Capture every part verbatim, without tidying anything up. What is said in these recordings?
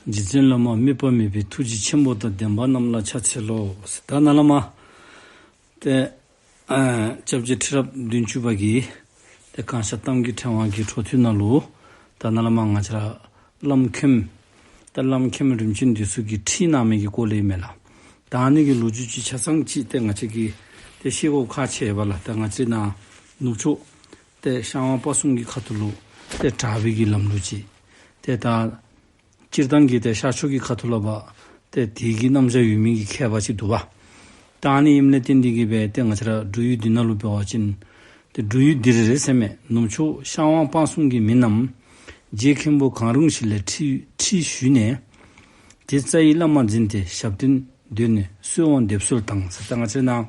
རྗེ་བཙུན་བླ་མ་དམིགས་པ་མེད་པའི་ཐུགས་རྗེ་ཆེན་པོ་དང་ལྡན་པ་རྣམས་ལ་ཕྱག་འཚལ་ལོ། ད་ནཱ་ལས་མར་ཏེ་ཨ་སྐྱབས་རྗེ་ཁྲི་རབས་བདུན་ཅུ་པ་གིས་ཏེ་གང་ཤར་གཏམ་གྱི་ཕྲེང་བ་གི་འཕྲོ་མཐུད་ནང་ལུ་ད་ནཱ་ལས་མར་ང་བཅས་ར་བླམ་མཁནམ་ད་བླམ་མཁནམ་རིམ་བྱོན་འདི་ཚུ་གིས་ཁྲིད་གནང་མི་གི་སྐོར་ལས་ཨིན་མས་ལགས། ད་ཨ་ནི་གི་ལོ་རྒྱུས་ཅིག་ཆ་ཚང་ཅིག་ཏེ་ང་བཅས་ཀྱིས་ཏེ་ཤེས་དགོཔ་ཁག་ཆེ་བས་ལགས། ད་ང་བཅས་ནཱ་ནུབ་ཕྱོགས་ཏེ་ཤར་ཝང་སྤ་གསུམ་གྱི་ཁ་ཐུག་ལུ་ཏེ་དྲག་པའི་གི་ལམ་ལུགས་ཅིག་ཏེ་ད་སྤྱིར་བཏང་གི་ཏེ་ཤར་ཕྱོགས་ཀྱི་ཁ་ཐུག་ལུ་འབད་ཏེ་དེ་གི་རྣམ་གཞག་ཡོད་མི་གི་མཁས་པ་ཅིག་འདུག་པ། ད་ཨ་ནི་ཨིནམ་ལས་བརྟེན་ཏེ་གིས་འབད་ཏེ་ང་བཅས་ར་འབྲུག་ཡུལ་འདི་ནང་ལུ་འབད་བ་ཅིན་ཏེ་འབྲུག་ཡུལ་འདི་རེ་རེ་ཟེར་མས། ནུབ་ཕྱོགས་ཤར་ཝང་སྤ་གསུམ་གྱི་མི་རྣམས་རྗེ་མཁན་པོ་གང་རུང་ཞིག་ལས་ཁྲིད་ཁྲིད་ཞུས་ནས་དེ་རྩ་བའི་བླ་མ་འཛིན་ཏེ་ཞབས་བརྟན་འདོན་ནས་གསོལ་བ་འདེབས་གསོལ་དང་ཟེར། ད་ང་བཅས་ནཱ་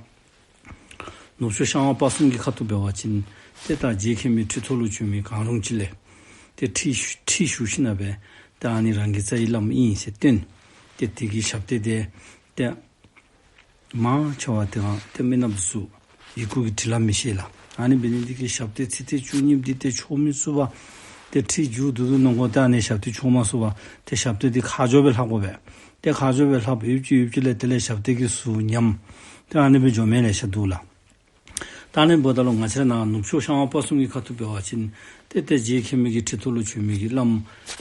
ནུབ་ཕྱོགས་ཤར་ཝང་སྤ་གསུམ་གྱི་ཁ་ཐུག་འབད་བ་ཅིན་ཏེ་ད་རྗེ་མཁན་པོའི་ཁྲི་ཐོག་ལུ་བྱོན་མི་གང་རུང་ཅིག་ལས་ཏེ་ཁྲིད་ཁྲིད་ཞུ་ཞིནམ་ལས་འབད་ད་ཨ་ནི་རང་གི་རྩ་བའི་བླམ་ཨིན་ཟེར་སྟོན། ཏེ་དེ་གི་ཞབས་བརྟན་དེ་ཏེ་མང་ཆེ་བ་དེ་ཡང་ཏེ་མི་ནགཔ་འདི་ཚུ་ཡི་གུ་གིས་བྲི་སླབ་མི་ཤེས་ལགས། ཨ་ནི་འབད་ནི་འདི་གིས་ཞབས་བརྟན་ཚིག་དེ་བཅུ་གཉིས་འདི་ཏེ་ཆོག་མི་ཚུགས་པས། ཏེ་ཁྲིད་མཇུག་བསྡུ་བསྡུ་གནང་དགོ། ཏེ་ཨ་ནི་ཞབས་བརྟན་ཆོག་མ་ཚུགས་པས། ཏེ་ཞབས་བརྟན་འདི་ཁ་སྦྱོར་སྦེ་ལྷག་དགོ་པས། ཏེ་ཁ་སྦྱོར་སྦེ་ལྷགཔ་ཡོདཔ་ཅིག་ཡོདཔ་ཅིག་ལས་དེ་ལས་ཞབས་བརྟན་གྱི་ཟུར་ཉམས། ཏེ་ཨ་ནི་སྦེ་འགྱོ་མི་ལེ་ཤ་འདུག་ལགས། ད་ཨ་ནི་འབདཝ་ད་ལུ་ང་བཅས་ར་ནཱ་ནུབ་ཕྱོགས་ཤར་ཝང་སྤ་གསུམ་གྱི་ཁ་ཐུག་འབད་བ་ཅིན་ཏེ་ཏེ་རྗེ་མཁན་པོའི་གི་ཁྲི་ཐོག་ལུ་བྱོན་མི་གི་བླམ་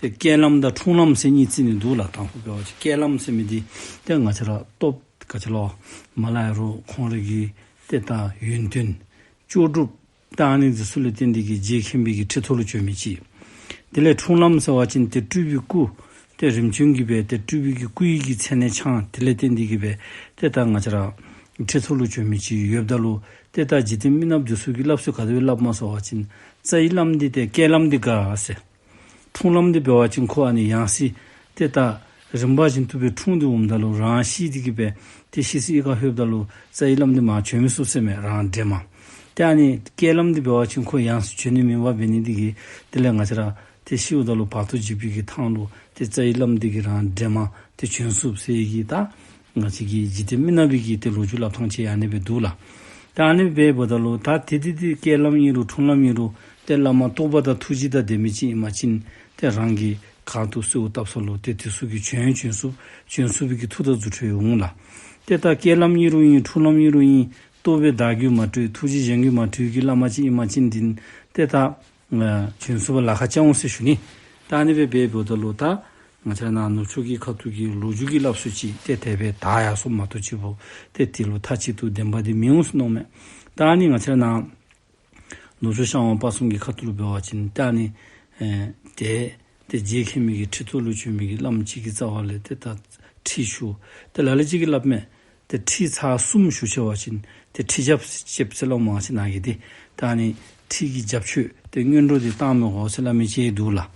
ཏེ་བསྐྱེད་ལམ་དང་འཁྲུངས་ལམ་ཟེར་གཉིས་བརྩི་ནི་འདུག་ལགས། དང་ཕུ་འབད་བ་ཅིན་བསྐྱེད་ལམ་ཟེར་མི་འདི་ཏེ་ང་བཅས་ར་སྟོབས་ག་ཅི་ལོ་མ་ལ་ཡ་རུང་ཁོང་རའི་གི་ཏེ་ད་ཡོན་ཏན་ལྕོགས་གྲུབ་ད་ཨ་ནི་འདི་ཚུ་ལས་བརྟེན་ཏེ་གིས་རྗེ་མཁན་པོའི་གི་ཁྲི་ཐོག་ལུ་བྱོན་མི་ཅིག། དེ་ལས་འཁྲུངས་ལམ་ཟེར་བ་ཅིན་ཏེ་སྤྲུལ་པའི་སྐུ་ཏེ་རིམ་བྱོན་གྱིས་འབད་ཏེ་སྤྲུལ་པའི་གི་སྐུ་ཡི་གི་མཚན་ནས་འཆང་། དེ་ལས་བརྟེན་ཏེ་གིས་འབད་ཏེ་ད་ང་བཅས་ར་ཁྲི་ཐོག་ལུ་བྱོན་མི་ཅིག་ཡོདཔ་ད་ལུ་ཏེ་ད་འཇིག་རྟེན་མི་ནགཔ་འདི་ཚུ་གིས་སླབ་སྲོལ་ག་དེ་སྦེ་སླབ་མས་ཟེར་བ་ཅིན་རྩ་བའི་བླམ་འདི་ཏེ་བསྐྱེད་ལམ་འདི་དགའ་ཟེར། འཁྲུངས་ལམ་འདི་འབད་བ་ཅིན་ཁོ་ཨ་ནི་ཡང་སྲིད་ཏེ་ད་རིམ་པ་བཞིན་དུ་སྦེ་འཁྲུངས་ཏེ་འོངམ་ད་ལུ་རང་ཤི་སྟེ་གིས་འབད་ཏེ་ཤི་སའི་ཁར་ལྷོདཔ་ད་ལུ་རྩ་བའི་བླམ་འདི་མར་བྱོན་མི་ཚུགས་ཟེར་མས། རང་འདྲེན་མ། ཏེ་ཨ་ནི་བསྐྱེད་ལམ་འདི་འབད་བ་ཅིན་ཁོ་ཡང་སྲིད་བྱོན་ནི་མེད་པར་འབད་ནི་འདི་གིས་དེ་ལས་ང་བཅས་ར་ཏེ་ཤིཝ་ད་ལུ་བར་དོ་འཇིགས་པའི་གི་ཐང་ལུ་ཏེ་རྩ་བའི་བླམ་འདི་གིས་རང་འདྲེན་མ་ཏེ་བྱོན་ཚུགས་ཟེར་གི་ད་ང་བཅས་ཀྱི་འཇིག་རྟེན་མི་ནག་པའི་གི་ཏེ་ལོ་རྒྱུས་སླབ་ཐངས་ཅིག་ཨ་ནི་སྦེ་འདུག་ལགས། ད་ཨ་ནི་སྦེ་འབདཝ་ད་ལུ་ད་ཏེ་ཏེ་ཏེ་བསྐྱེད་ལམ་ཨིན་རུང་འཁྲུངས་ལམ་ཨིན་རུང་ཏེ་བླ་མ་རྟོགས་པ་དང་ཐུགས་རྗེ་དང་ལྡན་མི་ཅིག་ཨིན་པ་ཅིན་ཏེ་རང་གིས་གང་དུ་གསོལཝ་བཏབ་ས་ལུ་ཏེ་དེ་ཚུ་གིས་བྱོན་བྱོན་ཚུགས་བྱོན་ཚུགས་པའི་གི་མཐུ་དང་རྫུ་འཕྲུལ་འོང་ལགས། ཏེ་ད་བསྐྱེད་ལམ་ཨིན་རུང་ཨིན་འཁྲུངས་ལམ་ཨིན་རུང་ཨིན་རྟོགས་པས་བདག་རྒྱུད་མ་གྲོལ་ཐུགས་རྗེས་གཞན་རྒྱུད་མ་གྲོལ་གྱི་བླ་མ་ཅིག་ཨིན་པ་ཅིན་འདི་ཏེ་ད་ཨ་བྱོན་ཚུགས་པར་ལཱ་ཁག་བྱུང་ཟེར་ཞུ་ནི། ད་ཨ་ནི་སྦེ་འབདཝ་ད་ལུ་ད་ང་བཅས་ནཱ་ནུབ་ཕྱོགས་ཀྱི་ཁ་ཐུག་གི་ལོ་རྒྱུས་ཀྱི་སླབ་སྲོལ་ཅིག་ཏེ་དེ་སྦེ་དར་ཡར་སོངམ་མ་གཏོགས་ཅིག་པོ་ཏེ་དེ་ལུ་མཐའ་གཅིག་ཏུ་བདེན་པ་འདི་མི་འོང་ཟེར་མནོཝ་མས། ད་ཨ་ནི་ང་བཅས་ནཱ་ནུབ་ཕྱོགས་ཤར་ཝང་སྤ་གསུམ་གྱི་ཁ་ཐུག་ལུ་འབད་བ་ཅིན་ད་ཨ་ནི་ཨེ་ཏེ་ཏེ་རྗེ་མཁན་པོའི་གི་ཁྲི་ཐོག་ལུ་བྱོན་མི་གི་བླམ་ཅིག་གི་རྩ་བ་ལས་ཏེ་ད་ཁྲིད་ཞུ། ཏེ་ལ་ལུ་ཅིག་གིས་སླབ་མས། ཏེ་ཁྲིད་ཚར་གསུམ་ཞུ་ཚར་བ་ཅིན་ཏེ་ཁྲིད་རྒྱབ་ཅིག་ཟེར་སླབ་མས་ང་བཅས་ནཱ་གི་འདི། ད་ཨ་ནི་ཁྲིད་ཀྱི་རྒྱབ་མཆོད་ཏེ་སྔོན་འགྲོ་འདི་བཏང་མི་དགོ་ཟེར་སླབ་མི་ཅིག་འདུག་ལགས།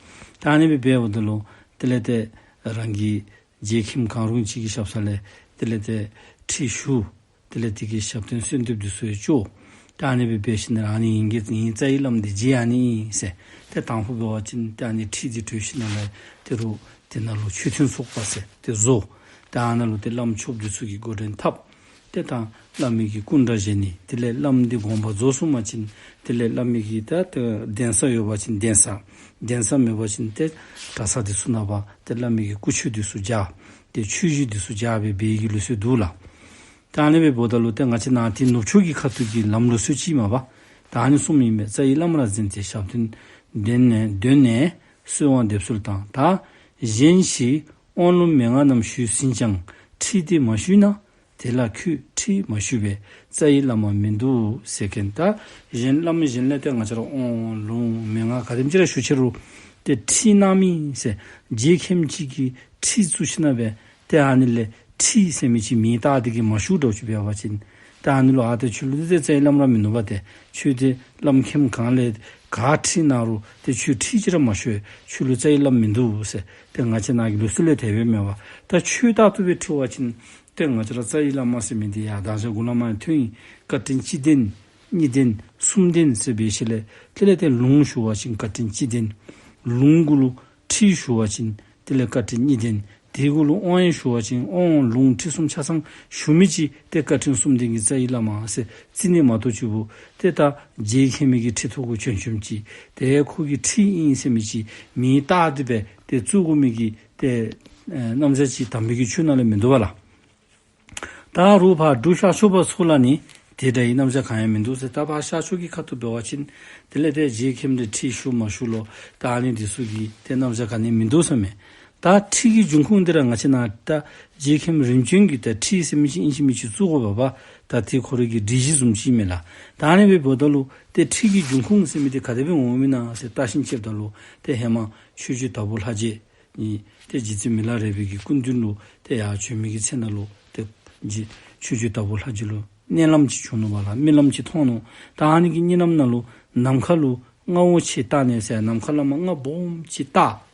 ད་ཨ་ནི་སྦེ་འབདཝ་ད་ལུ་དེ་ལས་ཏེ་རང་གི་རྗེ་མཁན་གང་རུང་ཅིག་གི་ཞབས་ས་ལས་དེ་ལས་ཏེ་ཁྲིད་ཞུ། དེ་ལས་དེ་གི་ཞབས་བརྟན་གསོལ་འདེབས་འདི་ཚུ་ཡང་བཅོལ། ཏེ་ཨ་ནི་སྦེ་འབད་ཞིནམ་ལས་ཨ་ནི་ཨིན་གི་ཨིན་རྩ་བའི་བླམ་འདི་རྗེ་ཨ་ནི་ཨིན་ཟེར། ཏེ་དང་ཕུ་འབད་བ་ཅིན་ཏེ་ཨ་ནི་ཁྲིད་འདི་གྲོལ་ཞིནམ་ལས་དེ་རུང་དེ་ནང་ལུ་མཆོད་རྟེན་ཚོགས་པ་ཟེར་ཏེ་བཟོ། ཏེ་ཨ་ནཱ་ལུ་ཏེ་བླམ་ཆོསཔ་འདི་ཚུ་གིས་འགོ་འདྲེན་འཐབ། ཏེ་ད་བླ་མའི་གི་སྐུ་འདྲ་བཞེངས་ནི། དེ་ལས་བླམ་འདི་དགོངས་པ་རྫོགས་སོང་པ་ཅིན་དེ་ལས་བླ་མའི་གི་ད་ཏེ་གདན་ས་ཡོད་པ་ཅིན་གདན་ས། གདན་ས་མེད་པ་ཅིན་ཏེ་གྲྭ་ས་འདི་ཚུ་ནང་པ་ཏེ་བླ་མའི་གི་སྐུ་མཆོད་འདི་ཚུ་རྐྱབ། ཏེ་མཆོད་གཞིས་འདི་ཚུ་རྐྱབ་སྦེ་འབད་བའི་གི་ལུགས་སྲོལ་འདུག་ལགས། ད་ཨ་ནི་སྦེ་འབདཝ་ད་ལུ་ཏེ་ང་བཅས་ནཱ་ཏེ་ནུབ་ཕྱོགས་ཀྱི་ཁ་ཐུག་གི་ལམ་ལུགས་སྲོལ་ཅིག་མས་པ། ད་ཨ་ནི་གསུངམ་ཨིན་པས། རྩ་བའི་བླ་མ་ལ་འཛིན་ཏེ་ཞབས་བརྟན་འདོན་ནས་འདོན་ནས་གསོལ་བ་འདེབས་གསོལ་དང་། ད་གཞན་ཞིག་དབང་ལུང་མན་ངག་རྣམས་ཞུས་ཟིན་ཀྱང་ཁྲིད་དེ་མ་ཞུས་ན། དེ་ལ་ཁྱོད་ཁྲིད་མ་ཞུས་པས་རྩ་བའི་བླ་མ་མིན་འདུག་ཟེར་མཁན། ད་གཞན་བླ་མ་གཞན་ལས་ཏེ་ང་བཅས་ར་དབང་ལུང་མན་ངག་ག་དེམ་ཅིག་ར་ཞུ་ཅི་རུང་ཏེ་ཁྲིད་གནང་མི་ཟེར་རྗེ་མཁན་ཅིག་གིས་ཁྲིད་བཙུགས་ཞིནམ་ལས་འབད་ཏེ་ཨ་ནི་ལས་ཁྲིད་ཟེར་མི་ཅིག་མིང་བཏགས་ཏེ་གིས་མ་ཞུཝ་འདྲཝ་ཅིག་འབད་བ་ཅིན་ཏེ་ཨ་ནི་ལུ་ཨ་ཏེ་ཁྱོད་ལུ་ཏེ་རྩ་བའི་བླ་མ་ར་མིན་ནུག་པ། ཏེ་ཁྱོད་ཏེ་བླམ་མཁནམ་གང་ལས་ག་ཁྲིད་གནང་རུང་ཏེ་ཁྱོད་ཁྲིད་ཅིག་ར་མ་ཞུ་བས་ཁྱོད་ལུ་རྩ་བའི་བླ་མ་མིན་འདུག་ཟེར། ཏེ་ང་བཅས་ནཱ་གི་ལུགས་སྲོལ་ལས་དེ་སྦེ་མེན་པ། ད་ཆོས་ལྟར་དུ་སྦེ་ཁྲིད་པ་ཅིན་ཏེ་ང་བཅས་ར་རྩ་བའི་བླ་མ་ཟེར་མི་འདི་ཡང་ད་ཅི་གོང་ལས་མར་ཐོན་ཡི། བཀའ་དྲིན་སྤྱི་དོན་གཉིས་དོན་གསུམ་དོན་ཟེར་འབད་ཞིནམ་ལས་དེ་ལས་ཏེ་ལུང་ཞུ་བ་ཅིན་བཀའ་དྲིན་སྤྱི་དོན། ལུང་གུ་ལུ་ཁྲིད་ཞུ་བ་ཅིན་དེ་ལས་བཀའ་དྲིན་གཉིས་དོན། དེ་གུ་ལུ་དབང་ཡང་ཞུ་བ་ཅིན་དབང་ལུང་ཁྲིད་གསུམ་ཆ་ཚང་ཞུ་མི་ཅིག་ཏེ་བཀའ་དྲིན་གསུམ་དོན་གྱི་རྩ་བའི་བླ་མ་ཟེར་བརྩི་ནི་མ་གཏོགས་ཅིག་པོ་ཏེ་ད་རྗེ་མཁན་མི་གི་ཁྲི་ཐོག་གུ་བྱོན་བྱོནམ་ཅིག་ཏེ་ཁོ་གི་ཁྲིད་ཨིན་ཟེར་མི་ཅིག་མིང་བཏགས་ཏེ་སྦེ་ཏེ་བཙུགས་དགོ་མི་གི་ཏེ་ ཨེ་རྣམ་གཞག་ཅིག་དམ་པའི་གི་ཆོས་ནང་ལུ་མིན་འདུག་པ་ལགས། ད་རུང་ཕར་འབྲུག་ཤར་ཕྱོགས་པ་ཚུ་ལུ་ནི་དེ་འདྲ་བའི་རྣམ་གཞག་གང་ཡང་མིན་འདུག་ཟེར། ད་ཕར་ཤར་ཕྱོགས་ཀྱི་ཁ་ཐུག་འབད་བ་ཅིན་དེ་ལས་ཏེ་རྗེ་མཁན་འདི་ཁྲིད་ཞུ་མ་ཞུ་ལོ། ད་ཨ་ནི་འདི་ཚུ་གི་ཏེ་རྣམ་གཞག་ག་ནི་མིན་འདུག་ཟེར་མས། ད་ཁྲིད་ཀྱི་འབྱུང་ཁུངས་འདི་ར་ང་བཅས་ནཱ་ད་རྗེ་མཁན་རིམ་བྱོན་གྱི་ད་ཁྲིད་ཟེར་མི་ཅིག་ཨིན་ཅི་མིན་ཅི་བཙུགས་དགོ་པ་པ། ད་དེ་ཁོ་རའི་གི་སྒྲིག་གཞི་བཟུམ་ཅིག་མས་ལགས། ད་ཨ་ནི་སྦེ་འབདཝ་ད་ལུ་ཏེ་ཁྲིད་ཀྱི་འབྱུང་ཁུངས་ཟེར་མི་འདི་ག་དེ་སྦེ་འོང་མི་ཨིན་ན་ཟེར་བརྟག་ཞིབ་རྐྱབ་ད་ལུ་ཏེ་ཧེ་མ་ཆོས་རྗེ་དྭགས་པོ་ལྷ་རྗེ་ནི་ཏེ་རྗེ་བཙུན་མི་ལ་རས་པའི་གི་སྐུ་མདུན་ལུ་ཏེ་ཡར་བྱོན་མི་གི་ཚེ་ན་ལུ་ཏེ་རྗེ་ཆོས་རྗེ་དྭགས་པོ་ལྷ་རྗེ་ལུ་མནལ་ལམ་ཅིག་བྱུང་ནུག་པ་ལགས། རྨི་ལམ་ཅིག་མཐོང་ནུག། ད་ཨ་ནི་གི་གཉིད་ལམ་ནང་ལུ་ནམ་མཁའ་ལུ་རྔ་བོ་ཆེ་བཏགས་ནས་ཟེར་ནམ་མཁའ་ལས་མར་རྔ་སྦོམ་ཅིག་བཏགས་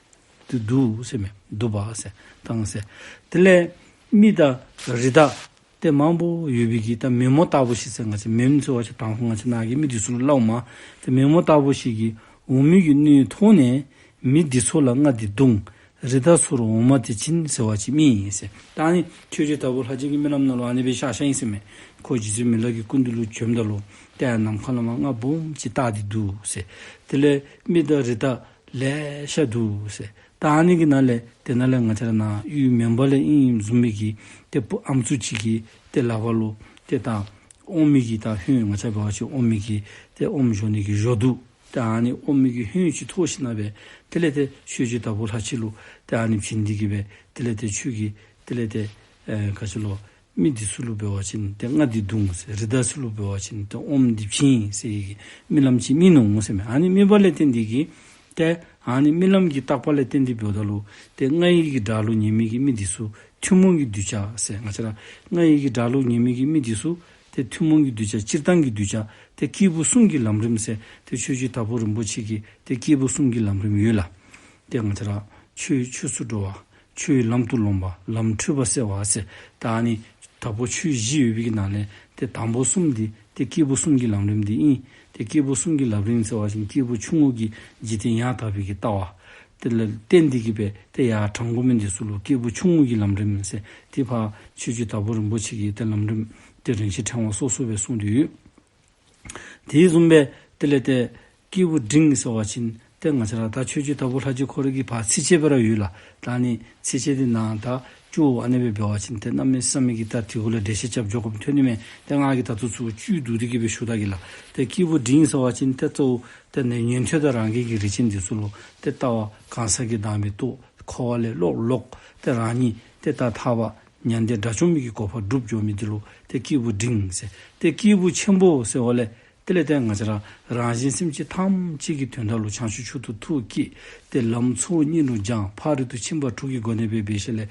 ཏེ་འདུག་ཟེར་མས། འདུག་པ་ཟེར་བཏང་ཟེར། དེ་ལས་མི་དང་རི་དྭགས་ཏེ་མང་པོ་ཡོད་པའི་གི་ད་མེ་མོ་ལྟ་བུ་ཞིག་ཟེར། ང་བཅས་མེ་མོ་ཟེར་བ་ཅིན་དང་ཕུ་ང་བཅས་ནཱ་གི་མི་འདི་ཚུ་ལུ་སླབ་མས། ཏེ་མེ་མོ་ལྟ་བུ་ཞིག་གིས་འོ་མའི་གི་སྣོད་ཐོགས་ནས་མི་འདི་ཚུ་ལ་རྔ་འདི་བརྡུང་། རི་དྭགས་ཚུ་ལུ་འོ་མ་འདི་བྱིན་ཟེར་བ་ཅིན་མི་ཨིན་ཟེར། ད་ཨ་ནི་ཆོས་རྗེ་དྭགས་པོ་ལྷ་རྗེ་གི་རྨི་ལམ་ནང་ལུ་ཨ་ནི་སྦེ་ཤར་ཤར་ཨིན་ཟེར་མས། ཁོ་རྗེ་བཙུན་མི་ལ་གི་སྐུ་མདུན་ལུ་བྱོནམ་ད་ལུ་ཏེ་ནམ་མཁའ་ལས་མར་རྔ་སྦོམ་ཅིག་བཏགས་ཏེ་འདུག་ཟེར། དེ་ལས་མི་དང་རི་དྭགས་ལེ་ཤ་འདུག་ཟེར། ད་ཨ་ནི་གི་ནང་ལས་ཏེ་ནཱ་ལས་ང་བཅས་ར་ནཱ་ཡུལ་མོན་པ་ལས་ཨིནམ་བཟུམ་མའི་གི་ཏེ་བུ་ཨམ་སྲུ་ཅིག་གིས་ཏེ་ལག་པ་ལུ་ཏེ་ད་ཨོམ་མི་གི་ད་ཧོན་ང་བཅས་འབད་བ་ཅིན་ཨོམ་མི་གི་ཏེ་ཨོམ་བཞོ་ནི་གི་བཞོ་དུང་ད་ཨ་ནི་ཨོམ་མི་གི་ཧོན་ཅིག་ཐོགས་ཞིནམ་ལས་དེ་ལས་ཏེ་ཆོས་རྗེ་དྭགས་པོ་ལྷ་རྗེ་ལུ་ཏེ་ཨ་ནི་བྱིན་ཏེ་གིས་སྦེ་དེ་ལས་ཏེ་ཁྱོད་ཀྱིས་དེ་ལས་ཏེ་ཨེ་ག་ཅི་ལོ་མི་འདི་ཚུ་ལུ་འབད་བ་ཅིན་ཏེ་རྔ་འདི་བརྡུང་ཟེར། རི་དྭགས་ཚུ་ལུ་འབད་བ་ཅིན་ཏེ་ཨོམ་འདི་བྱིན་ཟེར་བའི་གི་རྨི་ལམ་ཅིག་རྨིས་ནུག་ཟེར་མས། ཨ་ནི་རྨིས་པ་ལས་བརྟེན་ཏེ་གིས་ཏེ་ཨ་ནི་རྨི་ལམ་གྱི་བརྟག་པ་ལས་བརྟེན་ཏེ་འབདཝ་ད་ལུ་ཏེ་རྔ་ཡི་གི་སྒྲ་ལུ་ཉན་མི་གི་མི་འདི་ཚུ་ཐུན་མོང་གི་གདུལ་བྱ་ཟེར། ང་བཅས་ར་རྔ་ཡི་གི་སྒྲ་ལུ་ཉན་མི་གི་མི་འདི་ཚུ་ཏེ་ཐུན་མོང་གི་གདུལ་བྱ་སྤྱིར་བཏང་གི་གདུལ་བྱ་ཏེ་སྐྱེས་བུ་གསུམ་གྱི་ལམ་རིམ་ཟེར། ཏེ་ཆོས་རྗེ་དྭགས་པོ་རིན་པོ་ཆེ་གི་ཏེ་སྐྱེས་བུ་གསུམ་གྱི་ལམ་རིམ་ཡོད་ལགས། ཏེ་ང་བཅས་ར་ཆོས་ཆོས་སུ་འགྲོ་བ། ཆོས་ལམ་དུ་ལོངས་པ། ལམ་འཁྲུལ་པ་སེལ་བ་ཟེར། ད་ཨ་ནི་དྭགས་པོ་ཆོས་བཞི་ཡོད་པའི་གི་ནང་ལས་ཏེ་དང་པོ་གསུམ་འདི་ཏེ་སྐྱེས་བུ་གསུམ་གྱི་ལམ་རིམ་འདི་ཨིན། ཏེ་སྐྱེས་བུ་གསུམ་གྱི་ལམ་རིམ་ཟེར་བ་ཅིན་སྐྱེས་བུ་ཆུང་ངུ་གི་འཇིག་རྟེན་ཡང་དག་པའི་གི་ལྟ་བ། དེ་ལ་བརྟེན་ཏེ་གིས་སྦེ་ཏེ་ཡར་དྲང་དགོ་མི་འདི་ཚུ་ལུ་སྐྱེས་བུ་ཆུང་ངུ་གི་ལམ་རིམ་ཟེར། ཏེ་ཕར་ཆོས་རྗེ་དྭགས་པོ་རིན་པོ་ཆེ་གི་ཏེ་ལམ་རིམ་ཏེ་རིན་ཆེན་ཕྲེང་བ་སོ་སོ་སྦེ་གསུངས་ཏེ་ཡོད། དེ་བཟུམ་སྦེ་དེ་ལས་ཏེ་སྐྱེས་བུ་འབྲིང་ཟེར་བ་ཅིན་ཏེ་ང་བཅས་ར་ད་ཆོས་རྗེ་དྭགས་པོ་ལྷ་རྗེ་ཁོ་རའི་གི་ཕར་ཚིགས་བཅད་སྦེ་ར་ཡོད་ལགས། ད་ཨ་ནི་ཚིགས་བཅད་འདི་ནང་ད་བཅུ་ཨ་ནི་སྦེ་འབད་བ་ཅིན་ཏེ་གནམ་མེད་ས་མེད་ཀྱི་ད་དེ་གུ་ལུ་འགྲེལ་བཤད་རྐྱབ་འགྱོ་དགོཔ་ཐོན་ནི་མས། ཏེ་ང་གིས་ད་ལྟོ་ཚུར་བཅུད་བསྡུ་སྟེ་གིས་སྦེ་ཞུ་ད་གེ་ལགས། ཏེ་སྐྱེས་བུ་འབྲིང་ཟེར་བ་ཅིན་ཏེ་གཙོ་བོ་ཏེ་ནི་ཉན་ཐོས་དང་རང་རྒྱལ་གྱི་རིགས་ཅན་འདི་ཚུ་ལུ་ཏེ་ལྟ་བ་གང་ཟག་གི་བདག་མེད་རྟོགས། འཁོར་བ་ལས་ལོག་ལོག་ཏེ་རང་ཉིད་ཏེ་ད་ཐར་པ་མྱང་འདས་དགྲ་བཅོམ་མི་གི་གོ་འཕང་སྒྲུབ་འགྱོ་མི་འདི་ལུ་ཏེ་སྐྱེས་བུ་འབྲིང་ཟེར། ཏེ་སྐྱེས་བུ་ཆེན་པོ་ཟེར་བ་ལས་དེ་ལས་ཏེ་ང་བཅས་ར་རང་གཞན་སེམས་ཅན་ཐམས་ཅད་ཀྱི་དོན་དག་ལུ་བྱང་ཆུབ་མཆོག་ཏུ་ཐུགས་བསྐྱེད། ཏེ་ལམ་ཚུ་སྙིང་ལུ་སྦྱངས། ཕ་རོལ་ཏུ་ཕྱིན་པ་དྲུག་གི་སྒོ་ནས་འབད་འབད་ཞིནམ་ལས་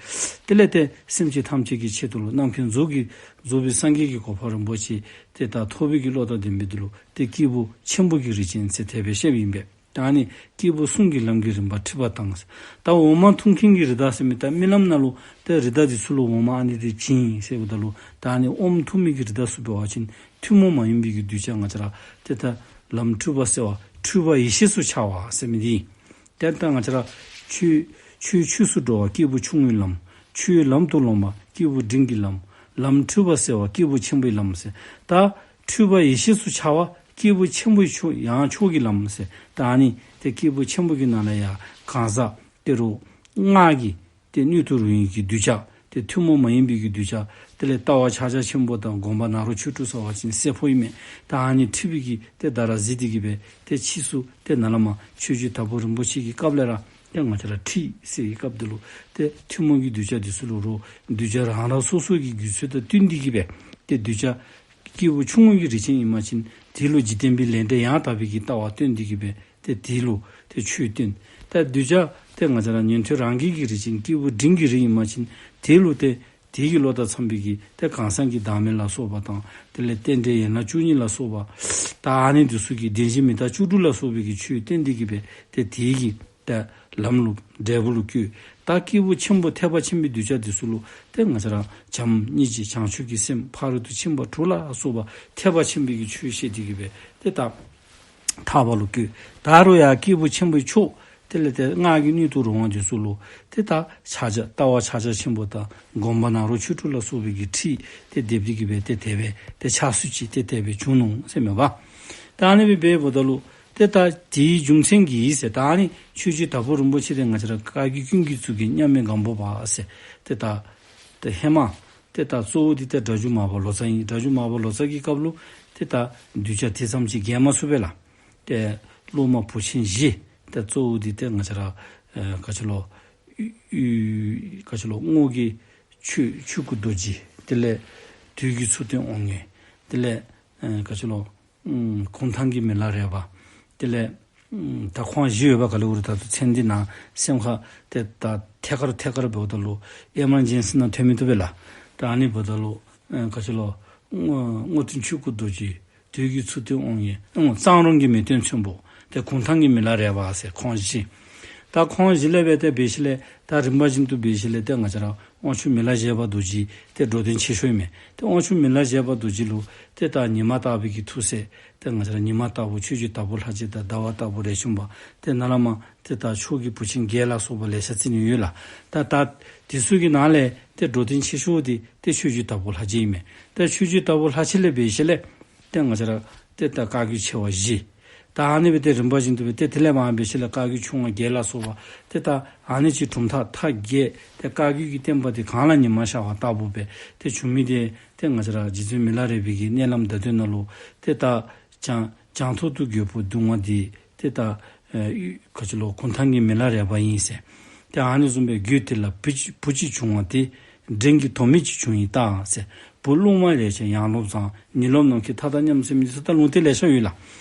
དེ་ལས་ཏེ་སེམས་ཅན་ཐམས་ཅད་ཀྱི་ཆེད་དུ་ལུ་རྣམ་མཁྱེན་རྫོགས་ཀྱི་རྫོགས་པའི་སངས་རྒྱས་ཀྱི་གོ་འཕང་རིན་པོ་ཆེ་ཏེ་ད་ཐོབ་པའི་གི་བློ་དང་ལྡན་པའི་འདི་ལུ་ཏེ་སྐྱེས་བུ་ཆེན་པོ་གི་རིགས་ཅན་ཟེར་དེ་སྦེ་བཤདཔ་ཨིན་པས། ད་ཨ་ནི་སྐྱེས་བུ་གསུམ་གྱི་ལམ་གྱི་རིམ་པ་ཁྲིད་པ་དང་། ད་འོ་མ་འཐུང་མཁན་གྱི་རི་དྭགས་ཟེར་མི་ད་རྨི་ལམ་ནང་ལུ་ད་རི་དྭགས་འདི་ཚུ་ལུ་འོ་མ་ཨ་ནི་འདི་བྱིན་ཟེརཝ་ད་ལུ་ད་ཨ་ནི་ཨོམ་འཐུང་མི་གི་རི་དྭགས་ཚུ་འབད་བ་ཅིན་ཐུན་མོང་མ་ཡིན་པའི་གི་གདུལ་བྱ་ང་བཅས་ར་ཏེ་ད་ལམ་འཁྲུལ་པ་སེལ་བ་འཁྲུལ་པ་ཡེ་ཤེས་སུ་འཆར་བ་ཟེར་མི་འདི་ཨིན། ཏེ་ད་ང་བཅས་ར་ཆོས་ཆོས་ཆོས་སུ་འགྲོ་བ་སྐྱེས་བུ་ཆུང་ངུའི་ལམ། ཆོས་ལམ་དུ་ལོངས་པ་སྐྱེས་བུ་འབྲིང་གི་ལམ། ལམ་འཁྲུལ་པ་སེལ་བ་སྐྱེས་བུ་ཆེན་པོའི་ལམ་ཟེར། ད་འཁྲུལ་པ་ཡེ་ཤེས་སུ་འཆར་བ་སྐྱེས་བུ་ཆེན་པོའི་མཆོག་ཡང་མཆོག་གི་ལམ་ཟེར། ད་ཨ་ནི་ཏེ་སྐྱེས་བུ་ཆེན་པོ་གི་ནང་ལས་ཡང་གང་ཟག་ཏེ་རུང་སྔགས་ཀྱི་ཏེ་སྣོད་དུ་རུང་བའི་གི་གདུལ་བྱ་ཏེ་ཐུན་མོང་མ་ཡིན་པའི་གི་གདུལ་བྱ་དེ་ལས་ལྟ་བ་ཕྱག་རྒྱ་ཆེན་པོ་དང་སྒོམ་པ་ནཱ་རོ་ཆོས་དྲུག་ཟེར་བ་ཅིན་སེར་པོ་ཨིན་མས། ད་ཨ་ནི་ཁྲིད་པའི་གི་ཏེ་ད་ར་གཟིགས་ཏེ་གིས་སྦེ་ཏེ་ཕྱིས་སུ་ཏེ་ནཱ་ལས་མར་ཆོས་རྗེ་དྭགས་པོ་རིན་པོ་ཆེ་གི་སྐབས་ལས་ར་ཏེ་ང་བཅས་ར་ཁྲིད་ཟེར་བའི་སྐབས་འདི་ལུ་ཏེ་ཐུན་མོང་གི་གདུལ་བྱ་འདི་ཚུ་ལུ་རོགས་གདུལ་བྱ་རང་རང་སོ་སོ་གི་རྒྱུད་ཚོད་དང་བསྟུན་ཏེ་གིས་སྦེ་ཏེ་གདུལ་བྱ་སྐྱེས་བུ་ཆུང་ངུ་གི་རིགས་ཅན་ཨིན་པ་ཅིན་དེ་ལུ་འཇིག་རྟེན་པའི་ལས་འབྲས་ཡང་དག་པའི་གི་ལྟ་བ་སྟོན་ཏེ་གིས་སྦེ་ཏེ་དེ་ལུ་ཏེ་ཆོས་སྟོན། ད་གདུལ་བྱ་ཏེ་ང་བཅས་ར་ཉན་ཐོས་རང་རྒྱལ་གྱི་རིགས་ཅན་སྐྱེས་བུ་འབྲིང་གི་རིགས་ཨིན་པ་ཅིན་དེ་ལུ་ཏེ་དེ་གི་བློ་དང་འཚམས་པའི་གི་ཏེ་གང་ཟག་གི་བདག་མེད་ལ་སོགས་པ་དང་དེ་ལས་རྟེན་འབྲེལ་ཡན་ལག་བཅུ་གཉིས་ལ་སོགས་པ་ད་ཨ་ནི་འདི་ཚུ་གི་བདེན་བཞི་མི་རྟག་བཅུ་དྲུག་ལ་སོགས་པའི་གི་ཆོས་སྟོན་ཏེ་གིས་སྦེ་ཏེ་དེ་གི་ད་ལམ་ལུ་འབྲས་བུ་ལུ་བཀོད། ད་སྐྱེས་བུ་ཆེན་པོ་ཐེག་པ་ཆེན་པོའི་གདུལ་བྱ་འདི་ཚུ་ལུ་ཏེ་ང་བཅས་ར་བྱམས་སྙིང་རྗེ་བྱང་ཆུབ་ཀྱི་སེམས་ཕ་རོལ་ཏུ་ཕྱིན་པ་དྲུག་ལ་སོགས་པ་ཐེག་པ་ཆེན་པོའི་གི་ཆོས་བཤད་དེ་གིས་སྦེ་ཏེ་ད་ཐར་པ་ལུ་བཀོད། ད་རུང་ཡང་སྐྱེས་བུ་ཆེན་པོའི་མཆོག་དེ་ལས་ཏེ་སྔགས་ཀྱི་སྣོད་དུ་རུང་བ་འདི་ཚུ་ལུ་ཏེ་ད་ཕྱག་རྒྱ་ལྟ་བ་ཕྱག་རྒྱ་ཆེན་པོ་དང་སྒོམ་པ་ནཱ་རོ་ཆོས་དྲུག་ལ་སོགས་པའི་གི་ཁྲིད་དེ་སྡེབ་སྟེ་གིས་སྦེ་ཏེ་དེ་སྦེ་ཏེ་ཕྱག་སྲོལ་ཅིག་ཏེ་དེ་སྦེ་བྱུང་ནུག་ཟེར་མས་པ། ད་ཨ་ནི་སྦེ་འབདཝ་ད་ལུ་ ཏེ་ད་དེའི་རྒྱུ་མཚན་གྱིས་ཟེར། ད་ཨ་ནི་ཆོས་རྗེ་དྭགས་པོ་རིན་པོ་ཆེ་དེ་ང་བཅས་ར་བཀའ་བརྒྱུད་ཀུན་གྱི་གཙུག་རྒྱན་མཉམ་མེད་སྒམ་པོ་པ་ཟེར། ཏེ་ད་ཏེ་ཧེ་མ་ཏེ་ད་གཙོ་བོ་འདི་ཏེ་སྒྲ་བསྒྱུར་མར་པ་ལོ་ཙཱ་ཨིན། སྒྲ་བསྒྱུར་མར་པ་ལོ་ཙཱ་གི་སྐབས་ལུ་ཏེ་ད་གདུལ་བྱ་དེ་ཙམ་ཅིག་རྒྱལ་མ་ཚུགས་པས་ལགས། ཏེ་སློབ་མ་བུ་ཆེན་བཞི། ཏེ་གཙོ་བོ་འདི་ཏེ་ང་བཅས་ར་ཨེ་ག་ཅི་ལོ། ཡུ་ཡུ་ག་ཅི་ལོ། རྔོག་གི་ཆོས་ཆོས་སྐུ་རྡོ་རྗེ། དེ་ལས་དུས་ཀྱི་མཚུར་སྟོན་དབང་ངེ། དེ་ལས་ཨེ་ག་ཅི་ལོ། ཨུམ་གུང་ཐང་གི་མི་ལ་རས་པ། དེ་ལས་ཨུམ་ད་ཁོང་བཞི་ཡོད་པ། ག་ལེ་འུ་རུ་ད་ལྟོ་མཚན་འདི་ནང་སེམས་ཁར་ཏེ་ད་ཐད་ཀར་ཐད་ཀར་འབདཝ་ད་ལུ་ཨེ་མར་ཇེན་སི་ནང་ཐོན་མི་བཏུབ་པས་ལགས། ད་ཨ་ནི་འབདཝ་ད་ལུ་ཨེ་ག་ཅི་ལོ། རྔོག་རྔོག་སྟོན་ཆོས་སྐུ་རྡོ་རྗེ། དུས་ཀྱི་མཚུར་སྟོན་དབང་ངེ། ཨུམ་གཙང་རོང་གི་མེས་སྟོན་ཚོན་པོ། ཏེ་གུང་ཐང་གི་མི་ལ་རས་པ་ཟེར་ཁོང་བཞི། ད་ཁོང་བཞི་ལས་འབད་དེ་འབད་ཞིནམ་ལས་ད་རིམ་པ་བཞིན་དུ་འབད་ཞིནམ་ལས་ཏེ་ང་བཅས་ར་དབང་ཕྱུག་མི་ལ་བཞད་པ་རྡོ་རྗེ་ཏེ་འགྲོ་དོན་ཆེ་ཤོས་མས། ཏེ་དབང་ཕྱུག་མི་ལ་བཞད་པ་རྡོ་རྗེ་ལུ་ཏེ་ད་ཉི་མ་ལྟ་བུའི་གི་ཐུགས་སྲས་ཏེ་ང་བཅས་ར་ཉི་མ་ལྟ་བུ་ཆོས་རྗེ་དྭགས་པོ་ལྷ་རྗེ་དང་ཟླ་བ་ལྟ་བུ་རས་ཆུང་པ། ཏེ་ནཱ་ལས་མར་ཏེ་ད་ཕྱོགས་ཀྱི་བུ་ཆེན་བརྒྱད་ལ་སོགས་པ་ལེ་ཤ་རྩིས་ནི་ཡོད་ལགས། ད་ད་དེ་ཚུ་གི་ནང་ལས་ཏེ་འགྲོ་དོན་ཆེ་ཤོས་འདི་ཏེ་ཆོས་རྗེ་དྭགས་པོ་ལྷ་རྗེ་ཨིན་མས། ཏེ་ཆོས་རྗེ་དྭགས་པོ་ལྷ་རྗེ་ལས་འབད་ཞིནམ་ལས་ཏེ་ང་བཅས་ར་ཏེ་ད་བཀའ་བརྒྱུད་ཆེ་བ་བཞི། ད་ཨ་ནི་སྦེ་ཏེ་རིམ་པ་བཞིན་དུ་སྦེ་ཏེ་དེ་ལས་མར་འབད་ཞིནམ་ལས་བཀའ་བརྒྱུད་ཆུང་བ་བརྒྱད་ལ་སོགས་པ། ཏེ་ད་ཨ་ནི་ཅིག་གྲུབ་མཐའ་མཐའ་བརྒྱད་ཏེ་བཀའ་བརྒྱུད་ཀྱི་བསྟན་པ་འདི་གངས་ལ་ཉི་མ་ཤར་བ་ལྟ་བུ་སྦེ་ཏེ་བྱུང་མི་འདི་ཏེ་ང་བཅས་ར་རྗེ་བཙུན་མི་ལ་རས་པའི་གི་མནལ་ལམ་བརྡ་དོན་ནང་ལུ་ཏེ་ད་བྱང་བྱང་ཐོག་ཏུ་རྒོད་པོ་གདུང་བ་འདི་ཏེ་ད་ཨེ་ག་ཅི་ལོ། གུང་ཐང་གི་མི་ལ་རས་པ་ཨིན་ཟེར། ཏེ་ཨ་ནི་བཟུམ་སྦེ་རྒྱུད་དེ་ལ་བུ་ཅིག་བུ་ཅིག་བྱུང་བ་དེ། འགྲན་གྱི་དོ་མེད་ཅིག་བྱུང་ཡི་ལྟ་ཟེར། བུ་སློབ་མ་རེ་ཆེ་ཡང་སློབ་བཟང་། ཉིན་སློབ་ནམ་མཁའི་མཐའ་དང་མཉམ་ཟེར་མི་ཚུ་ད་ལུང་བསྟན་ལེ་ཤ་ཡོད་ལགས།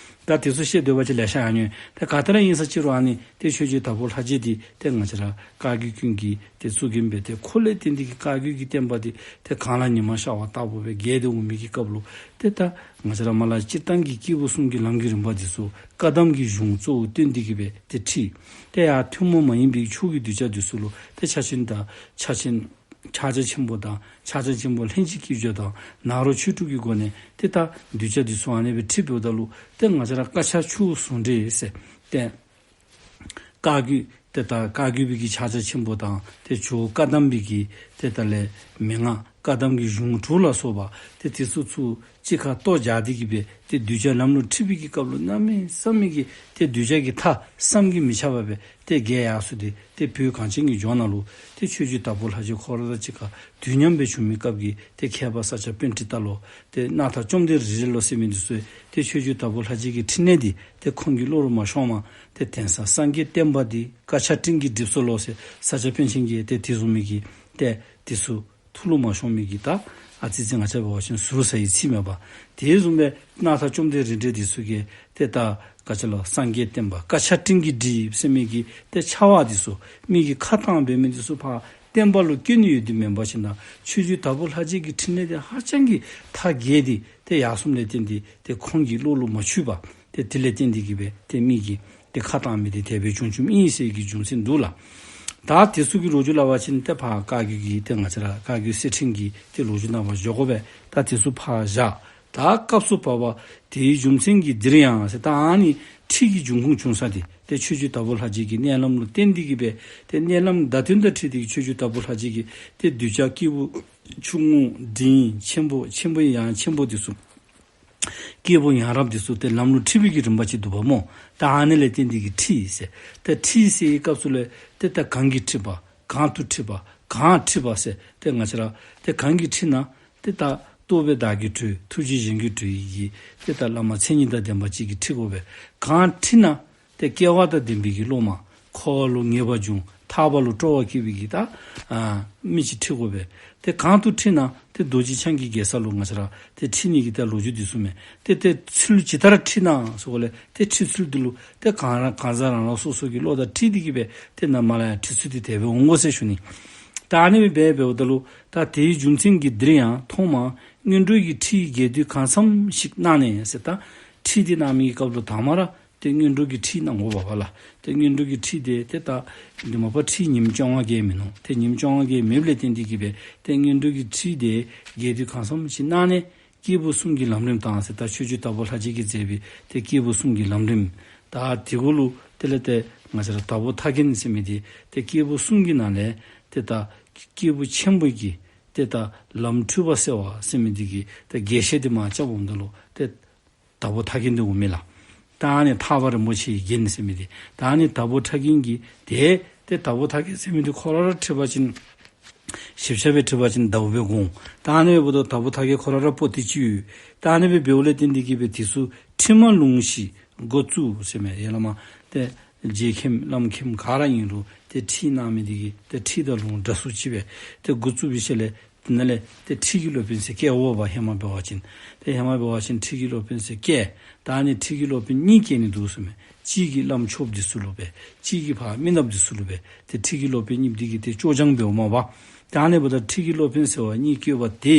ད་དེ་ཚུ་བཤད་སྡོད་པ་ཅིན་ལེ་ཤ་ཡང་ཡོད། ད་ག་ཏེ་ར་ཨིན་ས་ཅི་རུང་ཨ་ནི་ཏེ་ཆོས་རྗེ་དྭགས་པོ་ལྷ་རྗེ་འདི་ཏེ་ང་བཅས་ར་བཀའ་བརྒྱུད་ཀུན་གྱི་ཏེ་གཙུག་རྒྱན་སྦེ་ཏེ་ཁོ་ལས་བརྟེན་ཏེ་གི་བཀའ་བརྒྱུད་ཀྱི་བསྟན་པ་འདི་ཏེ་གངས་ལ་ཉི་མ་ཤར་བ་ལྟ་བུ་སྦེ་རྒྱས་ཏེ་འོང་མི་གི་སྐབས་ལུ་ཏེ་ད་ང་བཅས་ར་མ་ལ་སྤྱིར་བཏང་གི་སྐྱེས་བུ་གསུམ་གྱི་ལམ་གྱི་རིམ་པ་འདི་ཚུ་བཀའ་གདམས་ཀྱི་གཞུང་གཙོ་བོ་བཏོན་ཏེ་གི་སྦེ་ཏེ་ཁྲིད། ཏེ་ཡང་ཐུན་མོང་མ་ཡིན་པའི་ཕྱོགས་ཀྱི་གདུལ་བྱ་འདི་ཚུ་ལུ་ཏེ་ཕྱག་ཆེན་དང་ཕྱག་ཆེན་ཕྱག་རྒྱ་ཆེན་པོ་དང་ཕྱག་རྒྱ་ཆེན་པོ་ལྷན་ཅིག་སྐྱེས་སྦྱོར་དང་ནཱ་རོ་ཆོས་དྲུག་གི་སྒོ་ནས་ཏེ་ད་གདུལ་བྱ་འདི་ཚུ་ཨ་ནི་སྦེ་ཁྲིད་འབདཝ་ད་ལུ་ཏེ་ང་བཅས་ར་བཀའ་ཕྱག་ཆུ་བོ་ཟུང་འབྲེལ་ཟེར་ཏེ་བཀའ་བརྒྱུད་ཏེ་ད་བཀའ་བརྒྱུད་པའི་གི་ཕྱག་རྒྱ་ཆེན་པོ་དང་ཏེ་ཇོ་བོ་བཀའ་གདམས་པའི་གི་ཏེ་ད་ལས་མན་ངག་བཀའ་གདམས་ཀྱི་གཞུང་དྲུག་ལ་སོགས་པ་ཏེ་དེ་ཚུ་ཚུ་གཅིག་ཁར་གཏོགས་སྦྱར་ཏེ་གི་སྦེ་ཏེ་གདུལ་བྱ་ལམ་ལུ་ཁྲིད་པའི་གི་སྐབས་ལུ་གནམ་མེད་ས་མེད་ཀྱི་ཏེ་གདུལ་བྱ་གི་མཐའ་བསམ་གྱིས་མི་ཁྱབ་པ་སྦེ་ཏེ་རྒྱས་ཡར་སོང་སྟེ་ཏེ་བོད་གངས་ཅན་གྱི་ལྗོངས་ནང་ལུ་ཏེ་ཆོས་རྗེ་དྭགས་པོ་ལྷ་རྗེ་ཁོ་ར་དང་གཅིག་ཁར་དུས་མཉམ་སྦེ་བྱུང་མི་སྐབས་ཀྱི་ཏེ་མཁས་པ་ས་སྐྱ་པཎྜི་ཏ་ལོ་ཏེ་སྣར་ཐང་བཅོམ་ལྡན་རིག་འགྲེ་ལོ་ཟེར་མི་འདི་ཚུ་ཏེ་ཆོས་རྗེ་དྭགས་པོ་ལྷ་རྗེ་གི་ཕྲིན་ལས་འདི་ཏེ་ཁོང་གི་བློ་ལུ་མ་ཤོངམ་ཏེ་དེང་སང་སངས་རྒྱས་བསྟན་པ་འདི་བཀའ་ཕྱག་སྤྲིན་གྱིས་བསྒྲིབས་སོ་ལོ་ཟེར་ས་སྐྱ་པཎ་ཆེན་གྱིས་ཏེ་དེ་བཟུམ་མའི་གི་ཏེ་འདི་ཚུ་ཐུགས་ལུ་མ་ཤོང་མི་གི་ད་ཨ་ཙི་ཙི་ང་བཅས་འབད་བ་ཅིན་ཟུར་ཟ་བའི་ཚིག་མེན་པ། དེ་བཟུམ་སྦེ་སྣར་ཐང་བཅོམ་ལྡན་རིག་འགྲེ་འདི་ཚུ་གིས་ཏེ་ད་ག་ཅི་ལོ་སངས་རྒྱས་བསྟན་པ་བཀའ་ཕྱག་སྤྲིན་གྱིས་བསྒྲིབས་ཟེར་མི་གི་ཏེ་ཕྱག་དབང་འདི་ཚུ་མི་གིས་ཁ་བཏང་འབད་མི་འདི་ཚུ་ཕར་བསྟན་པ་ལུ་སྐྱོན་ནི་ཡོད་དེ་མེན་པ་ཅིན་ད་ཆོས་རྗེ་དྭགས་པོ་ལྷ་རྗེ་གི་ཕྲིན་ལས་འདི་ཧ་ཅང་གི་མཐའ་རྒྱས་ཏེ་ཏེ་ཡར་སོངམ་ལས་བརྟེན་ཏེ་ཏེ་ཁོང་གི་བློ་ལུ་མ་ཆུད་པ། ཏེ་དེ་ལས་བརྟེན་ཏེ་གི་སྦེ་ཏེ་མི་གིས་ཏེ་ཁ་བཏང་མི་འདི་དེ་སྦེ་བྱུང་བྱུངམ་ཨིན་ཟེར་གྱི་རྒྱུ་མཚན་འདུག་ལགས། ད་དེ་ཚུ་གི་ལོ་རྒྱུས་སླབ་པ་ཅིན་ཏེ་ཕར་བཀའ་བརྒྱུད་ཀྱི་ཏེ་ང་བཅས་ར་བཀའ་བརྒྱུད་གསེར་ཕྲེང་གི་ཏེ་ལོ་རྒྱུས་ནང་ཕར་འགྱོ་དགོ་པས། ད་དེ་ཚུ་ཕར་བཞག། ད་སྐབས་སུ་བབ་པ་དེའི་རྒྱུ་མཚན་གྱིས་འདིར་ཡང་ཟེར། ད་ཨ་ནི་ཁྲིད་ཀྱི་འབྱུང་ཁུངས་བྱུང་ས་འདི་ཏེ་ཆོས་རྗེ་དྭགས་པོ་ལྷ་རྗེ་གི་མནལ་ལམ་ལུ་བརྟེན་ཏེ་གི་སྦེ་ཏེ་མནལ་ལམ་བརྡ་དོན་དང་འཁྲིལ་ཏེ་གི་ཆོས་རྗེ་དྭགས་པོ་ལྷ་རྗེ་གིས་ཏེ་གདུལ་བྱ་སྐྱེས་བུ་ཆུང་ངུ་འབྲིང་ཆེན་པོ་ཆེན་པོ་ཡང་ཆེན་པོ་འདི་ཚུ་སྐྱེས་བུ་ཡང་རབས་འདི་ཚུ་ཏེ་ལམ་ལུ་ཁྲིད་པའི་གི་རིམ་པ་ཅིག་འདུག་པ་སྨོ། ད་ཨ་ནི་ལས་བརྟེན་ཏེ་གི་ཁྲིད་ཟེར། ཏེ་ཁྲིད་ཟེར་བའི་སྐབས་སུ་ལས་ཏེ་ད་གང་གིས་ཁྲིད་པ་གང་དུ་ཁྲིད་པ་གང་ཁྲིད་པ་ཟེར། ཏེ་ང་བཅས་ར་ཏེ་གང་གིས་ཁྲིད་ན་ཏེ་ད་རྟོགས་པས་བདག་གིས་གྲོལ་ཐུགས་རྗེས་གཞན་གྱིས་གྲོལ་ཡི་གི་ཏེ་ད་བླ་མ་མཚན་ཉིད་དང་ལྡན་པ་ཅིག་གིས་ཁྲིད་དགོ་པས། གང་ཁྲིད་ན་ཏེ་སྐལ་བ་དང་ལྡན་པའི་གི་སློབ་མ་འཁོར་བ་ལུ་ངེས་པར་འབྱུང་ཐར་པ་ལུ་སྤྲོ་བ་སྐྱེ་བའི་གི་ད་ཨ་མི་ཅིག་ཁྲིད་དགོ་པས། ཏེ་གང་དུ་ཁྲིད་ན་ཏེ་རྡོ་རྗེ་འཆང་གི་རྒྱལ་ས་ལུ་ང་བཅས་ར་ཏེ་ཁྲིད་ནི་གི་ད་ལོ་རྒྱུས་འདི་ཚུ་མས། ཏེ་ཏེ་ཚུལ་ཇི་ལྟར་ཁྲིད་ན་ཟེར་གོ་ལས་ཏེ་ཁྲིད་ཚུལ་འདི་ལུ་ཏེ་གང་ར་གང་ཟག་རང་རང་སོ་སོ་གི་བློ་དང་འཁྲིལ་ཏེ་གི་སྦེ་ཏེ་ནཱ་མར་ལས་ཡང་ཁྲིད་ཚུལ་འདི་དེ་སྦེ་འོང་དགོ་ཟེར་ཞུ་ནི། ད་ཨ་ནི་སྦེ་འབདཝ་ད་ལུ་ད་དེའི་རྒྱུ་མཚན་གྱིས་འདིར་ཡང་ཐོག་མར་སྔོན་འགྲོ་གི་ཁྲིད་རྒྱས་བསྡུས་གང་འཚམས་ཤིག་གནང་ནས་ཟེར། ད་ཁྲིད་འདི་གནང་མི་གི་སྐབས་ལུ་དང་པ་ར་ཏེ་སྔོན་འགྲོ་གི་ཁྲིད་གནང་དགོ་པས་ལགས། ཏེ་སྔོན་འགྲོ་གི་ཁྲིད་དེ་ཏེ་ད་འདི་མ་པ་ཁྲིད་ཉིནམ་བཅོ་ལྔ་བརྒལ་མིན་ནུག། ཏེ་ཉིནམ་བཅོ་ལྔ་བརྒལ་མེདཔ་ལས་བརྟེན་ཏེ་གི་སྦེ་ཏེ་སྔོན་འགྲོ་གི་ཁྲིད་དེ་རྒྱས་བསྡུས་གང་འཚམས་ཤིག་གནང་ནས་སྐྱེས་བུ་གསུམ་གྱི་ལམ་རིམ་དང་ཟེར། ད་ཆོས་རྗེ་དྭགས་པོ་ལྷ་རྗེ་གིས་མཛད་པའི་ཏེ་སྐྱེས་བུ་གསུམ་གྱི་ལམ་རིམ། ད་དེ་གུ་ལུ་དེ་ལས་ཏེ་ང་བཅས་ར་དྭགས་པོ་ཐར་རྒྱན་ཟེར་མི་འདི་ཏེ་སྐྱེས་བུ་གསུམ་གྱི་ནང་ལས་ཏེ་ད་སྐྱེས་བུ་ཆེན་པོ་གི་ཏེ་ད་ལམ་འཁྲུལ་པ་སེལ་བ་ཟེར་མི་འདི་གི་ཏེ་རྒྱས་བཤད་འདི་མར་རྐྱབ་འོངམ་ད་ལུ་ཏེ་དྭགས་པོ་ཐར་རྒྱན་འདི་འོང་མས་ལགས། ད་ཨ་ནི་ཐར་པ་རིན་པོ་ཆེའི་རྒྱན་ཟེར་མི་འདི། ད་ཨ་ནི་དྭགས་པོ་ཁྲ་རྒན་གྱིས་ཏེ་ཏེ་དྭགས་པོ་ཁྲ་རྒན་ཟེར་མི་འདི་ཁོ་ར་ར་ཁྲིད་པ་ཅིན་ཞིབ་ཆ་སྦེ་ཁྲིད་པ་ཅིན་དྭགས་པོ་སྦེ་དགོངས། ད་ཨ་ནི་འབདཝ་ད་དྭགས་པོ་ཁྲ་རྒན་ཁོ་ར་ར་པོ་ཏི་ཅིག་ཡོད། ད་ཨ་ནི་སྦེ་འབདཝ་ལས་བརྟེན་ཏེ་གིས་སྦེ་དེ་ཚུ་ཁྲིད་མ་ལུང་ཞིག་འགོ་བཙུགས་ཟེར་མས། ཡ་ལ་མ་ཏེ་རྗེ་མཁན་བླམ་མཁན་ག་ར་ཨིན་རུང་ཏེ་ཁྲིད་གནང་མི་འདི་གིས་ཏེ་ཁྲིད་དང་ལུང་འདྲ་སུ་ཅིག་སྦེ་ཏེ་འགོ་བཙུགས་པའི་ཤུལ་ལས་དེ་ནང་ལས་ཏེ་ཁྲིད་ཀྱི་སློབ་དཔོན་ཟེར་བཀལཝ་འབད་ཧེ་མ་འབད་བ་ཅིན། ཏེ་ཧེ་མ་འབད་བ་ཅིན་ཁྲིད་ཀྱི་སློབ་དཔོན་ཟེར་བཀལ། ད་ཨ་ནི་ཁྲིད་ཀྱི་སློབ་དཔོན་གཉིས་བཀལ་ནི་འདུག་ཟེར་མས། གཅིག་གིས་བླམ་ཆོསཔ་འདི་ཚུ་ལུ་སྦེ། གཅིག་གིས་ཕར་མི་ནགཔ་འདི་ཚུ་ལུ་སྦེ། ཏེ་ཁྲིད་ཀྱི་སློབ་དཔོན་གཉིསཔོ་འདི་གིས་ཏེ་སྐྱོར་སྦྱང་འབདཝ་མས་པ། ད་ཨ་ནི་འབདཝ་ད་ཁྲིད་ཀྱི་སློབ་དཔོན་ཟེར་བ་གཉིས་བཀལ་བ་དེ་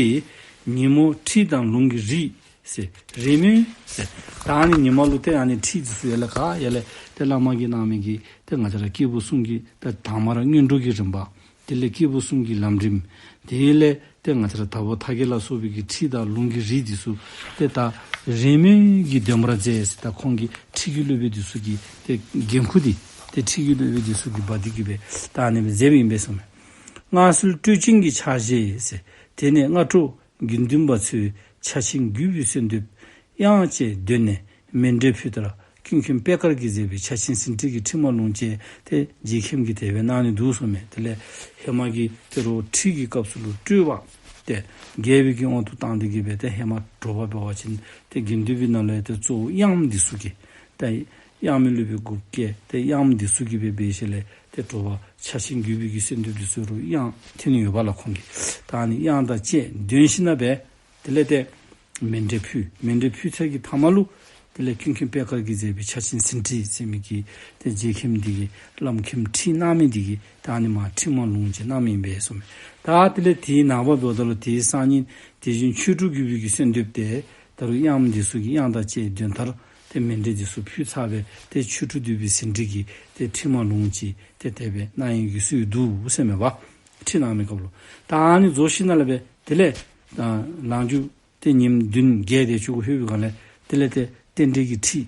ཉིན་མོ་ཁྲིད་དང་ལུང་གི་རིགས་ཟེར་རེས་མོས་ཟེར། ད་ཨ་ནི་ཉིན་མ་ལུ་ཏེ་ཨ་ནི་ཁྲིད་འདི་ཚུ་ཡ་ལ་ག་ཡ་ལས་ཏེ་བླ་མ་གིས་གནང་མི་གི་ཏེ་ང་བཅས་ར་སྐྱེས་བུ་གསུམ་གྱི་ཏེ་དང་པ་ར་སྔོན་འགྲོ་གི་རིམ་པ། དེ་ལས་སྐྱེས་བུ་གསུམ་གྱི་ལམ་རིམ། དེ་ལས་ཏེ་ང་བཅས་ར་དྭགས་པོ་ཁྲ་རྒན་ལ་སོགས་པའི་གི་ཁྲིད་དང་ལུང་གི་རིགས་འདི་ཚུ་ཏེ་ད་རེས་མོས་ཀྱིས་འདོན་པར་མཛད་ཟེར། ད་ཁོང་གིས་ཁྲིད་ཀྱི་སློབ་དཔོན་འདི་ཚུ་གི་ཏེ་འགན་ཁུར་འདི་ཏེ་ཁྲིད་ཀྱི་སློབ་དཔོན་འདི་ཚུ་གིས་འབག་སྟེ་གིས་སྦེ་ད་ཨ་ནི་སྦེ་མཛད་པའི་ཨིན་པས་ཟེར་མས། སྔར་སྲོལ་སྤྲོས་ཅན་གྱི་ཕྱག་བཞེས་ཟེར། དེ་ནས་སྔ་དྲོ་དགེ་འདུན་པ་ཚོས་ཕྱག་ཆེན་བརྒྱུད་པའི་གསོལ་འདེབས་དབྱངས་བཅས་འདོན་ནས་མཎྜལ་ཕུལ་མཐར་ཀུན་མཁྱེན་པད་དཀར་གྱིས་མཛད་པའི་ཕྱག་ཆེན་ཟིན་བྲིས་ཀྱི་ཁྲིད་མ་ལུང་བཅས་ཏེ་རྗེ་མཁན་གྱིས་དེ་སྦེ་གནང་ནི་འདུག་ཟེར་མས། དེ་ལས་ཧེ་མ་གི་ཏེ་རོགས་ཁྲིད་ཀྱི་སྐབས་སུ་ལུ་སྤྲོས་པ་ཏེ་རྒྱས་པའི་གི་དབང་དུ་བཏང་སྟེ་གིས་སྦེ་ཏེ་ཧེ་མ་དྲོ་པ་འབད་བ་ཅིན་ཏེ་དགེ་འདུན་པའི་ནང་ལས་ཏེ་གཙོ་བོ་དབྱངས་འདི་ཚུ་གིས་ཏེ་དབྱངས་མི་སློབ་དཔོན་དགུ་བཀལ། ཏེ་དབྱངས་འདི་ཚུ་གིས་སྦེ་འབད་ཞིནམ་ལས་ཏེ་དྲོ་པ་ཕྱག་ཆེན་བརྒྱུད་པའི་གི་གསོལ་འདེབས་འདི་ཚུ་རུང་དབྱངས་འཐེན་ནི་ཡོདཔ་ལགས་ཁོང་གིས། ད་ཨ་ནི་དབྱངས་དང་བཅས་འདོན་ཞིནམ་ལས་སྦེ་དེ་ལས་ཏེ་མཎྜལ་ཕུལ། མཎྜལ་ཕུལ་ཚར་གྱི་མཐའ་མ་ལུ་དེ་ལས་ཀུན་མཁྱེན་པད་དཀར་གྱིས་མཛད་པའི་ཕྱག་ཆེན་ཟིན་བྲིས་ཟེར་མི་གི་ཏེ་རྗེ་མཁན་འདི་གིས་བླམ་མཁན་ཁྲིད་གནང་མི་འདི་གིས་ད་ཨ་ནི་མར་ཁྲིད་མ་ལུང་བཅས་གནང་མི་ཨིན་པས་ཟེར་མས། ད་དེ་ལས་དེའི་ནངས་པ་འབདཝ་ད་ལུ་དེའི་སང་ཉིན་དེ་བཞིན་ཆོས་དྲུག་བརྒྱུད་པའི་གི་གསོལ་འདེབས་ཏེ་ད་རུང་དབྱངས་འདི་ཚུ་གིས་དབྱངས་དང་བཅས་འདོན་མཐར་ཏེ་མཎྜལ་འདི་ཚུ་ཕུལ་ཚར་སྦེ་ཏེ་ཆོས་དྲུག་བརྒྱུད་པའི་ཟིན་བྲིས་ཀྱི་ཏེ་ཁྲིད་མ་ལུང་ཅིག་ཏེ་དེ་སྦེ་གནང་ཡི་གི་སྲོལ་འདུག་ཟེར་མས་པ། ཁྲིད་གནང་མི་སྐབས་ལུ། ད་ཨ་ནི་རྫོགས་ཞིནམ་ལས་སྦེ་དེ་ལས་ད་ལངས་རྒྱུ་ཏེ་ཉིནམ་བདུན་བརྒྱད་དེ་ཅིག་ལྷོད་པའི་སྒང་ལས་དེ་ལས་ཏེ་རྟེན་འབྲེལ་གྱི་ཁྲིད་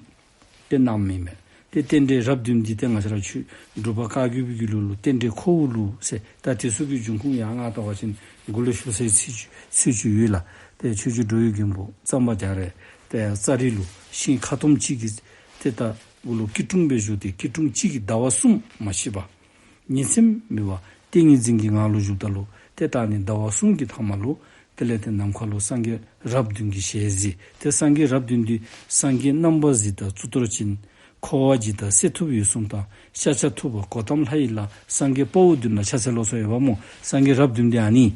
ཏེ་གནངམ་ཨིན་མས། ཏེ་རྟེན་འབྲེལ་རབས་བདུན་འདི་ཏེ་ང་བཅས་ར་ཆོས་འབྲུག་པ་བཀའ་བརྒྱུད་པའི་གི་ལུགས་ལུ་རྟེན་འབྲེལ་ཁོ་བོ་ལུགས་ཟེར། ད་དེ་ཚུ་གི་འབྱུང་ཁུངས་ཡང་ང་བལྟ་བ་ཅིན་མགུ་ལུ་ཞུ་སའི་ཚིག་ཚིག་ཅིག་ཡོད་ལགས། ཏེ་ཆོས་རྗེ་འགྲོ་བའི་མགོན་པོ་གཙང་པ་རྒྱ་རས་ཏེ་ཙ་རི་ལུ་ཤིང་ཁ་ཐུམ་གཅིག་གི་ཏེ་ད་མགུ་ལུ་སྐྱིལ་ཀྲུང་སྦེ་བཞུགས་ཏེ་སྐྱིལ་ཀྲུང་གཅིག་གིས་ཟླ་བ་གསུམ་མ་ཤི་བར་ཉིན་མཚན་མེད་པར་ཏིང་ངེ་འཛིན་གྱི་ངང་ལུ་བཞུགསཔ་ད་ལུ་ཏེ་ད་ཨ་ནི་ཟླ་བ་གསུམ་གྱི་མཐའ་མ་ལུ་དེ་ལས་ཏེ་ནམ་མཁའ་ལུ་སངས་རྒྱས་རབས་བདུན་གྱི་ཞལ་གཟིགས། ཏེ་སངས་རྒྱས་རབས་བདུན་འདི་སངས་རྒྱས་རྣམ་པར་གཟིགས་དང་གཙུག་ཏོར་ཅན། འཁོར་བ་འཇིག་དང་གསེར་ཐུབ་འོད་སྲུང་དང་། ཤཱཀྱ་ཐུབ་པ་གོ་ཏམ་ལྷ་ཡི་བླ། སངས་རྒྱས་དཔའ་བོ་བདུན་ལ་ཕྱག་འཚལ་ལོ་ཟེར་ཡོདཔ་སྨོ། སངས་རྒྱས་རབས་བདུན་འདི་ཨ་ནི།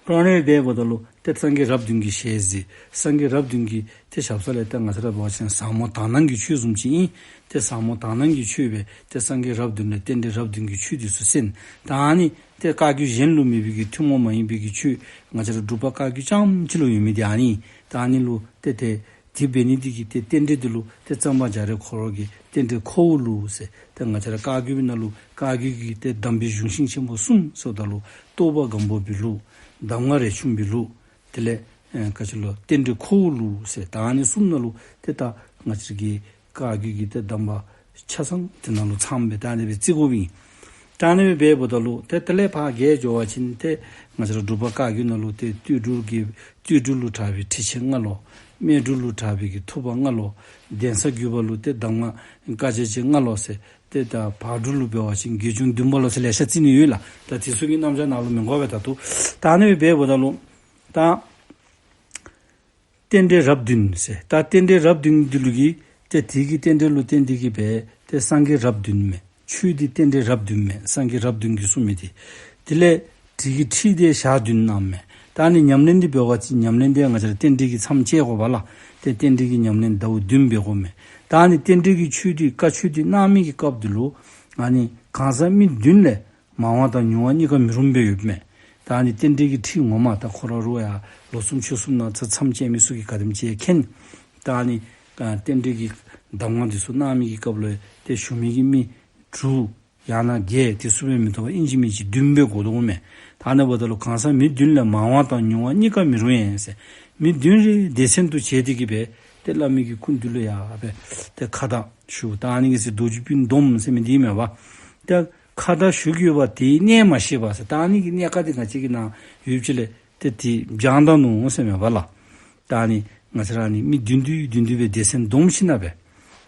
ཨ་ནི་སྦེ་འབདཝ་ད་ལུ་ཏེ་སངས་རྒྱས་རབས་བདུན་གྱི་ཞལ་གཟིགས། སངས་རྒྱས་རབས་བདུན་གྱི་ཏེ་ཞབས་ས་ལས་ཏེ་ང་བཅས་ར་འབད་བ་ཅིན་ཟབ་མོ་དག་སྣང་གི་ཆོས་བཟུམ་ཅིག་ཨིན། ཏེ་ཟབ་མོ་དག་སྣང་གི་ཆོས་སྦེ་ཏེ་སངས་རྒྱས་རབས་བདུན་ལས་རྟེན་འབྲེལ་རབས་བདུན་གྱི་ཆོས་འདི་ཚུ་གསན། ད་ཨ་ནི་ཏེ་བཀའ་བརྒྱུད་གཞན་ལུ་མེད་པའི་གི་ཐུན་མོང་མ་ཡིན་པའི་གི་ཆོས་ང་བཅས་ར་འབྲུག་པ་བཀའ་བརྒྱུད་རྐྱངམ་གཅིག་ལུ་ཡོད་མི་འདི་ཨ་ནི། ད་ཨ་ནི་ལུ་ཏེ་ཏེ་དེ་འབད་ནི་འདི་གིས་ཏེ་རྟེན་འབྲེལ་འདི་ལུ་ཏེ་གཙང་པ་རྒྱ་རས་ཁོ་ར་གིས་རྟེན་འབྲེལ་ཁོ་བོ་ལུགས་ཟེར། ཏེ་ང་བཅས་ར་བཀའ་བརྒྱུད་པའི་ནང་ལུ་བཀའ་བརྒྱུད་ཀྱི་ཏེ་གདམས་པའི་གཞུང་ཤིང་ཆེན་པོ་གསུམ་ཟེརཝ་ད་ལུ་རྟོགས་པ་སྒམ་པོ་པའི་ལུགས། གདམས་ངག་རས་ཆུང་པའི་ལུགས། དེ་ལས་ཨེ་ག་ཅི་ལོ་རྟེན་འབྲེལ་ཁོ་བོ་ལུགས་ཟེར། ད་ཨ་ནི་གསུམ་ནང་ལུ་ཏེ་ད་ང་བཅས་ཀྱི་བཀའ་བརྒྱུད་ཀྱི་ཏེ་གདམས་པ་ཆ་ཚང་དེ་ནང་ལུ་ཚངམ་སྦེ་ད་ཨ་ནི་སྦེ་བརྩི་དགོཔ་ཨིན། ད་ཨ་ནི་སྦེ་འབདཝ་ད་ལུ་ཏེ་དེ་ལས་ཕར་རྒྱས་འགྱོ་བ་ཅིན་ཏེ་ང་བཅས་ར་འབྲུག་པ་བཀའ་བརྒྱུད་ནང་ལུ་ཏེ་སྟོད་འབྲུག་གི་སྟོད་འབྲུག་ལུ་གྲགས་པའི་ཁྲིད་ཆེན་ལྔ་ལོ། སྨད་འབྲུག་ལུ་གྲགས་པའི་གི་ཐུབ་པ་ལྔ་ལོ། གདན་ས་བརྒྱུད་པ་ལུ་ཏེ་གདམས་ངག་བཀའ་རྒྱ་རྗེ་ལྔ་ལོ་ཟེར། ཏེ་ད་བར་འབྲུག་ལུ་འབད་བ་ཅིན་དགེ་སྦྱོང་བདུན་པ་ལོ་ཟེར་ལེ་ཤ་བརྩི་ནི་ཡོད་ལགས། ད་དེ་ཚུ་གི་རྣམ་གཞག་ནང་ལུ་མི་འགོར་བས། ད་ལྟོ་ད་ཨ་ནི་སྦེ་འབདཝ་ད་ལུ་ད་རྟེན་འབྲེལ་རབས་བདུན་ཟེར། ད་རྟེན་འབྲེལ་རབས་བདུན་འདི་ལུ་གིས་ཏེ་དེ་གི་རྟེན་འབྲེལ་ལུ་བརྟེན་ཏེ་གིས་སྦེ་ཏེ་སངས་རྒྱས་རབས་བདུན་མས། ཆོས་འདི་རྟེན་འབྲེལ་རབས་བདུན་མས། སངས་རྒྱས་རབས་བདུན་གྱིས་གསུངས་མི་འདི། དེ་ལས་དེ་གི་ཁྲིད་དེ་ཞག་བདུན་གནངམ་མས། ད་ཨ་ནི་ཉམས་ལེན་འདི་འབད་བ་ཅིན་ཉམས་ལེན་འདི་ང་བཅས་ར་རྟེན་འབྲེལ་གྱིས་མཚམས་བཅད་དགོ་པས་ལགས། ཏེ་རྟེན་འབྲེལ་གྱི་ཉམས་ལེན་ཟླཝ་བདུན་འབད་དགོ་མས། ད་ཨ་ནི་རྟེན་འབྲེལ་གྱི་ཆོས་འདི་བཀའ་ཆོས་འདི་གནང་མི་གི་སྐབས་འདི་ལུ་ཨ་ནི་གང་ཟག་མི་བདུན་ལས་མང་བ་དང་ཉུང་བ་གཉིས་ཀ་མི་རུང་སྦེ་ཡོདཔ་མས། ད་ཨ་ནི་རྟེན་འབྲེལ་གྱི་ཁྲིད་ངོ་མ་ད་ཁོ་ར་རུང་ཡང་ལོ་གསུམ་ཕྱོགས་གསུམ་ནང་ཚར་མཚམས་བཅད་མི་ཚུ་གིས་ག་དེམ་ཅིག་མཁྱེན། ད་ཨ་ནི་རྟེན་འབྲེལ་གྱི་གདམས་ངག་འདི་ཚུ་གནང་མི་གི་སྐབས་ལུ་ཏེ་ཞུ་མི་གི་མི་དྲུག་ཡང་ན་བརྒྱད་དེ་ཚུ་སྦེ་མི་ཐོབ་པར་ཨིན་ཅི་མིན་ཅི་བདུན་སྦེ་དགོ་དོ་མས། ད་ཨ་ནི་འབདཝ་ད་ལུ་གང་ཟག་མི་བདུན་ལས་མང་བ་དང་ཉུང་བ་གཉིས་ཀ་མི་རུང་ཡང་ཟེར། མི་བདུན་རེ་སྡེ་ཚན་དུ་བྱས་ཏེ་གིས་སྦེ་ཏེ་བླ་མའི་གི་སྐུ་མདུན་ལུ་ཡར་སྦེ་ཏེ་ཁ་བརྡ་ཞུ། ད་ཨ་ནི་གི་ཟེར་རྡོ་རྗེ་སྤུན་བསྡོམས་ཟེར་མི་འདི་མས་པ། ཏེ་ཁ་བརྡ་ཞུ་གི་ཡོད་པ་དེའི་གནད་མ་ཤེས་པ་ཟེར། ད་ཨ་ནི་གི་གནད་ཀ་འདི་ང་བཅས་ཀྱི་ནང་ཡོདཔ་ཅིག་ལས་ཏེ་དེ་སྦྱང་ད་ནུག་ཟེར་མས་པ་ལགས། ད་ཨ་ནི་ ང་བཅས་ར་ཨ་ནི་མི་བདུན་བདུན་བདུན་བདུན་སྦེ་སྡེ་ཚན་བསྡོམས་ཞིནམ་ལས་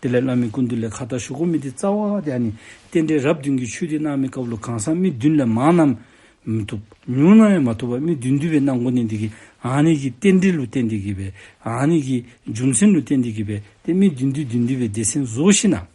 དེ་ལས་བླ་མའི་སྐུ་མདུན་ལས་ཁ་བརྡ་ཞུ་དགོ་མི་འདི་རྩ་བ་འདི་ཨ་ནི་རྟེན་འབྲེལ་རབ་བདུན་གྱི་ཆོས་འདི་གནང་མི་སྐབས་ལུ་གང་ཟག་མི་བདུན་ལས་མང་རྣམས་མི་བཏུབ། ཉུང་ན་ཡང་མ་བཏུབ་པར་མི་བདུན་བདུན་སྦེ་གནང་དགོ་ནི་འདི་གིས་ཨ་ནི་གི་རྟེན་འབྲེལ་ལུ་བརྟེན་ཏེ་གིས་སྦེ་ཨ་ནི་གི་རྒྱུ་མཚན་ལུ་བརྟེན་ཏེ་གིས་སྦེ་ཏེ་མི་བདུན་བདུན་བདུན་བདུན་སྦེ་སྡེ་ཚན་བཟོ་ཞིནམ་ལས་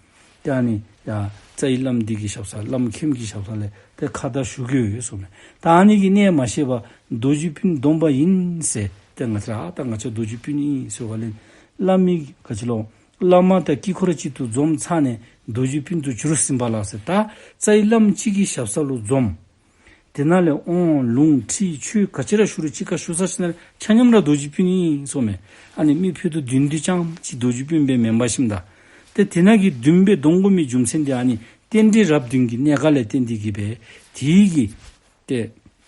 ཏེ་ཨ་ནི་ཡ་རྩ་བའི་བླམ་འདི་གི་ཞབས་ས་བླམ་མཁན་གྱི་ཞབས་ས་ལས་ཏེ་ཁ་བརྡ་ཞུ་གེ་ཡོད་གསུངམ་མས། ད་ཨ་ནི་གི་གནད་མ་ཤེས་པར་རྡོ་རྗེ་སྤུན་བསྡོམས་པ་ཡིན་ཟེར་ཏེ་ང་བཅས་ར་ཨ་ད་ང་བཅས་རྡོ་རྗེ་སྤུན་ཨིན་ཟེར་བ་ལས་བླ་མའི་ག་ཅི་ལོ་བླ་མ་དང་དཀྱིལ་འཁོར་གཅིག་ཏུ་འཛོམས་ཚར་ནས་རྡོ་རྗེ་སྤུན་དུ་གྱུར་ཟིན་པ་ལགས་ཟེར། ད་རྩ་བའི་བླམ་གཅིག་གི་ཞབས་ས་ལུ་འཛོམས། དེ་ནང་ལས་དབང་ལུང་ཁྲིད་ཆོས་ག་ཅི་ར་ཞུ་རུང་གཅིག་ཁར་ཞུ་ཚར་ཞིནམ་ལས་ཆ་མཉམ་ར་རྡོ་རྗེ་སྤུན་ཨིན་གསུངམ་མས། ཨ་ནི་མི་ཕུད་རྡོག་བདུན་འདི་རྐྱངམ་གཅིག་རྡོ་རྗེ་སྤུན་སྦེ་མེན་པར་ཞིནམ་ད། ཏེ་དེ་ནང་གི་བདུན་སྦེ་བསྡོམ་དགོ་མི་རྒྱུ་མཚན་འདི་ཨ་ནི་རྟེན་འབྲེལ་རབ་བདུན་གྱི་གནད་ཀ་ལས་བརྟེན་ཏེ་གིས་སྦེ་དེ་གི་ཏེ་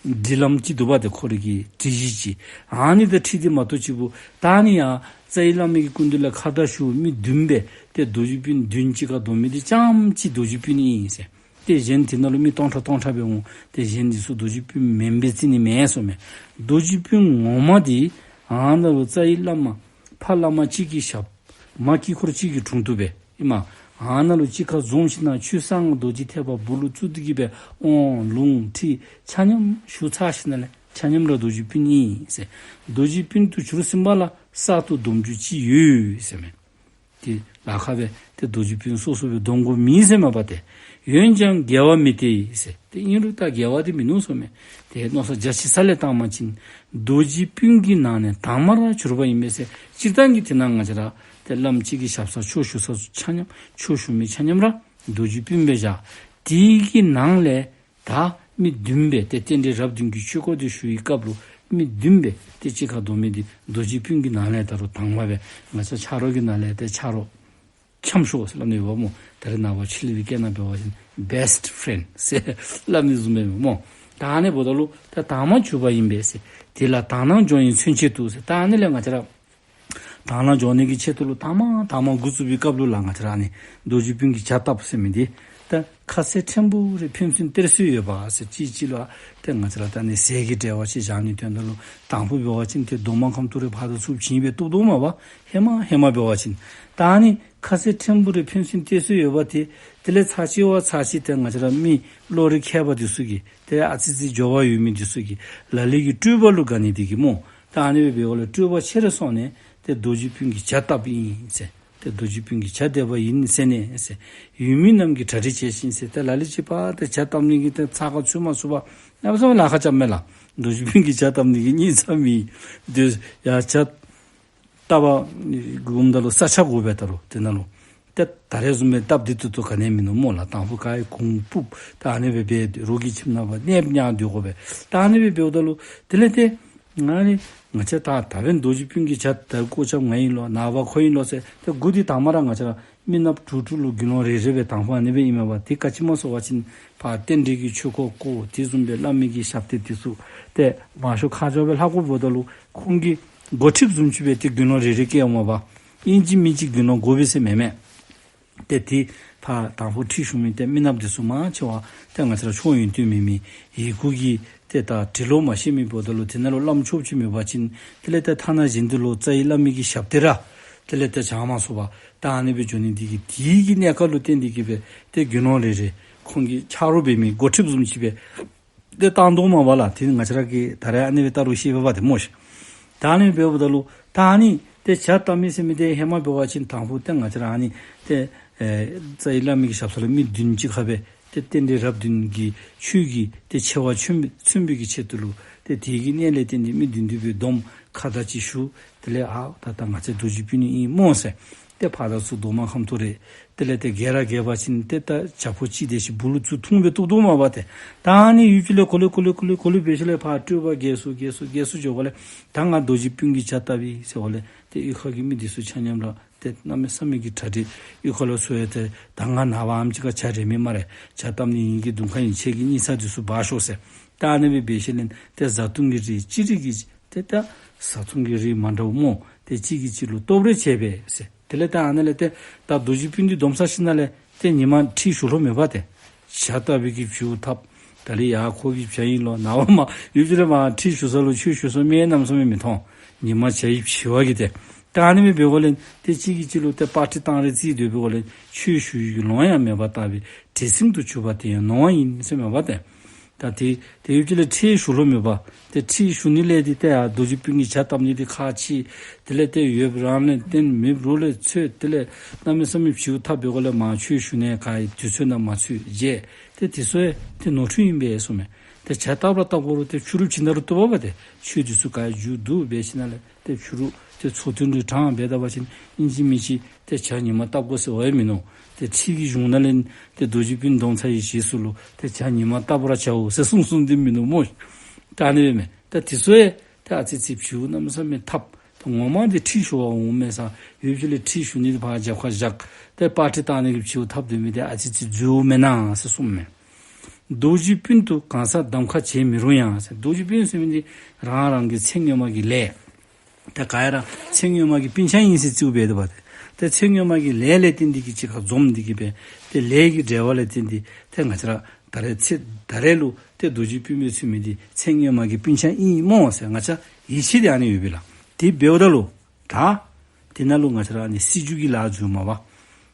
སྒྲིག་ལམ་ཅིག་འདུག་པ། ཏེ་ཁོ་རའི་གི་སྒྲིག་གཞི་ཅིག་ཨ་ནི་དང་འཁྲིལ་ཏེ་མ་གཏོགས་གཅིག་པུ་ད་ཨ་ནི་ཡང་རྩ་བའི་བླ་མའི་གི་སྐུ་མདུན་ལས་ཁ་བརྡ་ཞུ་མི་བདུན་སྦེ་ཏེ་རྡོ་རྗེ་སྤུན་བདུན་གཅིག་ཁར་བསྡོམས་མི་འདི་རྐྱངམ་གཅིག་རྡོ་རྗེ་སྤུན་ཨིན་ཟེར། ཏེ་གཞན་དེ་ནང་ལུ་མི་སྟོང་ཕྲག་སྟོང་ཕྲག་སྦེ་འོང་། ཏེ་གཞན་འདི་ཚུ་རྡོ་རྗེ་སྤུན་མེན་པར་བརྩི་ནི་མེན་གསུངམ་མས། རྡོ་རྗེ་སྤུན་ངོ་མ་འདི་ཨ་ནཱ་ལུ་རྩ་བའི་བླ་མ་ཕ་བླ་མ་གཅིག་གི་ཞབས་མ་དཀྱིལ་འཁོར་གཅིག་གི་དྲུང་དུ་སྦེ་ཨིནམ། ཨ་ནཱ་ལུ་གཅིག་ཁར་འཛོམས་ཞིནམ་ལས་ཆོས་གསང་སྔགས་རྡོ་རྗེ་ཐེག་པ་སྦུག་ལུ་བཙུགས་ཏེ་གིས་སྦེ་དབང་ལུང་ཁྲིད་ཆ་མཉམ་ཞུ་ཚར་ཞིནམ་ལས་ཆ་མཉམ་ར་རྡོ་རྗེ་སྤུན་ཨིན་ཟེར། རྡོ་རྗེ་སྤུན་དུ་གྱུར་ཟིན་པ་ལགས་གསར་དུ་བསྡོམ་རྒྱུ་ཅིག་ཡོད་ཟེར་མས། ཏེ་ལཱ་ཁག་སྦེ་ཏེ་རྡོ་རྗེ་སྤུན་སོ་སོ་སྦེ་བསྡོམ་དགོཔ་མེད་ཟེར་མས་པ། ཏེ་འོན་ཀྱང་འགལ་བ་མི་སྟེར་ཟེར། ཏེ་ཨིན་རུང་ད་འགལ་བ་འདི་མིན་ནུག་གསུངམ་མས། ཏེ་མནོ་བསམ་རྒྱ་ཆེ་ས་ལས་བཏང་པ་ཅིན་རྡོ་རྗེ་སྤུན་གྱི་ནང་ནས་དང་མ་ར་གྱུར་པ་ཨིན་པས་ཟེར། སྤྱིར་བཏང་གི་དེ་ནང་ང་བཅས་ར་ཏེ་བླམ་གཅིག་གི་ཞབས་སར་ཆོས་ཞུ་ས་ཚུ་ཆ་མཉམ་ཆོས་ཞུ་མི་ཆ་མཉམ་ར་རྡོ་རྗེ་སྤུན་སྦེ་བཞག། དེ་གི་ནང་ལས་ད་མི་བདུན་སྦེ་ཏེ་རྟེན་འབྲེལ་རབ་བདུན་གྱི་ཆོས་སྐོར་འདི་ཞུ་བའི་སྐབས་ལུ་མི་བདུན་སྦེ་ཏེ་གཅིག་ཁར་བསྡོམས་མི་འདི་རྡོ་རྗེ་སྤུན་གྱི་ནང་ལས་ད་རུང་དང་མ་སྦེ་ང་བཅས་ཆ་རོགས་ཀྱི་ནང་ལས་ཏེ་ཆ་རོགས་འཆམ་ཤོས་ཟེར་སླབ་ནི་ཡོདཔ་སྨོ། ད་རེས་ནངས་པ་ཕྱི་གླིང་པའི་སྐད་ནང་འབད་བ་ཅིན་best friend ཟེར་སླབ་ནི་བཟུམ་སྦེ་སྨོ། ད་ཨ་ནི་འབདཝ་ད་ལུ་ད་དང་མ་གྱུར་པ་ཨིན་པས་ཟེར། དེ་ལ་དག་སྣང་འཇོག་ནིའི་མཚོན་བྱེད་དུ་ཟེར། ད་ཨ་ནི་ལས་ང་བཅས་ར་དག་སྣང་འཇོག་ནི་གི་ཆེད་དུ་ལུ་དང་མ་དང་མ་འགོ་བཙུགས་པའི་སྐབས་ལུ་ལགས་ང་བཅས་ར་ཨ་ནི་རྡོ་རྗེ་སྤུན་གྱི་ཇ་བཏབ་ཟེར་མི་འདི་ད་ཁ་ཟས་ཕྲན་བུ་རེ་ཕན་ཚུན་སྟེར་སྲོལ་ཡོདཔ་ཟེར། གཅིག་གཅིག་ལུ་ཏེ་ང་བཅས་ར་ད་ཨ་ནི་ཟས་ཀྱི་འབྲེལ་བ་ཅིག་བཞག་ནིའི་དོན་དག་ལུ་དང་ཕུ་འབད་བ་ཅིན་ཏེ་རྡོག་མ་ཁམ་ཐུག་རེ་ཕར་དང་ཚུར་བྱིན་སྦེ་བཏུབ་དོ་མས་པ། ཧེ་མ་ཧེ་མ་འབད་བ་ཅིན་ད་ཨ་ནི་ཁ་ཟས་ཕྲན་བུ་རེ་ཕན་ཚུན་སྟེར་སྲོལ་ཡོདཔ་ཏེ། དེ་ལས་ཚར་གཅིག་བ་ཚར་གཅིག་ཏེ་ང་བཅས་ར་མི་བློ་རིག་མཁས་པ་འདི་ཚུ་གིས་ཏེ་ཨ་ཙི་ཙི་འབྱོར་བ་ཡོད་མི་འདི་ཚུ་གིས་ལ་ལུ་གི་སྤྲོད་པ་ལུ་དགའ་ནི་འདི་གིས་སྨོ། ད་ཨ་ནི་སྦེ་འབདཝ་ལས་སྤྲོད་པ་ཆེ་རུ་སོང་ནས་ཏེ་རྡོ་རྗེ་སྤུན་གྱི་ཇ་བཏབ་ཨིན་ཟེར། ཏེ་རྡོ་རྗེ་སྤུན་གྱི་ཇ་བཏབ་པ་ཨིན་ཟེར་ནས་ཟེར། ཡུལ་མི་རྣམས་ཀྱིས་གྲ་སྒྲིག་བྱས་ཤིང་ཟེར། ཏེ་ལ་ལུ་ཅིག་ཕར་ཏེ་ཇ་བཏབ་ནི་གི་ཏེ་ཚ་ཁ་ཚུད་མ་ཚུད་པར་ཡང་བསམ་ལཱ་ཁག་རྐྱབ་མས་ལགས། རྡོ་རྗེ་སྤུན་གྱི་ཇ་བཏབ་ནི་གི་སྙིང་རྩ་མེད། ཏེ་ཡ་ཇ་བཏབ་པར་འགྱོཝ་ད་ལུ་ས་ཆ་དགོ་པས། ད་རུང་དེ་ནང་ལུ་ཏེ་ད་རེས་བཟུམ་སྦེ་སྟབས་བདེ་ཏོག་ཏོ་ག་ནི་ཡང་མིན་ནུག་སྨོ་ལགས། དང་ཕུ་ག་ཡི་གུང་སྤུབས་ད་ཨ་ནི་སྦེ་འབད་རོགས་ཀྱི་ཁྱིམ་ནང་ཕར་གནས་ཉར་སྡོད་དགོ་པས། ད་ཨ་ནི་སྦེ་འབདཝ་ད་ལུ་དེ་ལས་ཏེ་ང་ནི་ང་བཅས་ད་ད་འབདན་རྡོ་རྗེ་སྤུན་གྱི་ཇ་ད་བཀོ་རྐྱབ་ང་ཨིན་ལོ་ནངས་པ་ཁོ་ཨིན་ལོ་ཟེར་ཏེ་འགོ་འདི་དང་མ་ར་ང་བཅས་ར་མི་ནགཔ་དྲུག་དྲུག་ལུ་དགེ་སློང་རེ་རེ་སྦེ་དང་ཕུ་ཨ་ནི་སྦེ་ཨིན་མས་པ། དེ་ག་ཅི་སྨོ་ཟེར་བ་ཅིན་ཕར་རྟེན་འབྲེལ་གྱི་ཆོས་སྐོར་བསྐོར། དེ་བཟུམ་སྦེ་བླ་མའི་གི་ཞབས་སྟེགས་འདི་ཚུ་ཏེ་མང་ཤོས་ཁ་འཇོག་སྦེ་ལྷག་དགོཔ་འབདཝ་ད་ལུ་ཁོང་གི་འགོ་ཁྲིདཔ་བཟུམ་ཅིག་སྦེ་ཏེ་དགེ་སློང་རེ་རེ་བསྐོཝ་མས་པ། ཨིན་ཅི་མིན་ཅི་དགེ་སློང་དགོ་པས་ཟེར་མེན་མས། ཏེ་དེ་ཕར་དང་ཕུ་ཁྲིད་ཞུ་མི་ཏེ་མི་ནགཔ་འདི་ཚུ་མང་ཆེ་བ་ཏེ་ང་བཅས་ར་ཆོས་ཡོན་ཏན་མེད་མི་ཡི་གུ་གི་ཏེ་ད་འབྲི་ཀློག་མ་ཤེས་མི་འབདཝ་ད་ལུ་དེ་ནང་ལུ་བླམ་ཆོསཔ་ཅིག་མེད་པ་ཅིན་དེ་ལས་ཏེ་ཐ་ན་གཞན་དེ་ལུ་རྩ་བའི་བླ་མའི་གི་ཞབས་སྟེགས་ར་དེ་ལས་ཏེ་བྱང་མ་སོང་པར་ད་ཨ་ནི་སྦེ་འགྱོ་ནི་འདི་གིས་དེ་གི་གནད་ཀ་ལུ་བརྟེན་ཏེ་གིས་སྦེ་ཏེ་དགེ་སློང་རེ་རེ་ཁོང་གི་ཆ་རོགས་འབད་མི་འགོ་ཁྲིདཔ་བཟུམ་ཅིག་སྦེ་ཏེ་བཏང་དོ་མས་པ་ལགས། དེ་ང་བཅས་ར་གིས་ད་རེས་ཨ་ནི་སྦེ་བལྟ་རུང་ཤེས་པས་པ་ཏེ་སྨོ་ཤིག། ད་ཨ་ནི་འབདཝ་ད་ལུ་ད་ཨ་ནི་ཏེ་ཇ་བཏབ་མི་ཟེར་མི་འདི་ཧེ་མ་འབད་བ་ཅིན་དང་ཕུ་ཏེ་ང་བཅས་ར་ཨ་ནི་ཏེ་ཨེ་རྩ་བའི་བླ་མའི་གི་ཞབས་ས་ལུ་མི་བདུན་གཅིག་ཁར་སྦེ་ཏེ་རྟེན་འབྲེལ་རབ་བདུན་གྱི་ཆོས་ཀྱི་ཏེ་ཆེ་བ་མཚོན་མཚོན་པའི་གི་ཆེད་དུ་ལུ་ཏེ་དེ་གི་གནད་ལས་བརྟེན་ཏེ་མི་བདུན་བདུན་སྦེ་བསྡོམས་ཁ་བརྡ་ཅིག་ཞུ། དེ་ལས་ཨ་ད་ད་ང་བཅས་རྡོ་རྗེ་སྤུན་ཨིན་སྨོ་ཟེར། ཏེ་ཕར་དང་ཚུར་རྡོག་མ་ཁམ་ཐུག་རེ། དེ་ལས་ཏེ་རྒས་ར་རྒས་པ་ཅིན་ཏེ་ད་ཇ་ཕོརཔ་ཅིག་དེ་ཅིག་སྦུག་ལུ་བཙུགས་འཐུང་སྦེ་བཏུབ་དོ་མས་པ་ཏེ། ད་ཨ་ནི་ཡུདཔ་ཅིག་ལས་གོ་ལེ་གོ་ལེ་གོ་ལེ་གོ་ལེ་འབད་ཞིནམ་ལས་ཕར་སྤྲོད་པ་རྒྱས་སོང་རྒྱས་སོང་རྒྱས་སོང་འགྱོཝ་ལས་ད་ང་རྡོ་རྗེ་སྤུན་གྱི་ཇ་བཏབ་ཡི་ཟེརཝ་ལས་ཏེ་གཡུས་ཁ་གི་མི་འདི་ཚུ་ཆ་མཉམ་ར་ཏེ་གནམ་མེད་ས་མེད་ཀྱི་གྲ་སྒྲིག། གཡུས་ཁ་ལུ་ཚུར་ཡང་ཏེ་ད་ང་ནངས་པ་ཨམ་ཅིག་ཁར་ཇ་རན་མས་སྨ་རེ། ཇ་བཏབ་ནི་ཨིན་གྱི་འདུག། ག་ཨིན་ཁྱེད་ཀྱི་སྙིང་ཚ་འདི་ཚུ་འབག་ཤོག་ཟེར། ད་ཨ་ནི་སྦེ་འབད་ཞིནམ་ལས་ཏེ་བཟའ་འཐུང་གི་རིགས་ཅི་རིགས་ཀྱི་ཏེ་ད་བཟའ་འཐུང་གི་རིགས་མ་འདྲཝ་སྨོ། ཏེ་གཅིག་གིས་གཅིག་ལུ་སྟོབས་རེ་བྱས་པས་ཟེར། དེ་ལས་ད་ཨ་ནི་ལས་ཏེ་ད་རྡོ་རྗེ་སྤུན་འདི་བསྡོམས་ཚར་ཞིནམ་ལས་ཏེ་ཉི་མ་ཁྲིད་ཞུ་ལོང་མེད་པ་ཏེ། ཇ་བཏབ་པའི་གི་བྱིའུ་ཐབ། ད་རེས་ཡར་ཁོ་གི་བྱ་ཨིན་ལོ། ནངས་པ་མར་ཡུདཔ་ཅིག་ལས་མར་ཁྲིད་ཞུ་ས་ལུ་ཆོས་ཞུ་ས་མི་གནམ་མེད་ས་མེད་མི་མཐོང་། ཉི་མ་བྱ་ཡི་བྱི་བ་གིས་ཏེ་ ད་ཨ་ནི་སྦེ་འབད་དགོཔ་ལས་ཏེ་གཅིག་གིས་གཅིག་ལུ་ཏེ་པར་ཊི་བཏང་རེ་རྩིས་སྡོད་པའི་སྒོ་ལས་ཆོས་ཞུ་བའི་གི་ལོང་ཡང་མེད་པར་ལྟ་བའི་བྲེལ་ཟིང་དུ་གྱུར་པ་དེ་ཡང་ནོར་བ་ཡིན་ཟེར་མས་པ་ཏེ། ད་དེ་དེ་ཡུལ་གྱི་ལས་ཁྲིད་ཞུ་ལོང་མེད་པ། ཏེ་ཁྲིད་ཞུ་ནི་ལས་འདི་ཏེ་ཡར་རྡོ་རྗེ་སྤུན་གྱི་ཇ་བཏབ་ནི་འདི་ཁག་ཆེ། དེ་ལས་ཏེ་ཡོདཔ་རང་ལས་བརྟེན་མེདཔ་རོགས་ལས་འཚོལ། དེ་ལས་གནམ་མེད་ས་མེད་བྱིའུ་འཐབ་པའི་སྒོ་ལས་མར་ཆོས་ཞུ་ནི་ག་ཡི་དུས་ཚོད་ནང་མ་ཚུད་བྱས། ཏེ་དེ་ཚུ་ཡང་ཏེ་ནོར་འཁྲུལ་ཨིན་པས་གསུངས་མས། ཏེ་ཇ་བཏབ་ར་བཏབ་དགོ་རུང་ཏེ་ཕྱི་རུ་བྱིན་ད་རུང་བཏུབ་པས་པ་ཏེ། ཆོས་འདི་ཚུ་ག་ཡི་མཇུག་བསྡུ་འབད་ཞིནམ་ལས་ཏེ་ཕྱི་རུ་ཏེ་ཚོགས་ཐུན་རེ་དྲངས་འབད་ད་པ་ཅིན་ཨིན་ཅི་མིན་ཅི་ཏེ་ཇ་ཉི་མ་བཏབ་དགོ་ཟེར་བ་ཡང་མིན་ནུག། ཏེ་ཁྲིད་ཀྱི་གཞུང་ནང་ལས་ཏེ་རྡོ་རྗེ་སྤུན་བསྡོམས་ཚར་བའི་རྗེས་སུ་ལུ་ཏེ་ཇ་ཉི་མ་བཏབ་ར་བྱའོ་ཟེར་གསུངས་གསུངས་ཏེ་མིན་ནུག་སྨོ། ད་ཨ་ནི་སྦེ་མས། ད་དེ་ཚུ་ཡང་ཏེ་ཨ་ཙི་ཅིག་བྱིའུ་གནམ་མེད་ས་མེད་འཐབ། ད་ངོ་མ་འདི་ཁྲིད་ཞུ་བར་འོང་མས་ཟེར་ཡུལ་གྱི་ལས་ཁྲིད་ཞུ་ནི་འདི་ཕར་རྒྱབ་ཁར་བཞག། ཏེ་པར་ཊི་བཏང་ནི་གི་བྱིའུ་འཐབ་སྡོད་མི་འདི་ཨ་ཙི་ཅིག་འཛོལཝ་མེན་ན་ཟེར་གསུངས་མས། རྡོ་རྗེ་སྤུན་དུ་གང་ཟག་གདམ་ཁ་བྱེད་མི་རུང་ཡང་ཟེར། རྡོ་རྗེ་སྤུན་ཟེར་མི་འདི་རང་རང་གི་ཚེ་སྔོན་མ་གི་ལས། ད་ག་ཡ་ར་ཚེ་སྔོན་མ་གི་སྤུན་ཆ་ཨིན་ཟེར་རྩིཝ་འབད་དོ་པ་ཏེ། ཏེ་ཚེ་སྔོན་མ་གི་ལས་ལས་བརྟེན་ཏེ་གིས་གཅིག་ཁར་འཛོམས་ཏེ་གིས་སྦེ་ཏེ་ལས་ཀྱི་འབྲེལ་བ་ལས་བརྟེན་ཏེ་ཏེ་ང་བཅས་ར་ད་རེས་ཚེ་ད་རེས་ལུ་ཏེ་རྡོ་རྗེ་སྤུན་སྦེ་ཚུད་མི་འདི་ཚེ་སྔོན་མ་གི་སྤུན་ཆ་ཨིན་སྨོ་ཟེར་ང་བཅས་ཡིད་ཆེས་འདི་ཨ་ནི་ཡོད་པས་ལགས། དེ་འབདཝ་ད་ལུ་ད་དེ་ནང་ལུ་ང་བཅས་ར་ཨ་ནི་སྲིད་བྱུས་ཀྱི་ལཱ་འཛོལཝ་མས་པ།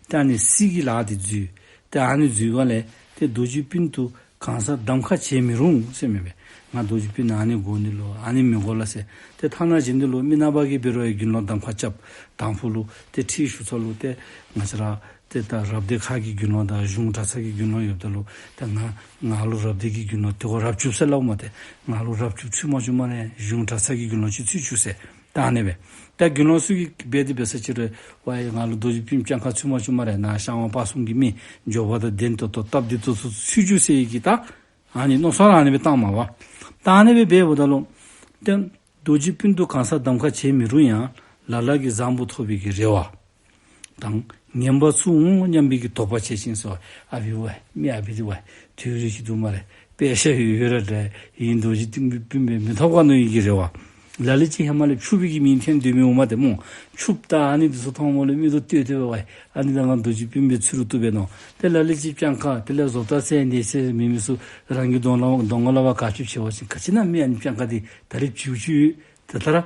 ད་ཨ་ནི་སྲིད་ཀྱི་ལཱ་འདི་འཛོལ། ད་ཨ་ནི་འཛོལ་བ་ལས་ཏེ་རྡོ་རྗེ་སྤུན་དུ་གང་ཟག་གདམ་ཁ་བྱེད་མི་རུང་ཟེར་མས་པ། ང་རྡོ་རྗེ་སྤུན་ཨ་ནི་དགོ་ནི་ལོ་ཨ་ནི་མི་དགོ་ལགས་ཟེར། ཏེ་ཐ་ན་གཞན་འདི་ལུ་མི་ནག་པ་གིས་འབད་རུང་ཡང་དགེ་སློང་གདམ་ཁ་རྐྱབ། དང་ཕུ་ལུ་ཏེ་ཁྲིད་ཞུ་ས་ལུ་ཏེ་ང་བཅས་ར་ཏེ་ད་རབ་སྡེ་ཁག་གི་དགེ་སློང་དང་གཞུང་གྲྭ་ཚང་གི་དགེ་སློང་ཡོདཔ་ད་ལུ་ཏེ་ང་ང་ལུ་རབ་སྡེ་གི་དགེ་སློང་དེ་ཁར་རབ་བྱུང་ཟེར་སླབ་མས་ཏེ། ང་ལུ་རབ་བྱུང་ཚུད་མ་བྱུང་སྨ་རེ། གཞུང་གྲྭ་ཚང་གི་དགེ་སློང་ཅིག་ཚུད་བཅུག་ཟེར། ད་ཨ་ནི་སྦེ་ད་དགེ་སློང་ཚུ་གིས་འབད་དེ་འབད་ས་ཅིག་རུང་ཝའི་ང་ལུ་རྡོ་རྗེ་སྤུན་སྤྱང་ཀ་ཚུད་མ་བཅུག་སྨ་རེ། ནཱ་ཤར་ཝང་སྤ་གསུམ་གྱི་མི་འབྱོར་པ་དང་ལྡན་ཏོག་ཏོ་སྟབས་བདེ་ཏོག་ཏོ་ཚུད་བཅུག་ཟེར་གྱི་ད་ཨ་ནི་མནོ་བསམ་ར་ཨ་ནི་སྦེ་བཏངམ་མས་པ། ད་ཨ་ནི་སྦེ་འབདཝ་ད་ལུ་ཏེ་རྡོ་རྗེ་སྤུན་དུ་གང་ཟག་གདམ་ཁ་བྱེད་མི་རུང་ཡང་། ལ་ལ་གིས་བཟང་པོ་ཐོབ་པའི་གི་རེ་བ་དང་ངན་པ་ཚུར་འོང་སྙམ་པའི་གི་དོགས་པ་བྱེད་ཅིང་ཟེར། ཨ་བི་ཝའི་མི་ཨ་བི་འདི་ཝའི་དུས་རེ་ཞིག་འདུག་སྨ་རེ། དཔེ་ཤ་ཡོད་ཡོད་ར་འདྲ་ཡིན། རྡོ་རྗེ་སྤུན་སྦེ་མི་ཐོབ་ག་མནོ་བའི་གི་རེ་བ། ལ་ལུ་ཅིག་ཧེ་མ་ལས་ཕྱུགཔོ་གི་མིང་འཐེན་སྡོད་མི་འོང་མས་ཏེ་སྨོ། ཕྱུགཔོ་ད་ཨ་ནི་འདི་ཚུ་མཐོངམ་ལས་མིག་ཏོ་བལྟ་སྟེ་སྦེ་ཝའི་ཨ་ནི་ད་ང་རྡོ་རྗེ་སྤུན་སྦེ་ཚུད་རུང་བཏུབ་པས་མནོ། ཏེ་ལ་ལུ་ཅིག་སྤྱང་ཀ་དེ་ལས་བཟོ་ལྟ་ཟེར་འདི་ཟེར་མེད་མི་ཚུ་རང་གི་གདོང་ལ་གདོང་ཁ་ལུ་ཕར་ག་ཅི་བྱེད་པ་ཅིན་ག་ཅི་ཨ་ནི་མི་ཨ་ནི་སྤྱང་ཀ་འདི་ད་རེས་བྱིའུ་ཅིག་ཡོད། ད་ལྟོ་ར་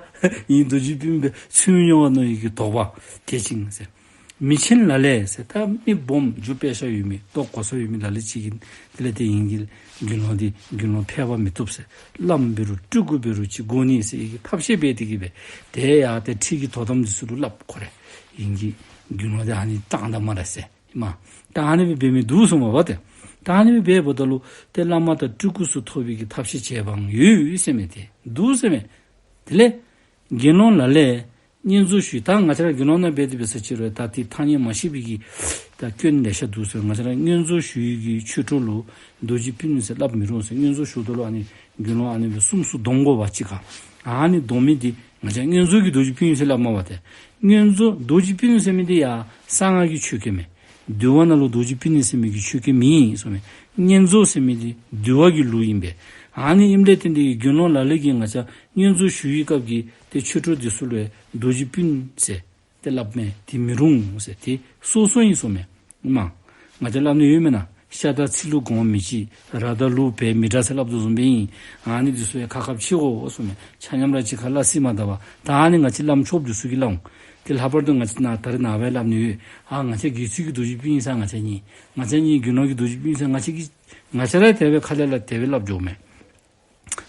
ཨིན་རྡོ་རྗེ་སྤུན་སྦེ་ཚུད་མི་འོང་ག་མནོ་བའི་གི་དོགས་པ་བྱེད་ཅིང་ཟེར། མི་ཆེན་ལ་ལས་ཟེར། ད་མི་སྦོམ་རྒྱུ་དཔེ་ཤ་ཡོད་མི་ལྟོ་གོ་ས་ཡོད་མི་ལ་ལུ་ཅིག་གིས་དེ་ལས་ཏེ་ཨིན་གྱི་དགེ་སློང་འདི་དགེ་སློང་ཕལ་པ་མི་བཏུབ་ཟེར། བླམ་འབད་རུང་སྤྲུལ་སྐུ་འབད་རུང་ཅིག་དགོ་ནི་ཟེར་བའི་གི་ཐབས་ཤེས་འབད་དེ་གིས་སྦེ་ཏེ་ཡར་ཏེ་ཁྲིད་ཀྱི་དོ་དམ་འདི་ཚུ་ལུ་སླབ། ཁོ་ར་ཨིན་གྱི་དགེ་སློང་འདི་ཨ་ནི་བཏང་ད་སྨ་རེ་ཟེར། ཨིན་མས། ད་ཨ་ནི་སྦེ་འབད་མི་འདུག་གསུངམ་མས་པ་ཏེ། ད་ཨ་ནི་སྦེ་འབདཝ་ད་ལུ་ཏེ་བླ་མ་དང་སྤྲུལ་སྐུ་ཚུ་ཐོབ་པའི་གི་ཐབས་ཤེས་བྱེད་པའང་ཡོད་ཟེར་མས་ཏེ། འདུག་ཟེར་མས། དེ་ལས་དགེ་སློང་ལ་ལས་བསྙེན་རྫོགས་ཞུ། ད་ང་བཅས་ར་དགེ་སློང་ནང་འབད་དེ་འབད་ས་ཅིག་རུང་ད་ཏེ་ཐ་སྙད་མ་ཤེས་པའི་གི་ད་སྐྱོན་ལེ་ཤ་འདུག་ཟེར། ང་བཅས་ར་བསྙེན་རྫོགས་ཞུ་བའི་གི་ཆོས་གྲོགས་ལུ་རྡོ་རྗེ་སྤུན་ཟེར་སླབ་མི་རུང་ཟེར། བསྙེན་རྫོགས་ཞུཝ་ད་ལུ་ཨ་ནི་དགེ་སློང་ཨ་ནི་སྦེ་གསུམ་གསུམ་སྡོམ་དགོ་པ་ཅིག་ཁར། ཨ་ནི་སྡོམ་མི་འདི་ང་བཅས་བསྙེན་རྫོགས་ཀྱི་རྡོ་རྗེ་སྤུན་ཟེར་སླབ་མས་པ་ཏེ། བསྙེན་རྫོགས་རྡོ་རྗེ་སྤུན་ཟེར་མི་འདི་ཡར་གསང་སྔགས་ཀྱི་ཆོས་སྐད་མས། འདུལ་བ་ནང་ལུ་རྡོ་རྗེ་སྤུན་ཟེར་མི་གི་ཆོས་སྐད་མེན་གསུངམ་མས། བསྙེན་རྫོགས་ཟེར་མི་འདི་འདུལ་བ་གི་ལུགས་ཨིན་པས། ཨ་ནི་ཨིནམ་ལས་བརྟེན་ཏེ་དགེ་སློང་ལ་ལུ་གིས་ང་བཅས་བསྙེན་རྫོགས་ཞུ་བའི་སྐབས་ཀྱི་ཏེ་ཆོས་གྲོགས་འདི་ཚུ་ལུ་རྡོ་རྗེ་སྤུན་ཟེར་ཏེ་སླབ་མས། དེ་མི་རུང་ཟེར། དེ་སོ་སོ་ཨིན་གསུངམ་མས། ཨིན་མས། ང་བཅས་སླབ་ནི་ཡོད་མེན་ན། ཤ་དང་ཚིལ་ལུ་དགོངས་མི་བྱེད། ར་དང་ལུག་བལ་མི་དྲ་ཟེར་སླབ་དོ་བཟུམ་སྦེ་ཨིན། ཨ་ནི་འདི་ཚུ་ཡང་ཁ་ཁ་ཕྱེ་དགོ་གསུངམ་མས། ཆ་མཉམ་ར་གཅིག་ཁར་སླ་བསྲེ་མ་བཏང་བར། ད་ཨ་ནི་ང་བཅས་བླམ་ཆོསཔ་འདི་ཚུ་གིས་སླབ་འོང་། ཏེ་ལྷག་པར་དུ་ང་བཅས་ནཱ་ད་རེས་ནངས་པ་སླབ་ནི་ཡོད། ཨ་ང་བཅས་དགེ་ཚུལ་གྱི་རྡོ་རྗེ་སྤུན་ཨིན་ཟེར་ང་བཅས་གཉིས། ང་བཅས་གཉིས་དགེ་སློང་གི་རྡོ་རྗེ་སྤུན་ཨིན་ཟེར་ང་བཅས་ཀྱིས་ང་བཅས་ར་དེ་སྦེ་ཁ་ལས་ལགས་དེ་སྦེ་སླབ་འགྱོཝ་མས།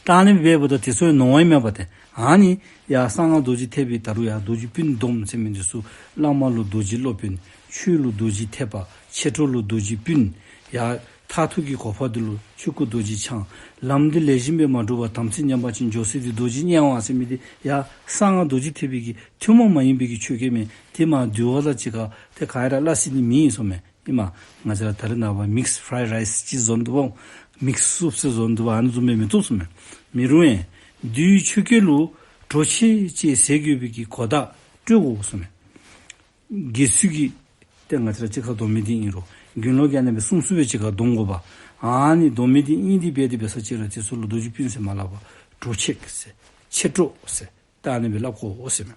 ད་ཨ་ནི་སྦེ་འབདཝ་ད་དེ་ཚུ་ཡང་ནོར་བ་ཨིན་མས་པ་ཏེ། ཨ་ནི་ཡར་གསང་སྔགས་རྡོ་རྗེ་ཐེག་པའི་ད་རུང་ཡར་རྡོ་རྗེ་སྤུན་སྡོམ་ཟེར་མི་འདི་ཚུ་བླ་མ་ལུ་རྡོ་རྗེ་སློབ་དཔོན། ཆོས་ལུ་རྡོ་རྗེ་ཐེག་པ། མཆེད་གྲོགས་ལུ་རྡོ་རྗེ་སྤུན། ཡར་མཐར་ཐུག་གི་གོ་འཕང་འདི་ལུ་ཆོས་སྐུ་རྡོ་རྗེ་འཆང་། ལམ་འདི་ལེགས་ཤོམ་སྦེ་མ་གྲུབ་པར་དམ་ཚིག་ཉམས་པ་ཅིན་འགྱོ་ས་འདི་རྡོ་རྗེ་དམྱལ་བ་ཟེར་མི་འདི་ཡར་གསང་སྔགས་རྡོ་རྗེ་ཐེག་པའི་གི་ཐུན་མོང་མ་ཡིན་པའི་གི་ཆོས་སྐད་མས། དེ་མར་འདུལ་བ་དང་གཅིག་ཁར་ཏེ་ག་ར་སླ་བསྲེ་ནི་མེན་གསུངམ་མས། ཨིན་མས། ང་བཅས་ར་ད་རེས་ནངས་པ་མིགསི་ཕྲའིཌ་རའིསི་ཅིག་བཟོ་ནི་འདུག་པ། མིགསི་སུབ་ཟེར་བཟོ་ནི་འདུག་པ། ཨ་ནི་བཟུམ་སྦེ་མི་བཏུབ་གསུངམ་མས། མི་རུང་ཡང་། འདུལ་བའི་ཆོས་སྐད་ལུ་གྲོགས་མཆེད་ཅེས་ཟེར་དགོས་པའི་གི་གོ་བརྡ་སྤྲོད་དགོ་གསུངམ་མས། དགེ་ཚུལ་གྱི་ཏེ་ང་བཅས་ར་གཅིག་ཁར་སྡོམ་མི་འདི་ཨིན་རུང་དགེ་སློང་གིས་ཨ་ནི་སྦེ་གསུམ་གསུམ་སྦེ་གཅིག་ཁར་སྡོམ་དགོ་པ། ཨ་ནི་སྡོམ་མི་འདི་ཨིན། དེ་སྦེ་དེ་འབད་ས་ཅིག་རུང་དེ་ཚུ་ལུ་རྡོ་རྗེ་སྤུན་ཟེར་མ་སླབ་པར་གྲོགས་མཆེད་ཟེར། མཆེད་གྲོགས་ཟེར། ད་ཨ་ནི་སྦེ་སླབ་དགོ་ཟེར་མས།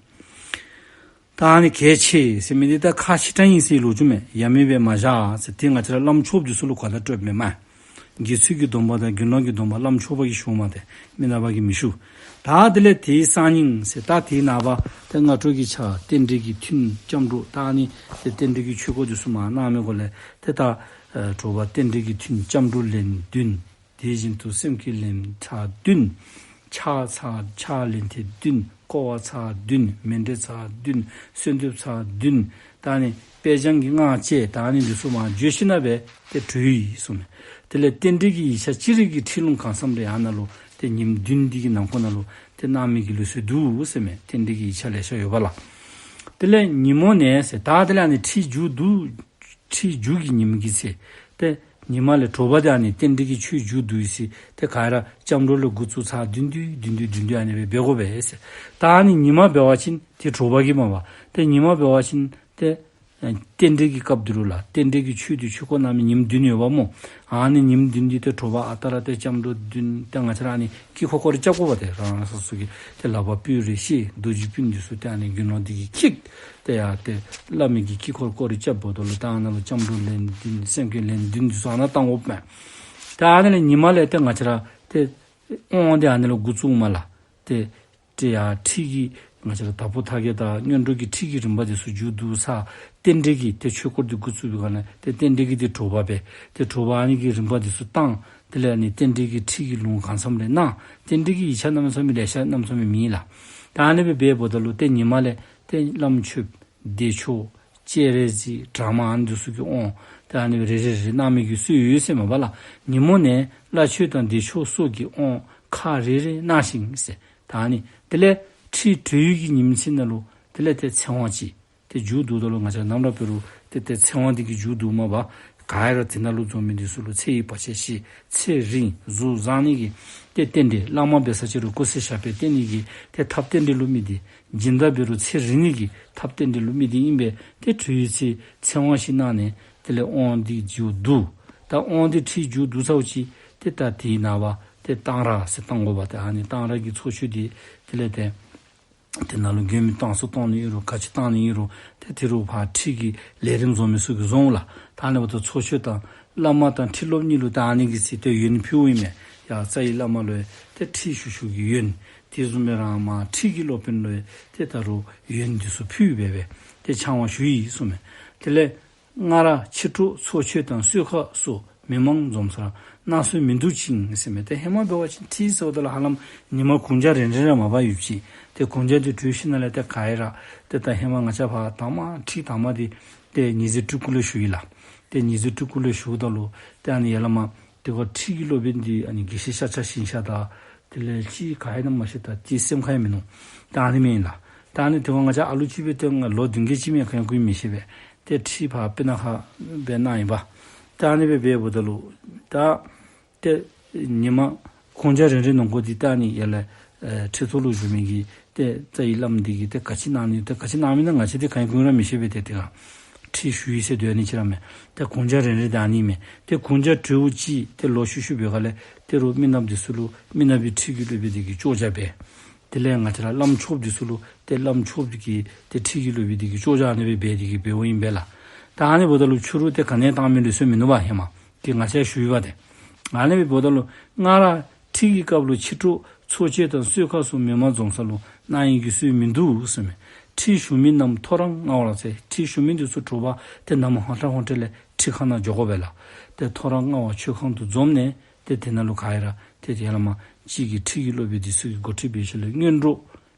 ད་ཨ་ནི་གལ་ཆེ་ཟེར་མི་འདི་ད་ཁག་ཆེ་དྲགས་ཨིན་ཟེར་ལོ་རྒྱུས་མས། ཡ་མེད་སྦེ་མ་བཞག་ཟེར། ཏེ་ང་བཅས་ར་བླམ་ཆོསཔ་འདི་ཚུ་ལུ་གོ་བརྡ་སྤྲོདཔ་མས་མས། དགེ་ཚུལ་གྱི་སྡོམ་པ་དང་དགེ་སློང་གི་སྡོམ་པ་བླམ་ཆོསཔ་གིས་ཞུཝ་མས་ཏེ། མི་ནགཔ་གིས་མི་ཞུ། ད་དེ་ལས་དེའི་སང་ཉིན་ཟེར་ད་དེའི་ནངས་པ་ཏེ་སྔ་དྲོ་གི་ཆ་རྟེན་འབྲེལ་གྱི་ཐུན་སྐྱབས་འགྲོ། ད་ཨ་ནི་ཏེ་རྟེན་འབྲེལ་གྱི་ཆོས་སྐོར་དེ་ཚུ་མར་གནང་མི་སྒོ་ལས་ཏེ་ད་ཨེ་དྲོ་པ་རྟེན་འབྲེལ་གྱི་ཐུན་སྐྱབས་འགྲོ་ལན་བདུན། དེ་བཞིན་དུ་སེམས་བསྐྱེད་ལན་ཕྲ་བདུན། ཕྱག་འཚལ་ཕྱག་ལན་ཏེ་བདུན། བསྐོར་བ་ཚར་བདུན། མཎྜལ་ཚར་བདུན། གསོལ་འདེབས་ཚར་བདུན། ད་ཨ་ནི་དཔེ་བྱང་གི་སྔགས་བཅས་ད་ཨ་ནི་འདི་ཚུ་མར་བརྗོད་ཞིནམ་ལས་ཏེ་གྲོལ་ཡི་གསུངས་མས། དེ་ལས་རྟེན་འབྲེལ་གྱི་ཡིག་ཆ་ཅི་རིགས་ཀྱི་ཁྲིད་ལུང་གང་འཚམས་རེ་ཡར་ནང་ལུ་ཏེ་ཉིནམ་བདུན་འདི་གི་ནང་འཁོད་ནང་ལུ་ཏེ་གནང་མི་གི་ལུགས་སྲོལ་འདུག་ཟེར་མས། རྟེན་འབྲེལ་གྱི་ཡིག་ཆ་ལེ་ཤ་ཡོདཔ་ལགས། དེ་ལས་ཉིན་མོ་ནས་ཟེར་ད་དེ་ལས་ཨ་ནི་ཁྲིད་མཇུག་བསྡུ་ཁྲིད་མཇུག་གི་ཉིནམ་གི་ཚེ་ཏེ་ཉི་མ་ལས་དྲོ་པ་དེ་ཨ་ནི་རྟེན་འབྲེལ་གྱི་ཆོས་མཇུག་བསྡུ་ཡི་ཟེར་ཏེ་ག་ར་སྐྱབས་འགྲོ་ལས་འགོ་བཙུགས་ཚར་བདུན་བདུན་བདུན་བདུན་བདུན་བདུན་ཨ་ནི་སྦེ་འབད་དགོ་པས་ཟེར། ད་ཨ་ནི་ཉི་མ་འབད་བ་ཅིན་ཏེ་དྲོ་པ་གི་མས་པ། ཏེ་ཉི་མ་འབད་བ་ཅིན་ཏེ་ཨེ་རྟེན་འབྲེལ་གྱི་སྐབས་འདི་ལུ་ལགས་རྟེན་འབྲེལ་གྱི་ཆོས་འདི་ཆོས་སྐོར་གནང་མི་ཉིནམ་བདུན་ཡོདཔ་སྨོ། ཨ་ནི་ཉིནམ་བདུན་འདི་ཏེ་དྲོ་པ་ཨ་རྟག་ར་ཏེ་སྐྱབས་འགྲོ་བདུན་ཏེ་ང་བཅས་ར་ཨ་ནི་དཀྱིལ་འཁོར་སྐོར་ར་རྐྱབ་དགོ་པས། ཏེ་རང་རང་སོ་སོ་གི་ཏེ་ལག་པ་སྤུ་རེ་བཤེད་རྡོ་རྗེ་སྤུན་འདི་ཚུ་ཏེ་ཨ་ནི་དགེ་སློང་འདི་གིས་འཁྱིད་དེ་ཡར་ཏེ་བླ་མའི་གི་དཀྱིལ་འཁོར་སྐོར་ར་རྐྱབ་འབདཝ་ད་ལུ་ད་ཨ་ནཱ་ལུ་སྐྱབས་འགྲོ་ལན་བདུན་སེམས་བསྐྱེད་ལན་བདུན་འདི་ཚུ་ཨ་ནཱ་བཏང་དགོཔ་མས། ཏེ་ཨ་ནི་ལས་ཉི་མ་ལས་ཏེ་ང་བཅས་ར་ཏེ་དབང་འདི་ཨ་ནི་ལུ་འགོ་བཙུགས་མས་ལགས། ཏེ་ཏེ་ཡར་ཁྲིད་ཀྱི་ང་བཅས་ར་དྭགས་པོ་ཐར་རྒྱན་དང་སྔོན་འགྲོ་གི་ཁྲིད་ཀྱི་རིམ་པ་འདི་ཚུ་མཇུག་བསྡུ་ཚར། རྟེན་འབྲེལ་གྱི་ཏེ་ཆོས་སྐོར་འདི་འགོ་བཙུགས་པའི་སྒང་ལས་ཏེ་རྟེན་འབྲེལ་གྱི་ཏེ་དྲོ་པ་འབད། ཏེ་དྲོ་པ་ཨ་ནི་གི་རིམ་པ་འདི་ཚུ་བཏང་། དེ་ལས་ཨ་ནི་རྟེན་འབྲེལ་གྱི་ཁྲིད་ཀྱི་ལུང་གང་འཚམས་རེ་གནང་། རྟེན་འབྲེལ་གྱི་ཡིག་ཆ་གནམ་མེད་ས་མེད་ལེ་ཤ་གནམ་མེད་ས་མེད་མེད་ལགས། ད་ཨ་ནི་སྦེ་འབདཝ་ད་ལུ་ཏེ་ཉི་མ་ལས་ཏེ་བླམ་མཆོདཔ་བདེ་མཆོག་སྤྱན་རས་གཟིགས་དྲག་དམར་ཨ་ནི་འདི་ཚུ་གི་དབང་ད་ཨ་ནི་སྦེ་རེ་རེ་རེ་གནང་མི་གི་སྲོལ་ཡོད་ཟེར་མས་པ་ལགས། ཉིན་མོ་ནས་བླ་མཆོད་དང་བདེ་མཆོག་སོགས་ཀྱི་དབང་ཁག་རེ་རེ་གནང་ཞིང་ཟེར། ད་ཨ་ནི་དེ་ལས་ཁྲིད་གྲོལ་ཡུལ་གྱི་ཉིནམ་ཚེ་ནང་ལུ་དེ་ལས་ཏེ་ཚེ་དབང་ཅིག་ཏེ་མཇུག་བསྡུཝ་ད་ལུ་ང་བཅས་ནམ་ར་འབད་རུང་ཏེ་ཏེ་ཚེ་དབང་འདི་གིས་མཇུག་བསྡུཝ་མས་པ། ག་ར་དེ་ནང་ལུ་འཛོམས་མི་འདི་ཚུ་ལུ་ཚེ་ཡི་བར་ཆད་ཞི་ཚེ་རིང་གཟུགས་བཟང་ནི་གི་ཏེ་རྟེན་འབྲེལ། བླ་མ་འབད་ས་ཅིག་རུང་སྐུ་ཚེ་ཞབས་པད་བརྟན་ནི་གི་ཏེ་ཐབས་རྟེན་འབྲེལ་ལུ་དམིགས་ཏེ། སྦྱིན་བདག་འབད་རུང་ཚེ་རིང་ནི་གི་ཐབས་རྟེན་འབྲེལ་ལུ་དམིགས་ཏེ་ཨིན་པས། ཏེ་གྲོལ་ཡུལ་ཚེ་ཚེ་དབང་ཞིག་གནང་ནས་དེ་ལས་དབང་འདི་མཇུག་བསྡུ། ད་དབང་འདི་ཁྲིད་མཇུག་བསྡུ་ཚརཝ་ཅིག་ཏེ་ད་དེའི་ནངས་པ་ཏེ་གཏང་རག་ཟེར་གཏང་དགོ་པས། ཏེ་ཨ་ནི་གཏང་རག་གི་ཚོགས་མཆོད་འདི་དེ་ལས་ཏེ་དེ་ནང་ལུ་མགོན་པོའི་གཏང་ཚོགས་གཏང་ནི་ཨིན་རུང་ག་ཅི་གཏང་ནི་ཨིན་རུང་ཏེ་དེ་རུང་ཕར་ཁྲིད་ཀྱི་ལས་རིམ་འཛོམས་མི་ཚུ་གིས་འཛོམས་ལགས། ད་ཨ་ནི་འབདཝ་ད་ཚོགས་མཆོད་དང་བླ་མ་དང་ཁྲིད་རློབས་གཉིས་ལུ་ད་ཨ་ནི་གི་ཚེ་ཏེ་ཡོན་ཕུལཝ་ཨིན་མས། ཡར་རྩ་བའི་བླ་མ་ལུ་ཡང་ཏེ་ཁྲིད་ཞུ་ཞུཝ་གི་ཡོན། དེ་བཟུམ་སྦེ་ར་མར་ཁྲིད་ཀྱི་སློབ་དཔོན་ལུ་ཡང་ཏེ་ད་རུང་ཡོན་འདི་ཚུ་ཕུལ་སྦེ་སྦེ་ཏེ་ཕྱག་དབང་ཞུ་ཡི་གསུངས་མས། དེ་ལས་སྔར་ཕྱི་དྲོ་ཚོགས་མཆོད་དང་གསོལ་ཁ་སོགས་མི་མང་འཛོམས་སར་གནང་སྲོལ་མི་འདུག་ཅིང་ཟེར་མས། ཏེ་ཧེ་མ་འབད་བ་ཅིན་ཁྲིད་ཟེརཝ་ད་ལུ་ཧ་ལམ་ཉིན་མ་གུང་ཇ་རན་རན་ར་མ་འབད་ཡོདཔ་ཅིག། ཏེ་གུང་ཇ་འདི་གྲོལ་ཞིནམ་ལས་ཏེ་ག་ར་ཏེ་ད་ཧེ་མ་ང་བཅས་ཕར་དང་པ་ཁྲིད་དང་པ་འདི་ཏེ་ཉི་ཟེར་སྤྲུལ་སྐུ་ལུ་ཞུ་ཡི་ལགས། ཏེ་ཉི་ཟེར་སྤྲུལ་སྐུ་ལུ་ཞུཝ་ད་ལུ་ཏེ་ཨ་ནི་ཡར་ལས་མར་ཏེ་ཁོ་ཁྲིད་ཀྱི་སློབ་དཔོན་འདི་ཨ་ནི་དགེ་བཤེས་ཤཱཀྱ་ཞིང་གཤེགས་དང་དེ་ལས་ཅིག་ག་ཨིན་ན་མ་ཤེས། ད་ཅིག་སེམས་ཁར་ཡང་མིན་ནུག། ད་ཨ་ནི་མེན་ལགས། ད་ཨ་ནི་དེ་ཁར་ང་བཅས་ཨ་ལུ་ཅིག་སྦེ་ཏེ་ལོ་བདུན་བརྒྱད་ཅིག་མས། ག་ཡང་གོ་མི་ཤེས་པས། ཏེ་ཁྲིད་ཕར་སྤུ་ན་ཁ་སྦེ་གནང་ཡི་པ། ད་ཨ་ནི་སྦེ་འབདཝ་ད་ལུ་ད་ཏེ་ཉིན་མ་གུང་ཇ་རན་རན་ནང་འགོ་འདི་ད་ཨ་ནི་ཡར་ལས་ཨེ་ཁྲི་ཐོག་ལུ་བཞུགས་མི་གི་ཏེ་རྩ་བའི་བླམ་འདི་གིས་ཏེ་ག་ཅི་གནང་ནི་ཏེ་ག་ཅི་གནང་མི་ན་ང་བཅས་འདི་ག་ཡང་གོ་ར་མི་ཤེས་པས། ཏེ་དེ་ཁར་ཁྲིད་ཞུ་ཡི་ཟེར་སྡོད་ནི་ཅིག་ར་མེད། ཏེ་གུང་ཇ་རན་རན་ད་ཨ་ནི་མས། ཏེ་གུང་ཇ་གྲོལཝ་ཅིག་ཏེ་ལོག་ཤུལ་ཤུལ་འབད་སྒང་ལས་ཏེ་རུང་མི་ནགཔ་འདི་ཚུ་ལུ་མི་ནག་པའི་ཁྲིད་ཀྱི་སློབ་དཔོན་འདི་གིས་བཅོ་བརྒྱད་འབད། དེ་ལས་ང་བཅས་ར་བླམ་ཆོསཔ་འདི་ཚུ་ལུ་ཏེ་བླམ་ཆོསཔ་འདི་གིས་ཏེ་ཁྲིད་ཀྱི་སློབ་དཔོན་འདི་གིས་བཅོ་བརྒྱད་ཨ་ནི་སྦེ་འབད་དེ་གིས་འབདཝ་ཨིན་པས་ལགས། ད་ཨ་ནི་འབདཝ་ད་ལུ་ཕྱི་རུ་ཏེ་ག་ནི་ཡང་གཏང་མི་ལུགས་སྲོལ་མིན་ནུག་པ་ཧེ་མ། ཏེ་ང་བཅས་ཞུ་ཡི་པ་ཏེ། ཨ་ནི་སྦེ་འབདཝ་ད་ལུ་སྔར་ཁྲིད་ཀྱི་སྐབས་ལུ་ཕྱི་དྲོ་ཚོགས་མཆོད་དང་གསོལ་ཁ་སོགས་མི་མང་འཛོམས་ས་ལུ་གནང་ཡི་གི་སྲོལ་མིན་འདུག་གསུངས་མས། ཁྲིད་ཞུ་མི་རྣམས་ཐོ་རངས་སྔ་བར་ཟེར། ཁྲིད་ཞུ་མི་འདི་ཚུ་དྲོ་པ་ཏེ་ནམ་ཧོན་ཏ་ཧོན་ཏ་ལས་ཁྲིད་ཁང་ནང་འགྱོ་དགོ་པས་ལགས། ཏེ་ཐོ་རངས་སྔ་བར་མཆོད་ཁང་དུ་འཛོམས་ནས་ཏེ་དེ་ནང་ལུ་ག་ར་ཏེ་ཡར་ལས་མར་གཅིག་གིས་ཁྲིད་ཀྱི་སློབ་དཔོན་འདི་ཚུ་གིས་འགོ་ཁྲིད་འབད་ཞིནམ་ལས་སྔོན་འགྲོ་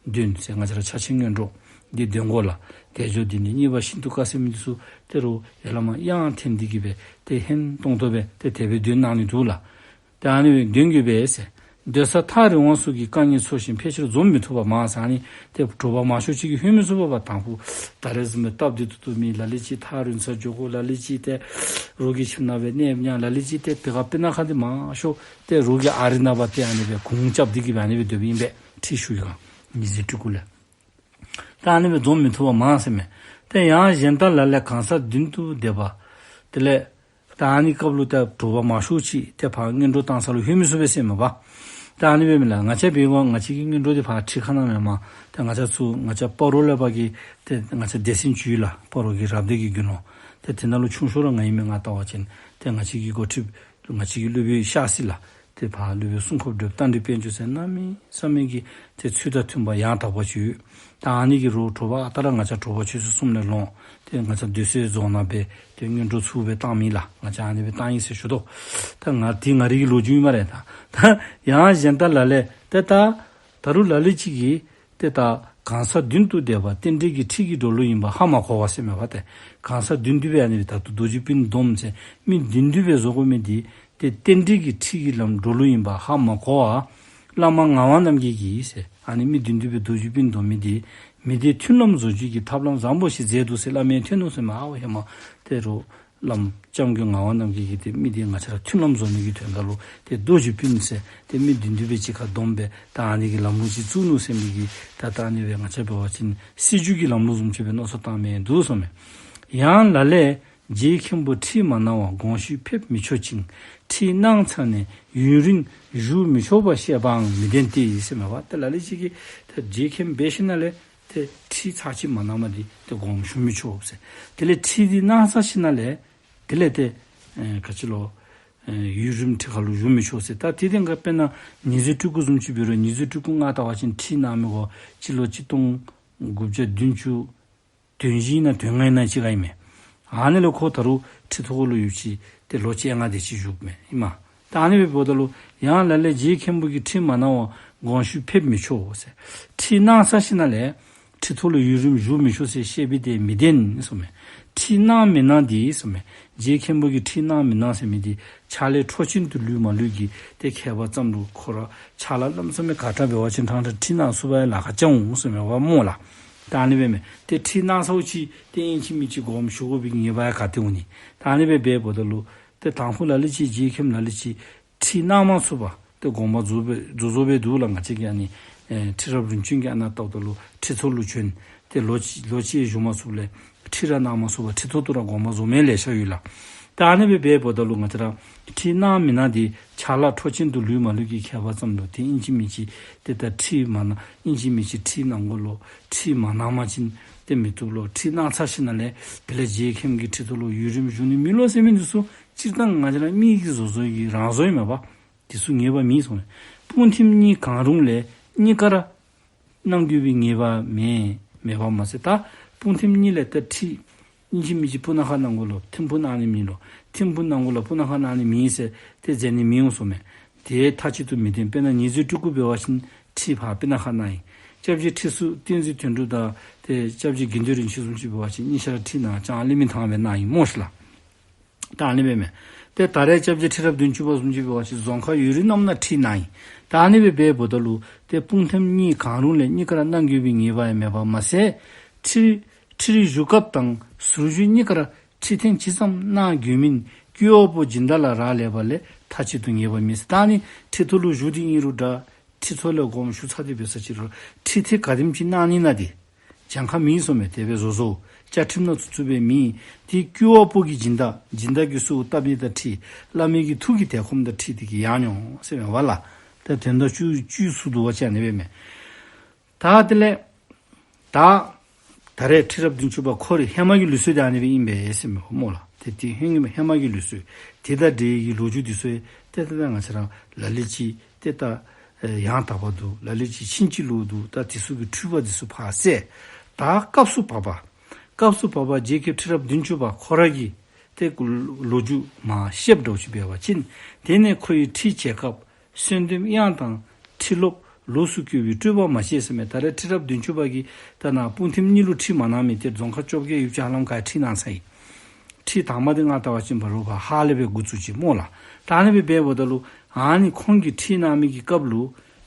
འདོན་ཟེར། ང་བཅས་ར་ཕྱག་ཆེན་སྔོན་འགྲོ་འདི་འདོན་དགོ་ལགས། དལ་འབྱོར་འདི་ནི་རྙེད་པ་ཤིན་ཏུ་དཀའ་ཟེར་མི་འདི་ཚུ་ཏེ་རུང་ཡར་ལས་མར་དབྱངས་འཐེན་འདི་གིས་སྦེ་ཏེ་ཧན་ཏོང་ཏོ་སྦེ་ཏེ་དེ་སྦེ་འདོན་གནང་ནི་འདུག་ལགས། ཏེ་ཨ་ནི་སྦེ་འདོན་དགོ་པས་ཟེར། སྡོད་ས་ཐག་རིང་བ་སོགས་ཀྱི་དཀའ་ངལ་ཚོར་ཞིང་ཕལ་ཆེར་འཛོམས་མི་ཐུབ་པ་མང་ཟེར། ཨ་ནི་ཏེ་དྲོ་པ་མང་ཤོས་ཅིག་གིས་ལྷོད་མི་ཚུགས་པས། དང་ཕུ་ད་རེས་བཟུམ་སྦེ་སྟབས་བདེ་ཏོག་ཏོ་མེད། ལ་ལུ་ཅིག་ཐག་རིང་སར་འགྱོ་དགོ། ལ་ལུ་ཅིག་ཏེ་རོགས་ཀྱི་ཁྱིམ་ནང་སྦེ་གནས་ཉལ། ལ་ལུ་ཅིག་ཏེ་དེ་ཁར་སྤུ་ན་ཁ་འདི་མང་ཤོས་ཏེ་རོགས་ཀྱི་ཨ་རི་ནང་སྦེ་ཏེ་ཨ་ནི་སྦེ་གུང་རྐྱབ་འདི་གིས་སྦེ་ཨ་ནི་སྦེ་སྡོདཔ་ཨིན་པས། ཁྲིད་ཞུ་ཡི་ག་ཉི་ཟེར་སྤྲུལ་སྐུ་ལས། ད་ཨ་ནི་སྦེ་འཛོམས་མི་ཐུབ་པ་མང་ཟེར་མས། ཏེ་ཡང་གཞན་དག་ལ་ལས་གང་ཟག་བདུན་དུ་འདོད་པ། དེ་ལས་ད་ཨ་ནི་སྐབས་ལུ་ད་དྲོ་པ་མང་ཤོས་ཅིག་ཏེ་ཕར་སྔོན་འགྲོ་གཏང་ས་ལུ་ལྷོད་མི་ཚུགས་པས་ཟེར་མས་པ། ད་ཨ་ནི་སྦེ་མེན་ལགས། ང་བཅས་འབད་བ་ང་བཅས་ཀྱི་སྔོན་འགྲོ་འདི་ཕར་ཁྲིད་ཁང་ནང་མེན་མས། ཏེ་ང་བཅས་ཚུ་ང་བཅས་སྤ་རོ་ལས་ཕར་གྱི་ཏེ་ང་བཅས་སྡེ་ཚན་བཅུ་ལགས། སྤ་རོ་གི་རབ་སྡེ་གི་དགེ་སློང་། ཏེ་དེ་ནང་ལུ་ཆུང་ཤོས་ར་ང་ཨིན་མས། ང་ལྟ་བ་ཅིན་ཏེ་ང་བཅས་ཀྱི་འགོ་ཁྲིདཔ་ ང་བཅས་ཀྱི་སློབ་དཔོན་ཤཱཀྱ་སི་ལ་ཏེ་ཕར་སློབ་དཔོན་སྲུང་སྐྱོབ་བགྲེསཔ་རྟ་མགྲིན་དཔལ་འབྱོར་ཟེར་གནམ་མེད་ས་མེད་ཀྱི་ཏེ་ཚུལ་དང་མཐུན་པ་ཡང་དག་པ་ཅིག་ཡོད། ད་ཨ་ནི་གི་རོགས་དྲོ་པ་ཨ་རྟག་ར་ང་བཅས་དྲོ་པ་ཆུ་ཚོད་གསུམ་ལས་ལོངས་ཏེ་ང་བཅས་སྡོད་སའི་རྫོང་ནང་སྦེ་ཏེ་སྔོན་འགྲོ་ཚུ་སྦེ་བཏང་མི་ལགས། ང་བཅས་ཨ་ནི་སྦེ་བཏང་ཡི་ཟེར་ཞུ་དོ། ད་ང་འདི་ང་རའི་གི་ལོ་རྒྱུས་ཨིན་སྨ་རེ། ད་ད་ཡང་གཞན་དག་ལ་ལས་ཏེ་ད་ད་རུང་ལ་ལུ་ཅིག་གིས་ཏེ་ད་གང་ཟག་མདུན་དུ་བསྡད་པ་རྟེན་འབྲེལ་གྱི་ཁྲིད་ཀྱི་འགྲོ་ལུགས་ཡིན་པ་ཧ་མ་གོ་བ་ཟེར་མས་པ། ཏེ་གང་ཟག་མདུན་དུ་སྦེ་ཨ་ནི་སྦེ་ད་ལྟོ་རྡོ་རྗེ་སྤུན་བསྡོམས་ཟེར་མི་མདུན་དུ་སྦེ་བཟོ་དགོ་མི་འདི་ཏེ་རྟེན་འབྲེལ་གྱི་ཁྲིད་ཀྱི་ལམ་འགྲོ་ལུགས་ཡིན་པ་ཧ་མ་གོ་བར་བླ་མ་ངག་དབང་རྣམ་རྒྱལ་གྱིས་ཟེར་ཨ་ནི་མི་མདུན་དུ་སྦེ་རྡོ་རྗེ་སྤུན་བསྡོམས་མི་འདི་མི་སྡེ་མཐུན་ལམ་བཟོ་བཅོས་ཀྱི་ཐབས་ལམ་བཟང་པོ་ཞིག་མཛད་འདུག་ཟེར་བླ་མའི་ཐོན་ནུག་ཟེར་མས། ཨའོ་ཧེ་མ་ཏེ་རུང་བླམ་སྐྱབས་མགོན་ངག་དབང་རྣམ་རྒྱལ་གྱིས་ཏེ་མི་འདི་ང་བཅས་ར་མཐུན་ལམ་བཟོ་ནི་གི་དོན་དག་ལུ་ཏེ་རྡོ་རྗེ་སྤུན་ཟེར་ཏེ་མི་མདུན་དུ་སྦེ་གཅིག་ཁར་བསྡོམས་སྦེ་ད་ཨ་ནི་གི་ལམ་ལུགས་ཅིག་བཙུགས་ནུག་ཟེར་མི་གི་ད་ད་ཨ་ནི་སྦེ་ང་བཅས་འབད་བ་ཅིན་སྲིད་བྱུས་ཀྱི་ལམ་ལུགས་བཟུམ་ཅིག་སྦེ་མནོ་བསམ་བཏང་མི་འདུག་ཟེར་མས། ཡང་ལ་ལས་རྗེ་མཁན་པོ་ཁྲིད་མ་གནང་བར་དགོངས་ཞུ་ཕེབས་མི་ཆོག་ཅིང་། ཁྲིད་གནང་ཚར་ནས་ཡུན་རིང་བཞུགས་མི་ཆོག་པར་བཤད་པའང་མི་བདེན་ཏེ་ཟེར་མས་པ། ཏེ་ལ་ལུ་ཅིག་གིས་ཏེ་རྗེ་མཁན་པོ་འབད་ཞིནམ་ལས་ཏེ་ཁྲིད་ཚར་ཅིག་མ་གནངམ་འདི་ཏེ་དགོངསམ་ཞུ་མི་ཆོག་ཟེར། དེ་ལས་ཁྲིད་འདི་གནང་ཚར་ཞིནམ་ལས་དེ་ལས་ཏེ་ཨེ་ག་ཅི་ལོ་ཨེ་ཡུན་རིངམོ་ཁྲི་ཁར་ལུ་བཞུགས་མི་ཆོག་ཟེར། ད་དེ་དེ་ག་དཔེར་ན་ཉི་ཟེར་སྤྲུལ་སྐུ་བཟུམ་ཅིག་འབད་རུང་ཉི་ཟེར་སྤྲུལ་སྐུ་ང་བལྟ་བ་ཅིན་ཁྲིད་གནང་མི་གོ་སྤྱི་ལོ་གཅིག་སྟོང་དགུ་བརྒྱ་བདུན་ཅུ་དོན་བཞི་ཨིན་ན་དོན་ལྔ་ཨིན་ན་ཅིག་ཁར་ཨིན་མས། ཨ་ནི་ལས་ཁོ་ད་རུང་ཁྲི་ཐོག་ལུ་ཡོད་ཅི་ཏེ་ལོ་བཅོ་ལྔ་དེ་ཅིག་བཞུགས་མས་ཨིན་མས། ད་ཨ་ནི་སྦེ་འབདཝ་ད་ལུ་ཡང་ལ་ལས་རྗེ་མཁན་པོ་གིས་ཁྲིད་མ་གནང་བར་དགོངས་ཞུ་ཕེབས་མི་ཆོག་ཟེར། ཁྲིད་གནང་ཚར་ཞིནམ་ལས་ཁྲི་ཐོག་ལུ་ཡུན་རིངམོ་བཞུགས་མི་ཆོག་ཟེར་བཤད་པའི་དེ་མི་བདེན་ཟེར་མས། ཁྲིད་གནང་མི་གནང་འདི་ཟེར་མས། རྗེ་མཁན་པོ་གིས་ཁྲིད་གནང་མི་གནང་ཟེར་མི་འདི་ཕྱག་ལས་འཕྲོ་ཅན་དུ་ལུས་མ་ལུས་ཀྱི་ཏེ་ཁྱད་པར་ཙམ་ལུ་ཁོ་ར་ཕྱག་ལཱ་གནམ་མེད་ས་མེད་ག་དྲག་འབད་བ་ཅིན་ཕྲང་ཕྲང་ཁྲིད་གནང་ཚུགས་པར་ལཱ་ཁག་ཅིག་འོང་ཟེར་མས་པ་སྨོ་ལགས། ད་ཨ་ནི་སྦེ་མས། ཏེ་ཁྲིད་གནང་ཚརཝ་ཅིག་ཏེ་ཨིན་ཅི་མིན་ཅི་དགོངསམ་ཞུ་དགོ་པའི་ངེས་པ་ཡང་ག་ཏེ་འོང་ནི། ད་ཨ་ནི་སྦེ་འབདཝ་ད་ལུ་ཏེ་དང་ཕུ་ལ་ལུ་ཅིག་རྗེ་མཁན་པོ་ལ་ལུ་ཅིག་ཁྲིད་གནང་མ་ཚུགས་པར་ཏེ་དགོངས་པ་རྫོགས་སྦེ་རྫོགས་རྫོགས་སྦེ་འདུག་ལགས། ང་བཅས་ཀྱི་ཨ་ནི་ཨེ་ཁྲི་རབས་རིམ་བྱོན་གྱི་ཨ་ནཱ་བལྟཝ་ད་ལུ་ཁྲི་ཐོག་ལུ་བྱོན་ཏེ་ལོ་གཅིག་ལོ་གཅིག་བཞུགས་མ་ཚུགསཔ་ལས་ཁྲིད་ར་གནང་མ་ཚུགས་པར་ཁྲི་ཐོག་ཏུ་ར་དགོངས་པ་རྫོགས་མི་ལེ་ཤ་ཡོད་ལགས། ད་ཨ་ནི་སྦེ་འབདཝ་ད་ལུ་ང་བཅས་ར་ཁྲིད་གནང་མི་གནང་འདི་ཕྱག་ལཱ་འཕྲོ་ཅན་དུ་ལུས་མ་ལུས་ཀྱི་ཁྱད་པར་ཙམ་ལུ་ཏེ་ཨིན་ཅི་མིན་ཅི་ཏེ་ད་ཁྲིད་མ་གནང་ཨིན་ཅི་མིན་ཅི་ཁྲིད་གནང་དགོ་ལོ། ཁྲིད་མ་གནང་པ་ཅིན་ཏེ་མི་བཏུབ་ལོ། ཁྲིད་གནང་ཚར་ཞིནམ་ལས་དེ་ལས་རྗེ་མཁན་པོ་གི་ཁྲི་ཐོག་ལུ་ཡུན་རིངམོ་བཞུགས་ནི་མེད་ལོ་ཟེར་མི་འདི་ཚུ་སྤྱིར་བཏང་ང་བཅས་ར་མི་གིས་བཟོ་བཟོཝ་གི་རང་བཟོ་ཨིན་མས་པ། དེ་ཚུ་ངེས་པ་མེད་ཟེར་མས། སྤུངས་ཐིམ་གཉིས་གང་རུང་ལས་གཉིས་ཀ་ར་གནང་དགོ་པའི་ངེས་པ་མེད་མེད་པ་མ་ཟད། ད་སྤུངས་ཐིམ་གཉིས་ལས་ད་ཁྲིད་ཨིན་ཅི་མིན་ཅི་སྤུ་ན་ཁ་གནང་དགོ་ལོ། ཐིམ་ཕུག་གནང་ནི་མེད་ལོ། ཐིམ་ཕུག་གནང་དགོ་ལོ་སྤུ་ན་ཁ་གནང་ནི་མེད་ཟེར་ཏེ་མཛད་ནི་མི་འོང་ཟེར་མས། དེ་མཐའ་གཅིག་ཏུ་མི་བདེན། དཔེར་ན་ཉི་ཟེར་སྤྲུལ་སྐུ་འབད་བ་ཅིན་ཁྲིད་ཕར་སྤུ་ན་ཁ་གནང་ཡི། སྐྱབས་རྗེ་ཁྲི་ཟུར་བསྟན་འཛིན་དོན་གྲུབ་དང་ཏེ་སྐྱབས་རྗེ་དགེ་འདུན་རིན་ཆེན་བཟུམ་ཅིག་འབད་བ་ཅིན་གཉིས་ཆ་ར་ཁྲིད་གནང་ཅང་གླེ་མི་ཐང་སྦེ་གནང་ཡི་སྨོ་ཤི་ལགས། ད་ཨ་ནི་སྦེ་མས། ཏེ་ད་རེས་སྐྱབས་རྗེ་ཁྲི་རབས་བདུན་ཅུ་པ་བཟུམ་ཅིག་འབད་བ་ཅིན་རྫོང་ཁག་ཡུན་རིང་གནངམ་ན་ཁྲིད་གནང་ཡི། ད་ཨ་ནི་སྦེ་འབདཝ་ད་ལུ་ཏེ་སྤུངས་ཐིམ་གཉིས་གང་རུང་ལས་གཉིས་ཀ་ར་གནང་དགོ་པའི་ངེས་པ་ཡང་མེད་པ་མ་ཟད། ཁྲི་ཁྲི་རིང་བཞུགས་སྐབས་དང་ཟུར་བཞུགས་གཉིས་ཀ་ར་ཁྲིད་ཐེངས་གཅིག་ཙམ་གནང་དགོ་མིན་ཀུན་དབང་པོ་སྦྱིན་བདག་ལ་རག་ལས་པ་ལས་མཐའ་གཅིག་ཏུ་ངེས་པ་མེད་ཟེར། ད་ཨ་ནི་ཁྲི་ཐོག་ལུ་བཞུགས་ཏེ་ཨིན་རུང་འདྲ་ཁྲི་ཐོག་ལས་དགོངསམ་ཞུ་ཚར་ཏེ་འབད་ས་ཅིག་རུང་ཁྲིད་ཐེངས་ག་དེམ་ཅིག་གནང་ནི་ན་འདི་གྱངས་ཁ་མེད་ཟེར་མས། དེ་སྦེ་བཟོ་བཟོཝ་བཅའ་ཁྲིམས་ནང་བཙུགས་བཙུགསཔ་སྦེ་མེད། ཏེ་ཀུན་དབང་པོ་གི་སྦྱིན་བདག་སྦྱིན་བདག་གིས་གསོལཝ་བཏབ་ནི་དང་ཁྲིད་བླ་མའི་གི་ཐུགས་ཀྱི་དད་ཁོམ་དང་འཁྲིལ་ཏེ་གིས་ཡང་འོང་ཟེར་མས་པ་ལགས། ཏེ་དོན་དག་བཅུད་བཅུད་ཚུ་བསྡུ་བ་ཅིན་ཨ་ནི་སྦེ་མས། ད་དེ་ལས་ད་ད་རེས་ཁྲི་རབས་བདུན་ཅུ་པ་ཁོ་རའི་ཧེ་མ་གི་ལུགས་སྲོལ་འདི་ཨ་ནི་སྦེ་ཨིན་པས་ཟེར་མས་པ་སྨོ་ལགས། ཏེ་དེ་ཧེ་མ་ཧེ་མ་གི་ལུགས་སྲོལ་དེ་དང་འབྲེལ་གྱི་ལོ་རྒྱུས་འདི་ཚུ་ཏེ་ད་ད་ང་བཅས་ར་ལ་ལུ་ཅིག་ཏེ་ད་ཡང་དག་པ་འདུག། ལ་ལུ་ཅིག་ཕྱིན་ཅི་ལོག་འདུག། ད་དེ་ཚུ་གི་འཁྲུལ་པ་འདི་ཚུ་ཕར་བསལ། ད་སྐབས་སུ་བབ་པ་སྐབས་སུ་བབ་པ་རྗེ་མཁན་པོ་ཁྲི་རབས་བདུན་ཅུ་པ་ཁོ་ར་གི་ཏེ་ལོ་རྒྱུས་མར་བཤདཔ་འདྲཝ་ཅིག་འབད་བ་ཅིན་དེ་ནས་ཁོ་ཡི་ཁྲིད་བྱེད་སྐབས་གསོལ་འདེབས་དབྱངས་དང་ཁྲིད་རློབས་ལོགས་སུ་བཀོད་པའི་སྤྲོས་པ་མ་བྱས་ཟེར་མས། ད་རེས་ཁྲི་རབས་བདུན་ཅུ་པ་གིས་ད་ནཱ་སྤུངས་ཐིམ་གཉིས་ལུ་ཁྲིད་མ་གནང་མི་དེ་རྫོང་ཁག་བཅོ་བརྒྱད་ཡོདཔ་ཅིག་ཧ་ལམ་ག་ཁྲིད་གནང་ཚར་ཡི། ཁྲིད་དང་པ་དེ་ང་བལྟ་བ་ཅིན་ཕར་ལུ་ཕར་ཧཱ་ལས་སྦེ་འགོ་བཙུགས་ཅི་སྨོ་ལགས། ད་ཨ་ནི་སྦེ་འབདཝ་ད་ལུ་ཨ་ནི་ཁོང་གིས་ཁྲིད་གནང་མི་གི་སྐབས་ལུ་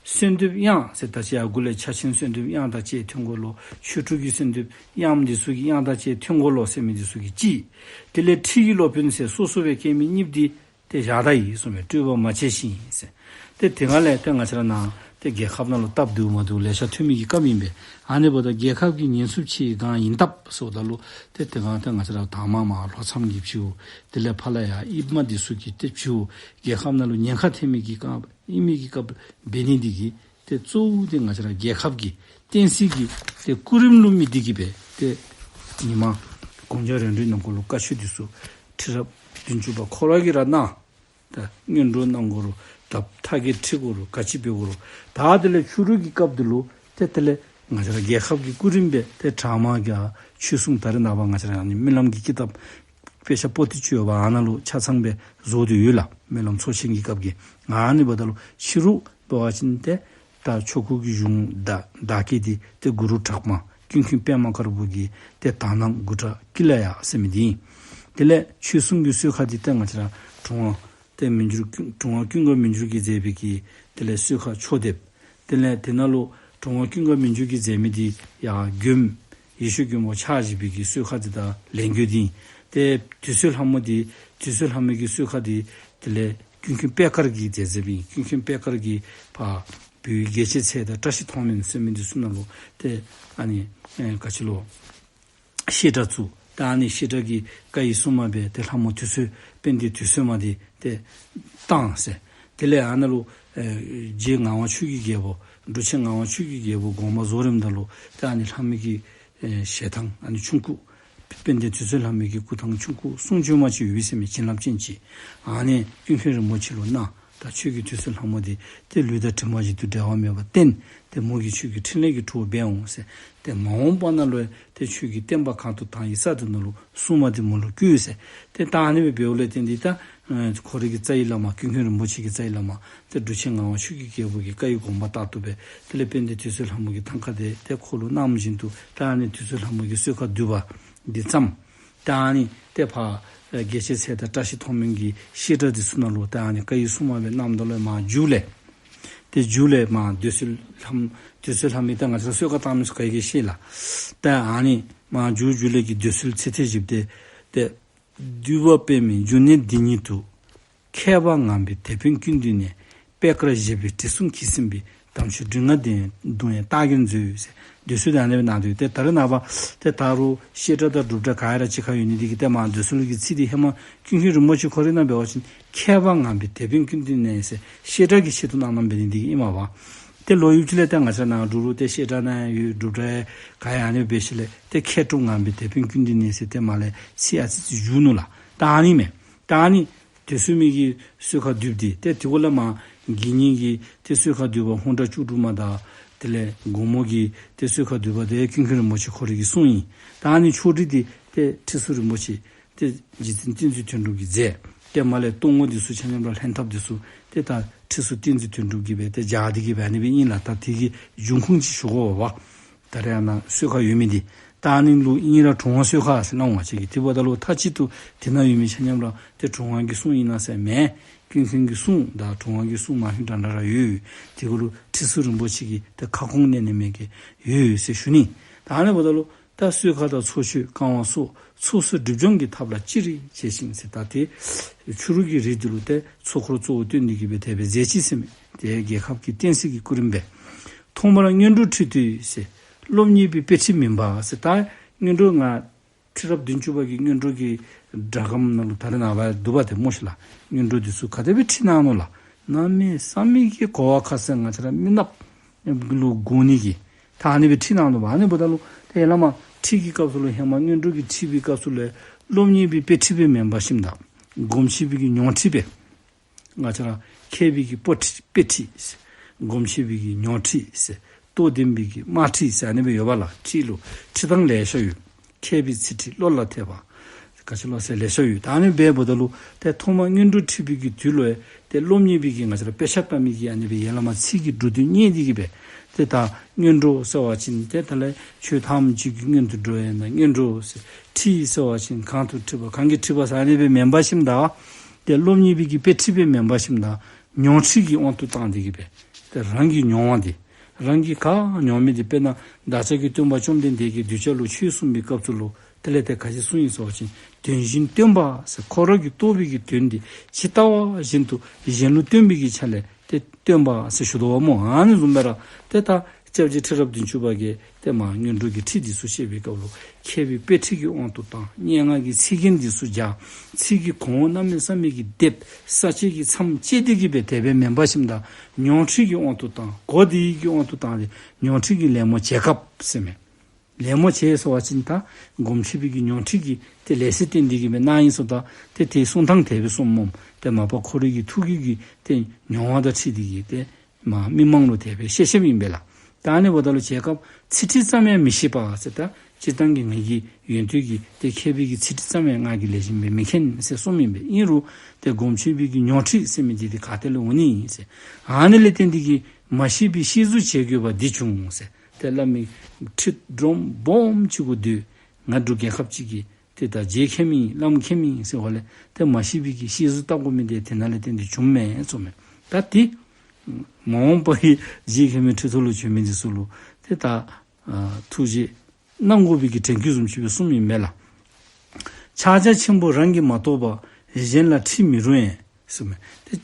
གསོལ་འདེབས་དབྱངས་ཟེར་ད་ཅི་ཡར་མགུ་ལས་ཕྱག་ཆེན་གསོལ་འདེབས་དབྱངས་དང་བཅས་ཐོན་དགོ་ལོ། ཆོས་དྲུག་གི་གསོལ་འདེབས་དབྱངས་འདི་ཚུ་གི་དབྱངས་དང་བཅས་ཐོན་དགོ་ལོ་ཟེར་མི་འདི་ཚུ་གིས་གཅིག། དེ་ལས་ཁྲིད་ཀྱི་སློབ་དཔོན་ཟེར་སོ་སོ་སྦེ་བཀལ་མི་གཉིསཔོ་འདི་ཏེ་བཞག་ད་ཡི་ཟེར་མས། སྤྲོས་པ་མ་བྱས་ཤིང་ཟེར། ཏེ་དེ་སྒང་ལས་ཏེ་ང་བཅས་ར་ནཱ་ཏེ་རྒྱལ་ཁབ་ནང་ལུ་སྟབས་བདེཝ་མ་བདེཝ་ལེ་ཤ་ཐོན་མི་གི་སྐབས་ཨིན་པས། ཨ་ནི་འབདཝ་ད་རྒྱལ་ཁབ་ཀྱི་ཉེན་སྲུང་ཆེད་གང་ཡིན་སྟབས་ཟེརཝ་ད་ལུ་ཏེ་དེ་སྒང་ཏེ་ང་བཅས་ར་དང་མ་མར་ལྷོ་མཚམས་ཀྱི་ཕྱིའུ་དེ་ལས་ཕར་ལས་ཡར་དབྱིན་མ་འདི་ཚུ་གི་ཏེ་ཕྱིའུ་རྒྱལ་ཁབ་ནང་ལུ་ཉེན་ཁ་ཐེབས་མི་གི་སྐབས་ཨིན་མི་གི་སྐབས་འབད་ནི་འདི་གིས་ཏེ་གཙོ་བོ་ཏེ་ང་བཅས་ར་རྒྱལ་ཁབ་ཀྱི་བསྟན་སྲིད་ཀྱི་ཏེ་སྐུ་རིམ་ལུ་དམིགས་ཏེ་གིས་སྦེ་ཏེ་ཉི་མ་གུང་ཇ་རན་རིའི་ནང་འཁོད་ལུ་བཀའ་ཆོས་འདི་ཚུ་ཁྲི་རབས་བདུན་ཅུ་པ་ཁོ་ར་གིས་ར་གནང་ ད་སྔོན་འགྲོ་གནང་དགོ་རུང་ད་ཕྲ་རྒྱས་ཁྲིད་དགོ་རུང་ག་ཅི་འབད་དགོ་རུང་ད་དེ་ལས་ཕྱི་རུ་གི་སྐབས་འདི་ལུ་ཏེ་དེ་ལས་ང་བཅས་ར་རྒྱལ་ཁབ་ཀྱི་སྐུ་རིམ་སྦེ་ཏེ་དྲག་དམག་གི་ཆོས་སྲུང་ད་རེས་ནངས་པ་ང་བཅས་ར་ཨ་ནི་སྨོན་ལམ་གྱི་ཀི་ཏབ་དཔེ་ཆ་པོ་ཏི་ཅིག་ཡོདཔ་ཨ་ནཱ་ལུ་ཆ་ཚང་སྦེ་བཟོ་སྟེ་ཡོད་ལགས། སྨོན་ལམ་ཚོགས་ཆེན་གྱི་སྐབས་ཀྱི། ཨ་ནི་འབདཝ་ད་ལུ་ཕྱི་རུ་འབད་བ་ཅིན་ཏེ་ད་ཆོ་ག་གི་གཞུང་བདག་བདག་བསྐྱེད་འདི་ཏེ་གུ་རུ་གྲགས་པ་ཀུན་མཁྱེན་པདྨ་དཀར་པོ་གི་ཏེ་དག་སྣང་དགུ་ཕྲག་ཀི་ལ་ཡ་ཟེར་མི་འདི་ཨིན། དེ་ལས་ཆོས་སྲུང་གི་གསོལ་ཁ་འདི་ཏེ་ང་བཅས་ར་དྲུང་པ་ཏེ་མི་འགྱུར་དྲུང་པ་ཀུན་དགའ་མི་འགྱུར་གྱིས་མཛད་པའི་གི་དེ་ལས་གསོལ་ཁ་མཆོག་ལྡེབ། དེ་ལས་དེ་ནང་ལུ་དྲུང་པ་ཀུན་དགའ་མི་འགྱུར་གྱིས་མཛད་མི་འདི་ཡ་མགོནམ་ཡེ་ཤེས་མགོན་པོ་ཕྱག་བཞི་པའི་གི་གསོལ་ཁ་འདི་དང་ལེན་རྒྱུ་འདི་ཨིན། ཏེ་དུད་སོལ་ལྷ་མོ་འདི་དུད་སོལ་ལྷ་མོའི་གི་གསོལ་ཁ་འདི་དེ་ལས་ཀུན་མཁྱེན་པད་དཀར་གྱིས་མཛད་མཛདཔ་ཨིན། ཀུན་མཁྱེན་པད་དཀར་གྱིས་ཕར་བོད་རྒྱལ་བྱེད་ཚལ་དང་བཀྲ་ཤིས་མཐོང་སྨོན་ཟེར་མི་འདི་ཚུ་ནང་ལུ་ཏེ་ཨ་ནི་ཨེ་ག་ཅི་ལོ་བཤད་གྲྭ་བཙུགས། ད་ཨ་ནི་བཤད་གྲྭ་གི་བཀའ་ཡི་སྲུང་མ་སྦེ་ཏེ་ལྷ་མོ་དུད་སོལ་དཔལ་ལྡན་དུད་སོལ་མ་འདི་ཏེ་བཏང་ཟེར། དེ་ལས་ཨ་ནཱ་ལུ་ཨེ་རྗེ་ངག་དབང་ཆོས་ཀྱི་རྒྱལ་པོ་འབྲུག་ཆེན་ངག་དབང་ཆོས་ཀྱི་རྒྱལ་པོ་དགོངས་པ་རྫོགས་རནམ་ད་ལུ་ཏེ་ཨ་ནི་ལྷ་མོ་གི་ཨེ་ཞལ་ཐང་ཨ་ནི་ཆུང་ཀུ་དཔལ་ལྡན་དུད་སོལ་ལྷ་མོ་གི་སྐུ་ཐང་ཆུང་ཀུ་གསུང་བྱོན་མ་ཅིག་ཡོད་ཟེར་མི་བྱིན་རླབས་ཅན་ཅིག་ཨ་ནི་ཀུན་མཁྱེན་རིན་པོ་ཆེ་ལུ་གནང་། ད་ཁྱོད་ཀྱི་དུད་སོལ་ལྷ་མོ་འདི་ཏེ་ལུས་དང་གྲིབ་མ་བཞི་དང་འབྲལ་བ་མེདཔ་བརྟེན་ཏེ་མོ་གིས་ཁྱོད་ཀྱི་འཕྲིན་ལས་ཀྱི་གྲོགས་འབད་འོང་ཟེར། ཏེ་མ་འོངས་པ་ནང་ལུ་ཏེ་ཁྱོད་ཀྱི་བསྟན་པ་གང་དུ་དར་ཡི་ས་དེ་ནང་ལུ་སྲུང་མ་འདི་མོ་ལུ་བསྐོས་ཟེར། ཏེ་ད་ཨ་ནི་སྦེ་འབདཝ་ལས་བརྟེན་ཏེ་ད་ཨེ་ཁོ་རའི་གི་རྩ་བའི་བླ་མ་ཀུན་མཁྱེན་རིན་པོ་ཆེ་གི་རྩ་བའི་བླ་མ་ཏེ་འབྲུག་ཆེན་ངག་དབང་ཆོས་ཀྱི་རྒྱལ་པོ་གི་བཀའ་ཡི་དགོངས་པ་ལྟར་དུ་སྦེ་དེ་ལས་དཔལ་ལྡན་དུད་སོལ་ལྷ་མོ་གི་ཐང་ཀ་དེ་ཏེ་ཁོ་ལུ་གནངམ་བཞིན་དུ་ད་ཨ་ནི་དུད་སོལ་ལྷ་མོ་གི་གསོལ་ཁ་བསྡུ་བ་འདི་བརྩམས། ད་ཨ་ནི་ཏེ་ཕར་ཨེ་རྒྱལ་བྱེད་ཚལ་དང་བཀྲ་ཤིས་མཐོང་སྨོན་གྱི་བཤད་གྲྭ་འདི་ཚུ་ནང་ལུ་ད་ཨ་ནི་བཀའ་ཡི་སྲུང་མ་སྦེ་གནངམ་ད་ལུ་མར་མཇུག་ལས་ཏེ་མཇུག་ལས་མར་དུད་སོལ་ལྷམ་དུད་སོལ་ལྷམ་མི་ད་ང་བཅས་གསོལ་ཁ་བཏང་མི་ཚུ་ག་གིས་ཤེས་ལགས། ད་ཨ་ནི་མར་མཇུག་མཇུག་ལས་ཀྱི་དུད་སོལ་ཚིག་ཐེངས་བཞི་པ་འདི་ཏེ་འདུས་པ་པདྨའི་འབྱུང་གནས་འདི་ཉིད་དུ། མཁས་པ་ངང་པའི་དེད་དཔོན་ཀུན་འདུས་ནས། པད་དཀར་བཞད་པའི་དྲི་བསུང་གིས་ཟིན་པའི། དམ་ཆོས་སྒྲིབ་ལྔ་གདུང་བའི་རྟ་རྒྱན་མཛོད་ཟེར། དུད་སོལ་དེ་ཨ་ནི་སྦེ་གནང་དོ། ཏེ་ད་རེས་ནངས་པ་ཏེ་ད་རུང་བཤད་གྲྭ་དང་སྒྲུབ་གྲྭ་ག་ར་གཅིག་ཁར་ཡོད་ནི་འདི་གིས་ཏེ་མར་དུད་སོལ་གྱི་ཚིག་འདི་ཧེ་མ་ཀུན་མཁྱེན་རིན་པོ་ཆེ་ཁོ་རའི་ནང་འབད་བ་ཅིན་མཁས་པ་ངང་པའི་དེད་དཔོན་ཀུན་འདུས་ནས་ཟེར་བཤད་གྲྭ་གི་ཆེད་དུ་གནང་གནངམ་འབད་ནི་འདི་གིས་ཨིན་མས་པ། ཏེ་ལོག་ཡུདཔ་ཅིག་ལས་ཏེ་ང་བཅས་ནཱ་འབྲུག་ལུ་ཏེ་བཤད་གྲྭ་ནང་ཡང་ཡོད། སྒྲུབ་གྲྭ་ཡང་ག་ཡང་ཨ་ནི་སྦེ་ཞིནམ་ལས་ཏེ་མཁས་གྲུབ་ངང་པའི་དེད་དཔོན་ཀུན་འདུས་ནས་ཟེར་ཏེ་མར་ལས་ཚིག་ཨ་ཙི་ཅིག་བསྒྱུར་ནུག་ལགས། ད་ཨ་ནི་མས། ད་ཨ་ནི་དུད་སོལ་མའི་གི་གསོལ་ཁ་བསྡུ་བ་འདི་ཏེ་དེ་གུ་ལས་མར་དགེ་བསྙེན་གྱི་ཏེ་གསོལ་ཁ་བསྡུ་བ་ཧཱུྃ་སྒྲ་བཅུ་དྲུག་མ་དང་དེ་ལས་སྒོ་མོ་གི་ཏེ་གསོལ་ཁ་བསྡུ་བ་འདི་ཀུན་མཁྱེན་རིན་པོ་ཆེ་ཁོ་རའི་གི་གསུང་ཨིན། ད་ཨ་ནི་ཕྱོགས་སྒྲིག་འདི་ཏེ་ཁྲིད་ཟུར་རིན་པོ་ཆེ་ཏེ་རྗེ་བཙུན་བསྟན་འཛིན་དོན་གྲུབ་ཀྱིས་མཛད། ཏེ་མར་ལས་གཏོང་སྒོ་འདི་ཚུ་ཆ་མཉམ་ར་ལྷན་ཐབས་འདི་ཚུ་ཏེ་ད་ཁྲིད་ཟུར་བསྟན་འཛིན་དོན་གྲུབ་ཀྱིས་སྦེ་ཏེ་སྦྱར་ཏེ་གི་སྦེ་ཨ་ནི་སྦེ་ཨིན་ལགས། ད་དེ་གི་འབྱུང་ཁུངས་ཅིག་ཞུ་དགོ་པ། ད་རེས་ཨ་ནཱ་གསོལ་ཁ་ཡོད་མི་འདི་ད་ཨ་ནི་ལུ་ཨིན་ར་དྲུང་པ་གསོལ་ཁ་ཟེར་སླབ་འོང་བ་ཅིན་གི་དེ་འབདཝ་ད་ལུ་མཐའ་གཅིག་ཏུ་དེ་ནང་ཡོད་མི་ཆ་མཉམ་ར་ཏེ་དྲུང་པ་གི་གསུང་ཨིན་ན་ཟེར་མེན། ཀུན་མཁྱེན་གྱི་གསུང་དང་དྲུང་པ་གི་གསུང་མ་ཧིང་འདྲ་འདྲ་ར་ཡོད། དེ་གུ་ལུ་ཁྲིད་ཟུར་རིན་པོ་ཆེ་གིས་ཏེ་ཁ་སྐོང་གནང་ནི་མེད་གི་ཡོད་ཟེར་ཞུ་ནི། ད་ཨ་ནི་འབདཝ་ད་ལུ་ད་གསོལ་ཁ་དང་ཚོགས་མཆོད་བསྐང་བ་སོགས་ཚོགས་གསོག་སྒྲིབ་སྦྱོང་གི་ཐབས་ལ་ཅི་རིགས་བྱས་ཤིང་ཟེར། ད་ཏེ་ཕྱི་རུ་གི་རིགས་འདི་ལུ་ཏེ་ཚོགས་འཁོར་གཙོ་བོ་བཏོན་ཏེ་གི་སྦེ་དེ་སྦེ་མཛད་ཅི་ཟེར་མས། ཏེ་རྒྱལ་ཁབ་ཀྱི་བསྟན་སྲིད་ཀྱི་སྐུ་རིམ་སྦེ། ཐོག་མར་སྔོན་འགྲོའི་ཁྲིད་དུ་ཟེར། སློབ་གཉེར་པའི་དཔེ་ཁྲིད་མིན་པ་ཟེར། ད་སྔོན་འགྲོ་ང་ཁྲི་རབས་བདུན་ཅུ་པ་གི་སྔོན་འགྲོ་གི་སྒྲ་སྒམ་ནང་ལུ་ད་རེས་ནངས་པ་འདུག་པ་ཏེ་སྨོ་ཤིག་ལགས། སྔོན་འགྲོ་འདི་ཚུ་ག་དེ་སྦེ་ཁྲིད་གནང་ནུག་ལགས། གནམ་མེད་ས་མེད་ཀྱི་གོ་བ་ཁ་གསལ་ང་བཅས་ར་མི་ནགཔ་ལུ་གོ་ནི་གི་ད་ཨ་ནི་སྦེ་ཁྲིད་གནང་ནུག་པ། ཨ་ནི་འབདཝ་ད་ལུ་ཏེ་ཡར་ལས་མར་ཁྲིད་ཀྱི་སྐབས་སུ་ལུ་ཧེ་མ་སྔོན་འགྲོ་གི་ཁྲིད་པའི་སྐབས་སུ་ལས་སློབ་གཉེར་པའི་དཔེ་ཁྲིད་སྦེ་མེན་པར་ཞིནམ་ད་སྒོམ་ཆེན་པའི་གི་མྱོང་ཁྲིད་སྦེ། ང་བཅས་ར་མཁས་པའི་གི་དཔེ་ཁྲིད་དཔེ་ཁྲིད་ཟེར། སྒོམ་ཆེན་པའི་གི་མྱོང་ཁྲིད་ཟེར། རྟོགས་ལྡན་པའི་གི་དམར་ཁྲིད་ཟེར་ཨ་ནི་སྦེ་ཡོདཔ་ལགས། ཁྲིད་ལུ་ཁྲིད་ཐངས་ལེ་ཤ་ཡོད། མཁས་པའི་ཚིག་ཁྲིད་བློ་ལ་ཐེབས་པ། ག་ཅི་ལོ་ཟེར་ལེ་ཤ་ཡོད། ད་ཨ་ནི་སྦེ་འབདཝ་ད་ལུ་ཏེ་ཐོག་མར་སྔོན་འགྲོ་ཁྲིད་པའི་གི་དུས་ལུ་ཏེ་སློབ་གཉེར་པའི་གི་ང་བཅས་ར་དཔེ་ཆ་ལྟ་མི་གི་ཨ་ནི་སྦེ་ཡར་ལས་མར་ཚིག་གི་འགྲོ་དོན་རྙེད་དེ་གི་སྦེ་ཏེ་ད་སྔོན་འགྲོ་ཟེར་བ་ཅིན་ཏེ་ད་ལས་ཆོས་ཐམས་ཅད་ཀྱི་སྔོན་དུ་འགྲོ་བས་ན་སྔོན་འགྲོ་ཟེར། ཁྲིད་ཟེར་བ་ཅིན་གང་དུ་ཁྲིད་པ་གང་གིས་ཁྲིད་པ་ཟེར་ཨ་ནི་སྦེ་མེན་པར་ཞིནམ་ད་ཏེ་སློབ་གཉེར་པའི་གི་དཔེ་ཁྲིད་སྦེ་མེན་པར་ཞིནམ་ད་མྱོང་ཁྲིད་ཀྱི་དབང་དུ་བཏང་སྟེ་གི་སྦེ་ཏེ་རང་གིས་མྱོང་བ་འདི་རང་གིས་ག་མྱོང་མི་འདི་དཔེར་ན་བདག་ཅག་གི་སྟོན་པ་བཅོམ་ལྡན་འདས་ཀྱིས་གདུལ་བྱ་ལུ་ཆོས་གསུངས་པའི་སྐབས་སུ་ལུ་དེ་ལས་ཏེ་ག་ཅི་གསུངས་ཡི་ཟེར་བ་ཅིན་དོན་གཞན་སྟོན་པ་ཟེར། ཁོ་རང་གིས་རྟོགས་པའི་གི་དོན་འདི་ཇི་ལྟ་བ་བཞིན་དུ་གཞན་ལུ་སྟོན་པའི་གི་ཆ་ལས་ཏེ་སྟོན་པ་ཟེར་ཞུ་དོ་བ་སྨོ། ཨ་ནི་བཟུམ་སྦེ་ར་ཏེ་ད་སྐྱབས་རྗེ་ཁྲི་རབས་བདུན་ཅུ་པ་གིས་ཏེ་མར་སྔོན་འགྲོ་གི་ཁྲིད་འདི་ཚུ་བཤད་པའི་སྐབས་ལུ་མཁས་པའི་དཔེ་ཁྲིད་ཀྱི་དབང་དུ་བཏང་། སྙན་ངག་གི་ཚིག་རྒྱན་འདི་ཚུ་སྦྱར། ཚིག་གི་གོང་འོག་གནམ་མེད་ས་མེད་ཀྱི་སྡེབ་ས་བཅད་ཀྱི་མཚམས་བཅད་དེ་གི་སྦེ་དེ་སྦེ་མེན་པར་ཞིནམ་ད་མྱོང་ཁྲིད་ཀྱི་དབང་དུ་བཏང་། གོ་བདེ་བའི་གི་དབང་དུ་བཏང་སྟེ་མྱོང་ཁྲིད་ཀྱི་ལད་མོ་བྱེད་སྐབས་ཟེར་མས། ལད་མོ་བྱེད་ཟེར་བ་ཅིན་ད་སྒོམ་ཆེན་པོའི་གི་མྱོང་ཁྲིད་ཀྱི་ཏེ་ལས་ཚིག་བསྟན་ཏེ་གི་སྦེ་གནང་ཡི་ཟེརཝ་ད་ཏེ་དེ་གསུང་ཐངས་དེ་སྦེ་གསུངམ་སྨོ། ཏེ་མ་པ་ཁོ་རའི་གི་ཐུགས་ཀྱི་གི་ཏེ་མྱོང་བ་དང་འཁྲིལ་ཏེ་གི་ཏེ་མ་མི་མང་ལུ་དེ་སྦེ་བཤད་བཤདཔ་ཨིན་པས་ལགས། ད་ཨ་ནི་འབདཝ་ད་ལུ་རྒྱལ་ཁབ་ཚིག་ཁྲིད་ཙམ་ཡང་མི་ཤེས་པ་ཟེར། ད་སྤྱིར་བཏང་གི་ངེ་གི་ཡོན་ཏན་གྱི་ཏེ་མཁས་པའི་གི་ཚིག་ཁྲིད་ཙམ་ཡང་ང་གིས་ལེགས་ཤོམ་སྦེ་མི་མཁྱེན་ཟེར་གསུངམ་ཨིན་པས། ཨིན་རུང་ཏེ་སྒོམ་ཆེན་པོའི་གི་མྱོང་ཁྲིད་ཟེར་མི་འདི་ཏེ་ག་ཏེ་ལས་འོང་ནི་ཟེར། ཨ་ནི་ལས་བརྟེན་ཏེ་གི་མ་ཤེས་པའི་ཤེས་བཟོ་བྱེད་དགོས་པ་འདི་བྱུང་ཟེར། ཏེ་བླ་མའི་ཁྲིད་སྒྲོམ་སྦོམ་ཅིག་གུ་སྡོད། ང་འབྲུག་རྒྱལ་ཁབ་ཅིག་གི་ཏེ་ད་རྗེ་མཁྱེན་མི་བླམ་མཁྱེན་མི་ཟེར་བ་ལས་ཏེ་མ་ཤེས་པའི་གི་ཤེས་བཟོ་བལྟ་དགོ་མི་འདི་དེ་ནང་ལས་བརྟེན་ཏེ་བྱུངམ་མས་གསུངམ་མས། ད་ཏེ་མ་འོངས་པ་གི་རྗེ་མཁྱེན་མི་ཁྲི་ཐོག་ལུ་བྱོན་མི་འདི་ཚུ་ལུ་ཏེ་ད་ཨ་ཐུགས་རྗེ་གནང་དགོ་པའི་གི་དྲན་སྐུལ་བཟུམ་ཅིག་སྦེ་གསུངམ་ཨིན་མས་ལགས། ཕྱག་རྒྱ་ཆེན་པོ་རང་གིས་མ་རྟོགས་པ། གཞན་ལ་ཁྲིད་མི་རུང་ཡང་གསུངམ་མས། ཏེ་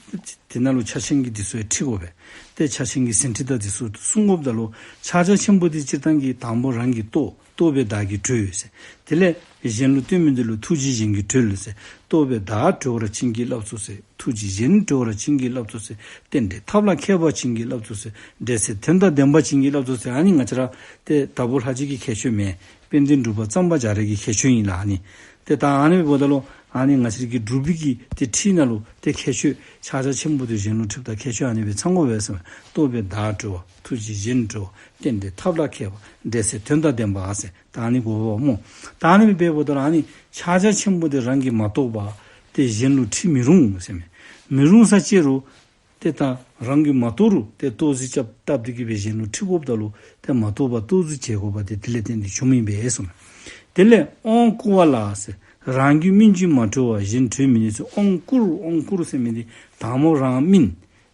དེ་ནང་ལུ་ཕྱག་ཆེན་གྱི་འདི་ཚུ་ཡང་ཁྲིད་དགོ་པས། ཏེ་ཕྱག་ཆེན་གྱི་ཟིན་བྲིས་དང་འདི་ཚུ་གསུང་དགོཔ་ད་ལུ་ཕྱག་རྒྱ་ཆེན་པོ་འདི་སྤྱིར་བཏང་གི་དང་པོ་རང་གིས་རྟོགས། རྟོགས་པས་བདག་གིས་གྲོལ་ཟེར། དེ་ལས་གཞན་ལུ་སྟོན་མི་འདི་ལུ་ཐུགས་རྗེས་གཞན་གྱིས་གྲོལ་ཟེར། རྟོགས་པས་བདག་གྲོལ་བར་བྱིན་གྱིས་བརླབ་ཚུལ་ཟེར། ཐུགས་རྗེས་གཞན་གྲོལ་བར་བྱིན་གྱིས་བརླབ་ཚུལ་ཟེར། རྟེན་འབྲེལ་ཐབས་ལ་མཁས་པར་བྱིན་གྱིས་བརླབ་ཚུལ་ཟེར། འབྲེལ་ཚད་དོན་དང་ལྡན་པར་བྱིན་གྱིས་བརླབ་ཚུལ་ཟེར། ཨ་ནི་ང་བཅས་ར་ཏེ་དྭགས་པོ་ལྷ་རྗེ་གི་ཁྱད་ཆོས་མེན། དཔལ་ལྡན་འབྲུག་པ་གཙང་པ་རྒྱ་རས་ཀྱི་ཁྱད་ཆོས་ཨིན་ལགས། ཨ་ནི་ཏེ་ད་ཨ་ནི་འབདཝ་ད་ལུ་ཨ་ནི་ང་བཅས་ར་གི་འབྲུག་པའི་གི་ཏེ་ཁྲིད་ནང་ལུ་ཏེ་ཁྱད་ཆོས་ཕྱག་རྒྱ་ཆེན་པོ་འདི་གཞན་ལུ་ཁྲིདཔ་ད་ཁྱད་ཆོས་ཨ་ནི་སྦེ་ཚང་དགོ་པས་ཟེར། རྟོགས་པས་བདག་གྲོལ་བ། ཐུགས་རྗེས་གཞན་གྲོལ་བ། རྟེན་འབྲེལ་ཐབས་ལ་མཁས་པ། འབྲེལ་ཚད་དོན་དང་ལྡན་པ་ཟེར། ད་ཨ་ནི་དགོ་པས་སྨོ། ད་ཨ་ནི་སྦེ་འབདཝ་ད་ལུ་ཨ་ནི་ཕྱག་རྒྱ་ཆེན་པོ་འདི་རང་གིས་མ་རྟོགས་པ་ཏེ་གཞན་ལུ་ཁྲིད་མི་རུང་ཟེར་མས། མི་རུང་ས་ཅིག་རུང་ཏེ་ད་རང་གིས་མ་རྟོགས་རུང་ཏེ་རྟོགས་ཚུལ་རྐྱབ་བཏབ་སྟེ་གི་སྦེ་གཞན་ལུ་ཁྲིད་དགོཔ་ད་ལུ་ཏེ་མ་རྟོགས་པར་རྟོགས་ཚུལ་བྱེད་དགོ་པ་འདི་དེ་ལས་བརྟེན་ཏེ་བྱུངམ་ཨིན་པས་གསུངམ་མས། དེ་ལས་དབང་བསྐུར་བ་ལ་ཟེར། རང་གིས་སྨིན་ཅིང་མ་གྲོལ་བར་གཞན་གྲོལ་མི་ནུས་ཟེར། དབང་བསྐུར། དབང་བསྐུར་ཟེར་མི་འདི་དང་པོ་རང་སྨིན།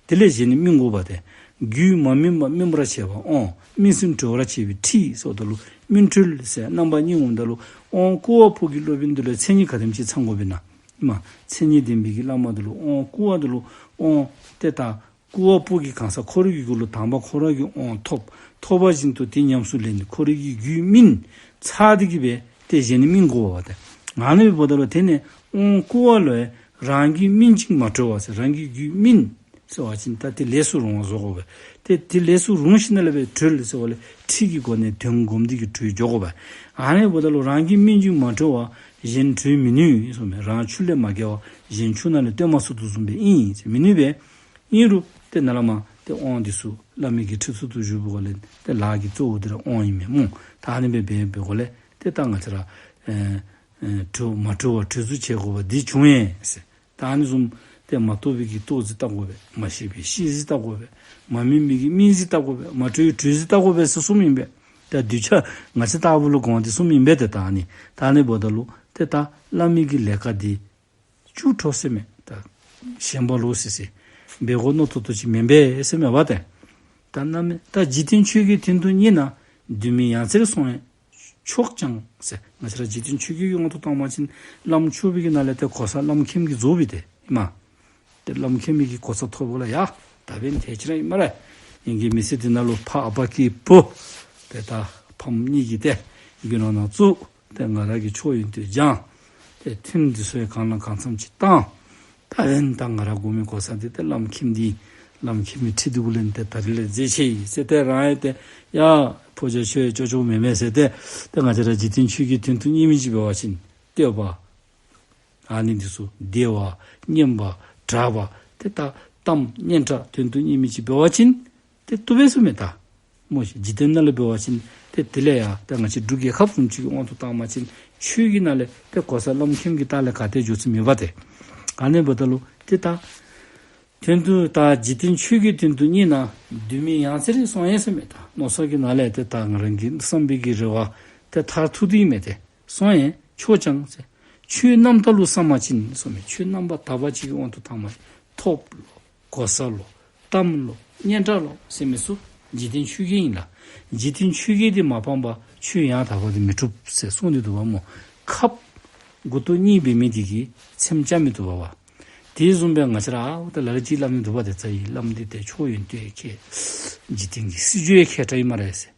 དེ་ལས་གཞན་ནི་སྨིན་དགོ་པ་སྟེ། རྒྱུད་མ་སྨིན་པ་སྨིན་པར་བྱེད་པ་དབང་། སྨིན་ཟིན་གྲོལ་བར་བྱེད་པའི་ཁྲིད་ཟེརཝ་ད་ལུ་སྨིན་གྲོལ་ཟེར་རྣམ་པ་གཉིས་འོངམ་ད་ལུ་དབང་བསྐུར་བ་པོ་གི་སློབ་དཔོན་འདི་ལུ་མཚན་ཉིད་ག་དེམ་ཅིག་ཚང་དགོ་པས་ན། མ་མཚན་ཉིད་ལྡན་པའི་གི་བླ་མ་འདི་ལུ་དབང་བསྐུར་བ་འདི་ལུ་དབང་ཏེ་ད་བསྐུར་བ་པོ་གི་གང་ཟག་ཁོ་རའི་གི་གུ་ལུ་དང་པ་ཁོ་ར་གིས་དབང་ཐོབ། ཐོབ་པ་བཞིན་དུ་དེ་ཉམས་སུ་ལེན་ཏེ་ཁོ་རའི་གི་རྒྱུད་སྨིན་ཚར་ཏེ་གི་སྦེ་ཏེ་གཞན་ནི་སྨིན་དགོ་པ་སྟེ། ཨ་ནི་འབདཝ་ད་ལུ་དེ་ནི་དབང་བསྐུར་བ་ལུ་ཡང་རང་གིས་སྨིན་ཅིང་མ་གྲོལ་བ་ཟེར། རང་གི་རྒྱུད་སྨིན་ཟེར་བ་ཅིན་ད་དེ་ལས་སུ་རུང་བ་བཟོ་དགོ་པས། ཏེ་དེ་ལས་སུ་རུང་ཞིནམ་ལས་སྦེ་གྲོལ་ཟེར་བ་ལས་ཁྲིད་ཀྱི་སྒོ་ནས་དོན་བསྒོམས་ཏེ་གི་གྲོལ་འགྱོ་དགོ་པས། ཨ་ནི་འབདཝ་ད་ལུ་རང་གིས་སྨིན་ཅིང་མ་གྲོལ་བ་གཞན་གྲོལ་མི་ནུས་གསུངམ་མས། རང་ཆུ་ལས་མ་བརྒལ་བ་གཞན་ཆུ་ནང་ལས་བཏོན་མ་ཚུགས་དོ་བཟུམ་སྦེ་ཨིན་ཟེར་མི་ནུས་པས། ཨིན་རུང་ཏེ་ནཱ་ལས་མར་ཏེ་དབང་འདི་ཚུ་བླ་མའི་གི་ཁྲི་ཚུ་དུ་བཞུགས་པའི་སྒོ་ལས་ཏེ་ལཱ་གི་གཙོ་བོ་འདི་ར་དབང་ཨིན་མས་སྨོ། ད་ཨ་ནི་སྦེ་འབད་བའི་སྒོ་ལས་ཏེ་ད་ང་བཅས་ར་ཨེ་ཨེ་གྲོལ་མ་གྲོལ་བ་གྲོལ་ཚུལ་བྱེད་དགོ་པ་འདི་བྱུང་ཡི་ཟེར། ད་ཨ་ནི་བཟུམ་ཏེ་མ་རྟོགས་པའི་གི་རྟོགས་ཚུལ་བལྟ་དགོ་པས། མ་ཤེས་པའི་ཤེས་ཚུལ་བལྟ་དགོ་པས། མ་སྨིན་པའི་གི་སྨིན་ཚུལ་བལྟ་དགོ་པས། མ་གྲོལ་བའི་གྲོལ་ཚུལ་བལྟ་དགོ་པས་ཟེར་གསུངམ་ཨིན་པས། ད་གདུལ་བྱ་ང་བཅས་ལྟ་བུ་ལུ་དགོངས་ཏེ་གསུངམ་ཨིན་པས། ཏེ་ད་ཨ་ནི་ད་ཨ་ནི་འབདཝ་ད་ལུ་ཏེ་ད་བླ་མའི་གི་ལས་ཀ་འདི་བཅུ་འཕྲོ་ཟེར་མས། ད་ཞེན་པ་ལོག་སི་སི་འབད་དགོ་མནོ་ཏོག་ཏོ་ཅིག་མེན་པས་ཟེར་མས་པ་ཏེ། ད་གནམ་མེད་ད་འཇིག་རྟེན་ཆོས་བརྒྱད་དོན་དུ་གཉེར་ན། དུས་མིན་ཡང་རྩེར་སོང་ཡང་ཆོག་ཀྱང་ཟེར། ང་བཅས་ར་འཇིག་རྟེན་ཆོས་བརྒྱད་ཀྱི་དབང་དུ་བཏང་བ་ཅིན་བླམ་ཆོས་པའི་གི་ནང་ལས་ཏེ་གོ་ས་བླམ་མཁྱེན་གྱི་རྫོགས་པས་ཏེ་ཨིན་མས། ཏེ་བླམ་མཁྱེན་པའི་གི་གོ་ས་ཐོབ་པ་ལ་ཡ་ད་འབདན་དེ་ཅིག་ར་ཨིན་སྨ་རེ། ཨིན་གྱི་མི་ཚེ་འདི་ནང་ལུ་ཕ་ཨ་པ་སྐྱེས་བུ་ཏེ་ད་ཕམ་གཉིས་ཀྱིས་ཏེ་རྒྱུ་ནོར་ནང་བཙུགས། ཏེ་ང་ར་གིས་ཆོས་ཡོན་ཏན་སྦྱངས། ཏེ་ཐུན་འདི་ཚུ་ཡང་གང་ལ་གང་འཚམས་ཅིག་བཏང་། ད་འབདན་ད་ང་ར་དགོ་མི་གོ་ས་འདི་ཏེ་བླམ་མཁྱེན་འདི་བླམ་མཁྱེན་མི་ཁྲི་འདི་གུ་ལེན་ཏེ་ད་རིས་ལས་མཛད་ཅི་ཟེར་ཏེ་རང་ཡང་ཏེ་ཡ་ཕོ་རྒྱས་ཆོས་ཡང་ཅོག་ཅོག་མེན་མས་ཟེར་ཏེ། ཏེ་ང་བཅས་ར་འཇིག་རྟེན་ཆོས་བརྒྱད་དོན་དུ་གཉེར་མི་ཅིག་འབད་བ་ཅིན་བསྟོད་པ་ཨ་ནི་འདི་ཚུ་བདེ་བ་སྙན་པ་གྲགས་པ་ཏེ་ད་གཏམ་སྙན་གྲགས་དོན་དུ་གཉེར་མི་ཅིག་འབད་བ་ཅིན་ཏེ་བཏུབ་པས་གསུངམ་མས། ད་སྨོ་ཤིག་འཇིག་རྟེན་ནང་ལུ་འབད་བ་ཅིན་ཏེ་དེ་ལས་ཡང་ཏེ་ང་བཅས་འབྲུག་རྒྱལ་ཁབ་བཟུམ་ཅིག་གི་དབང་དུ་བཏང་བ་ཅིན་ཆོས་ཀྱི་ནང་ལས་ཏེ་གོ་ས་བླམ་མཁྱེན་གྱི་ལྟག་ལས་ག་ཏེ་འགྱོ་ཚུལ་མེད་པ་ཏེ། ཨ་ནི་འབདཝ་ད་ལུ་ཏེ་ད་དོན་དུ་ད་འཇིག་རྟེན་ཆོས་བརྒྱད་དོན་དུ་གཉེར་ན། དུས་མིན་ཡང་རྩེར་སོང་ཡང་ཟེར་མས། ད་མནོ་བསམ་གྱི་ནང་ལས་ཏེ་ད་ང་རང་གི་བསམ་པའི་གི་རེ་བ་ཏེ་མཐར་ཐུག་སྟེ་ཨིན་མས་ཏེ། སོང་ཡང་ཆོག་ཀྱང་ཟེར། ཆོས་རྣམ་དག་ལུ་བསམ་པ་ཅིན་གསུངམ་མས། ཆོས་རྣམ་པར་དག་པ་ཅིག་གི་དབང་དུ་བཏང་བ་ཅིན་ཐོབ་ལོ་གོ་ས་ལོ་གཏམ་ལོ་སྙན་གྲགས་ལོ་ཟེར་མི་ཚུ་འཇིག་རྟེན་ཆོས་བརྒྱད་ཨིན་ལགས། འཇིག་རྟེན་ཆོས་བརྒྱད་འདི་མ་སྤངས་པར་ཆོས་ཡང་དག་པ་འདི་མི་འགྲུབ་ཟེར་གསུངས་ཏེ་འདུག་པ་སྨོ། ཁབ་མགུ་ཏོ་གཉིས་འབད་མི་འདི་གིས་ཚེམས་བཅའ་མི་བཏུབ་པ་བ། དེ་བཟུམ་སྦེ་ང་བཅས་ར་ཨའུ་ད་ལ་ལུ་ཅིག་སླབ་མི་འདུག་པ་ཏེ། རྩ་བའི་བླམ་འདི་ཏེ་ཆོས་ཡོན་ཏན་མཁས། འཇིག་རྟེན་གྱི་སྲིད་བྱུས་ཡང་མཁས་དྲགས་ཨིན་སྨ་རེ་ཟེར།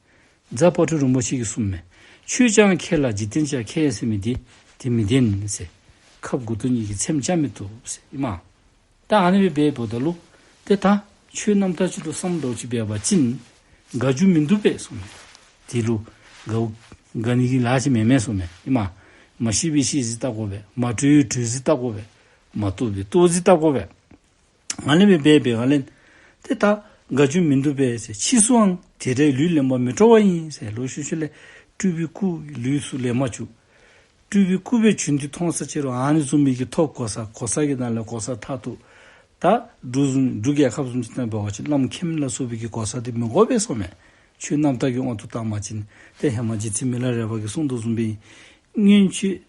རྫ་དཔལ་སྤྲུལ་རིན་པོ་ཆེ་གིས་གསུངམ་མས། ཆོས་ཀྱང་མཁས་ལ་འཇིག་རྟེན་ཀྱང་མཁས་ཟེར་མི་འདི་དེ་མི་བདེན་ཟེར། ཁབ་མགུ་ཏོ་གཉིས་ཀྱིས་ཚེམས་བཅའ་མི་བཏུབ་ཟེར་ཨིན་མས། ད་ཨ་ནི་སྦེ་འབདཝ་ད་ལུ་ཏེ་ད་ཆོས་རྣམ་དག་ཅིག་ལུ་བསམ་བློ་ཅིག་འབད་བ་ཅིན་དགའ་རྒྱུ་མིན་འདུག་པས་གསུངམ་མས། དེ་ལུ་དགའཝ་ དགའ་ནི་གི་ལཱ་ཅིག་མེན་མས་ཟེརཝ་མས། ཨིནམ། མ་ཤེས་པའི་ཤེས་ཟེར་བལྟ་དགོ་པས། མ་གྲོལ་བའི་གྲོལ་ཟེར་བལྟ་དགོ་པས། མ་རྟོགས་པའི་རྟོགས་ཟེར་བལྟ་དགོ་པས། ཨ་ནི་སྦེ་འབད་བའི་སྒང་ལས་ཏེ་ད་དགའ་རྒྱུ་མིན་འདུག་པས་ཟེར། ཕྱིས་སུའང་དེ་འདྲའི་ལུས་ལེན་པར་མི་སྤྲོ་བ་ཡིན་ཟེར། ལོག་ཤུལ་ཤུལ་ལས་སྤྲུལ་པའི་སྐུ་ལུས་སུ་ལེན་མ་བཅུག། སྤྲུལ་པའི་སྐུ་སྦེ་བྱོན་ཏེ་མཐོང་ས་ཅིག་རུང་ཨ་ནི་བཟུམ་མའི་གི་ཐོབ་གོ་ས་གོ་ས་གི་ནང་ལས་གོ་ས་མཐར་ཐུག། ད་འབྲུག་བཟུམ་འབྲུག་རྒྱལ་ཁབ་བཟུམ་ཅིག་ནང་འབད་བ་ཅིན་བླམ་མཁྱེན་ལ་སོགས་པའི་གི་གོ་ས་འདི་མི་དགོ་པས་ཟེརཝ་མས། ཆོས་རྣམ་དག་གི་དབང་དུ་བཏང་བ་ཅིན་ཏེ་ཧེ་མ་རྗེ་བཙུན་མི་ལ་རས་པ་གིས་གསུངས་དོ་བཟུམ་སྦེ་སྔོན་ཆད་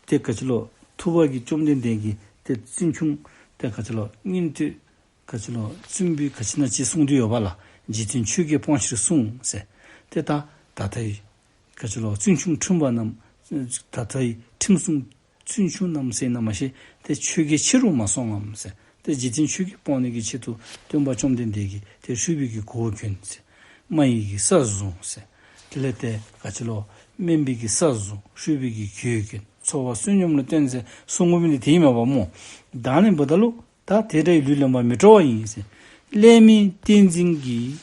ཏེ་ག་ཅི་ལོ་ཐུབ་པ་གི་བཅོམ་ལྡན་འདས་ཀྱིས་ཏེ་བཙུན་ཆུང་ཏེ་ག་ཅི་ལོ་སྔོན་དུས་ག་ཅི་ལོ་བཙུན་པའི་ག་ཅི་ན་ཅིག་གསུངས་ཏེ་ཡོད་པ་ལགས། རྗེ་བཙུན་ཆོས་ཀྱི་དཔང་ཕྱིར་གསུངས་ཟེར། ཏེ་ད་ད་ལྟའི་ག་ཅི་ལོ་བཙུན་ཆུང་ཁྲིམས་པ་རྣམས། ད་ལྟའི་ཁྲིམས་སྲུང་བཙུན་ཆུང་རྣམས་ཟེར་ན་མ་ཤེས། ཏེ་ཆོས་ཀྱི་ཕྱིར་རུ་མ་སོང་ངམ་ཟེར། ཏེ་རྗེ་བཙུན་ཆོས་ཀྱི་དཔང་ནི་གི་ཆེད་དུ་སྟོན་པ་བཅོམ་ལྡན་འདས་ཀྱིས་ཏེ་ཧྲུལ་པའི་གི་གོ་གྱོན་ཟེར། རྨ་ཡི་གི་ས་བཟུང་ཟེར། དེ་ལས་ཏེ་ག་ཅི་ལོ་དམན་པའི་གི་ས་བཟུང་། ཧྲུལ་པའི་གི་གོ་གྱོན། འཚོ་བ་བསོད་སྙོམས་ལ་བརྟེན་ཟེར་གསུང་དགོ་མི་འདི་དེ་ཨིན་མས་པ་སྨོ། ད་ཨ་ནི་འབདཝ་ད་ལུ་ད་དེ་འདྲའི་ལུས་ལེན་པར་མི་སྤྲོ་བ་ཡིན་ཟེར། སླད་མེད་བསྟན་འཛིན་གྱི།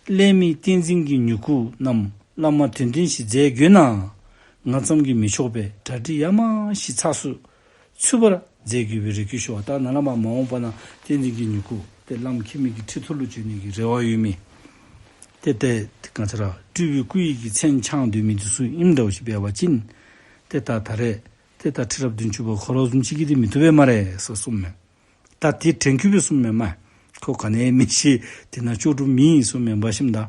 སླད་མེད་བསྟན་འཛིན་གྱི་མྱུ་གུ་རྣམས། བླ་མ་དོན་ལྡན་ཞིག་མཛད་དགོས་ན། ང་ཙམ་གྱིས་མི་ཆོག་པས། གྲ་སྒྲིག་ཡ་མ་ཞིག་ཚགས་སུ་ཚུད་པར་མཛད་དགོས་པའི་རེ་སྐུལ་ཞུ་བ། ད་ནཱ་ལས་མར་མ་འོངས་པ་ན་བསྟན་འཛིན་གྱི་མྱུ་གུ་ཏེ་བླམ་མཁྱེན་མི་གི་ཁྲི་ཐོག་ལུ་བྱོན་ནི་གི་རེ་བ་ཡོད་མི་ཏེ་ཏེ་ཏེ་ག་ཅི་ར་སྤྲུལ་པའི་སྐུ་ཡི་གི་མཚན་འཆང་སྡོད་མི་འདི་ཚུ་ཨིནམ་འདྲཝ་ཅིག་འབད་བ་ཅིན་ཏེ་ད་ད་རེས་ཏེ་ད་ཁྲི་རབས་བདུན་ཅུ་པ་ཁོ་ར་བཟུམ་ཅིག་གིས་འདི་མི་བཏུབ་པས་སྨ་རེ་ཟེར་གསུངམ་མས། ད་དེ་དྲན་སྐུལ་སྦེ་གསུངམ་མས་སྨོ། ཁོ་ག་ནི་མི་ཤེས། དེ་ནང་ལྕོགས་གྲུབ་མེད་གསུངམ་མས་པ་ཤིམ་ད།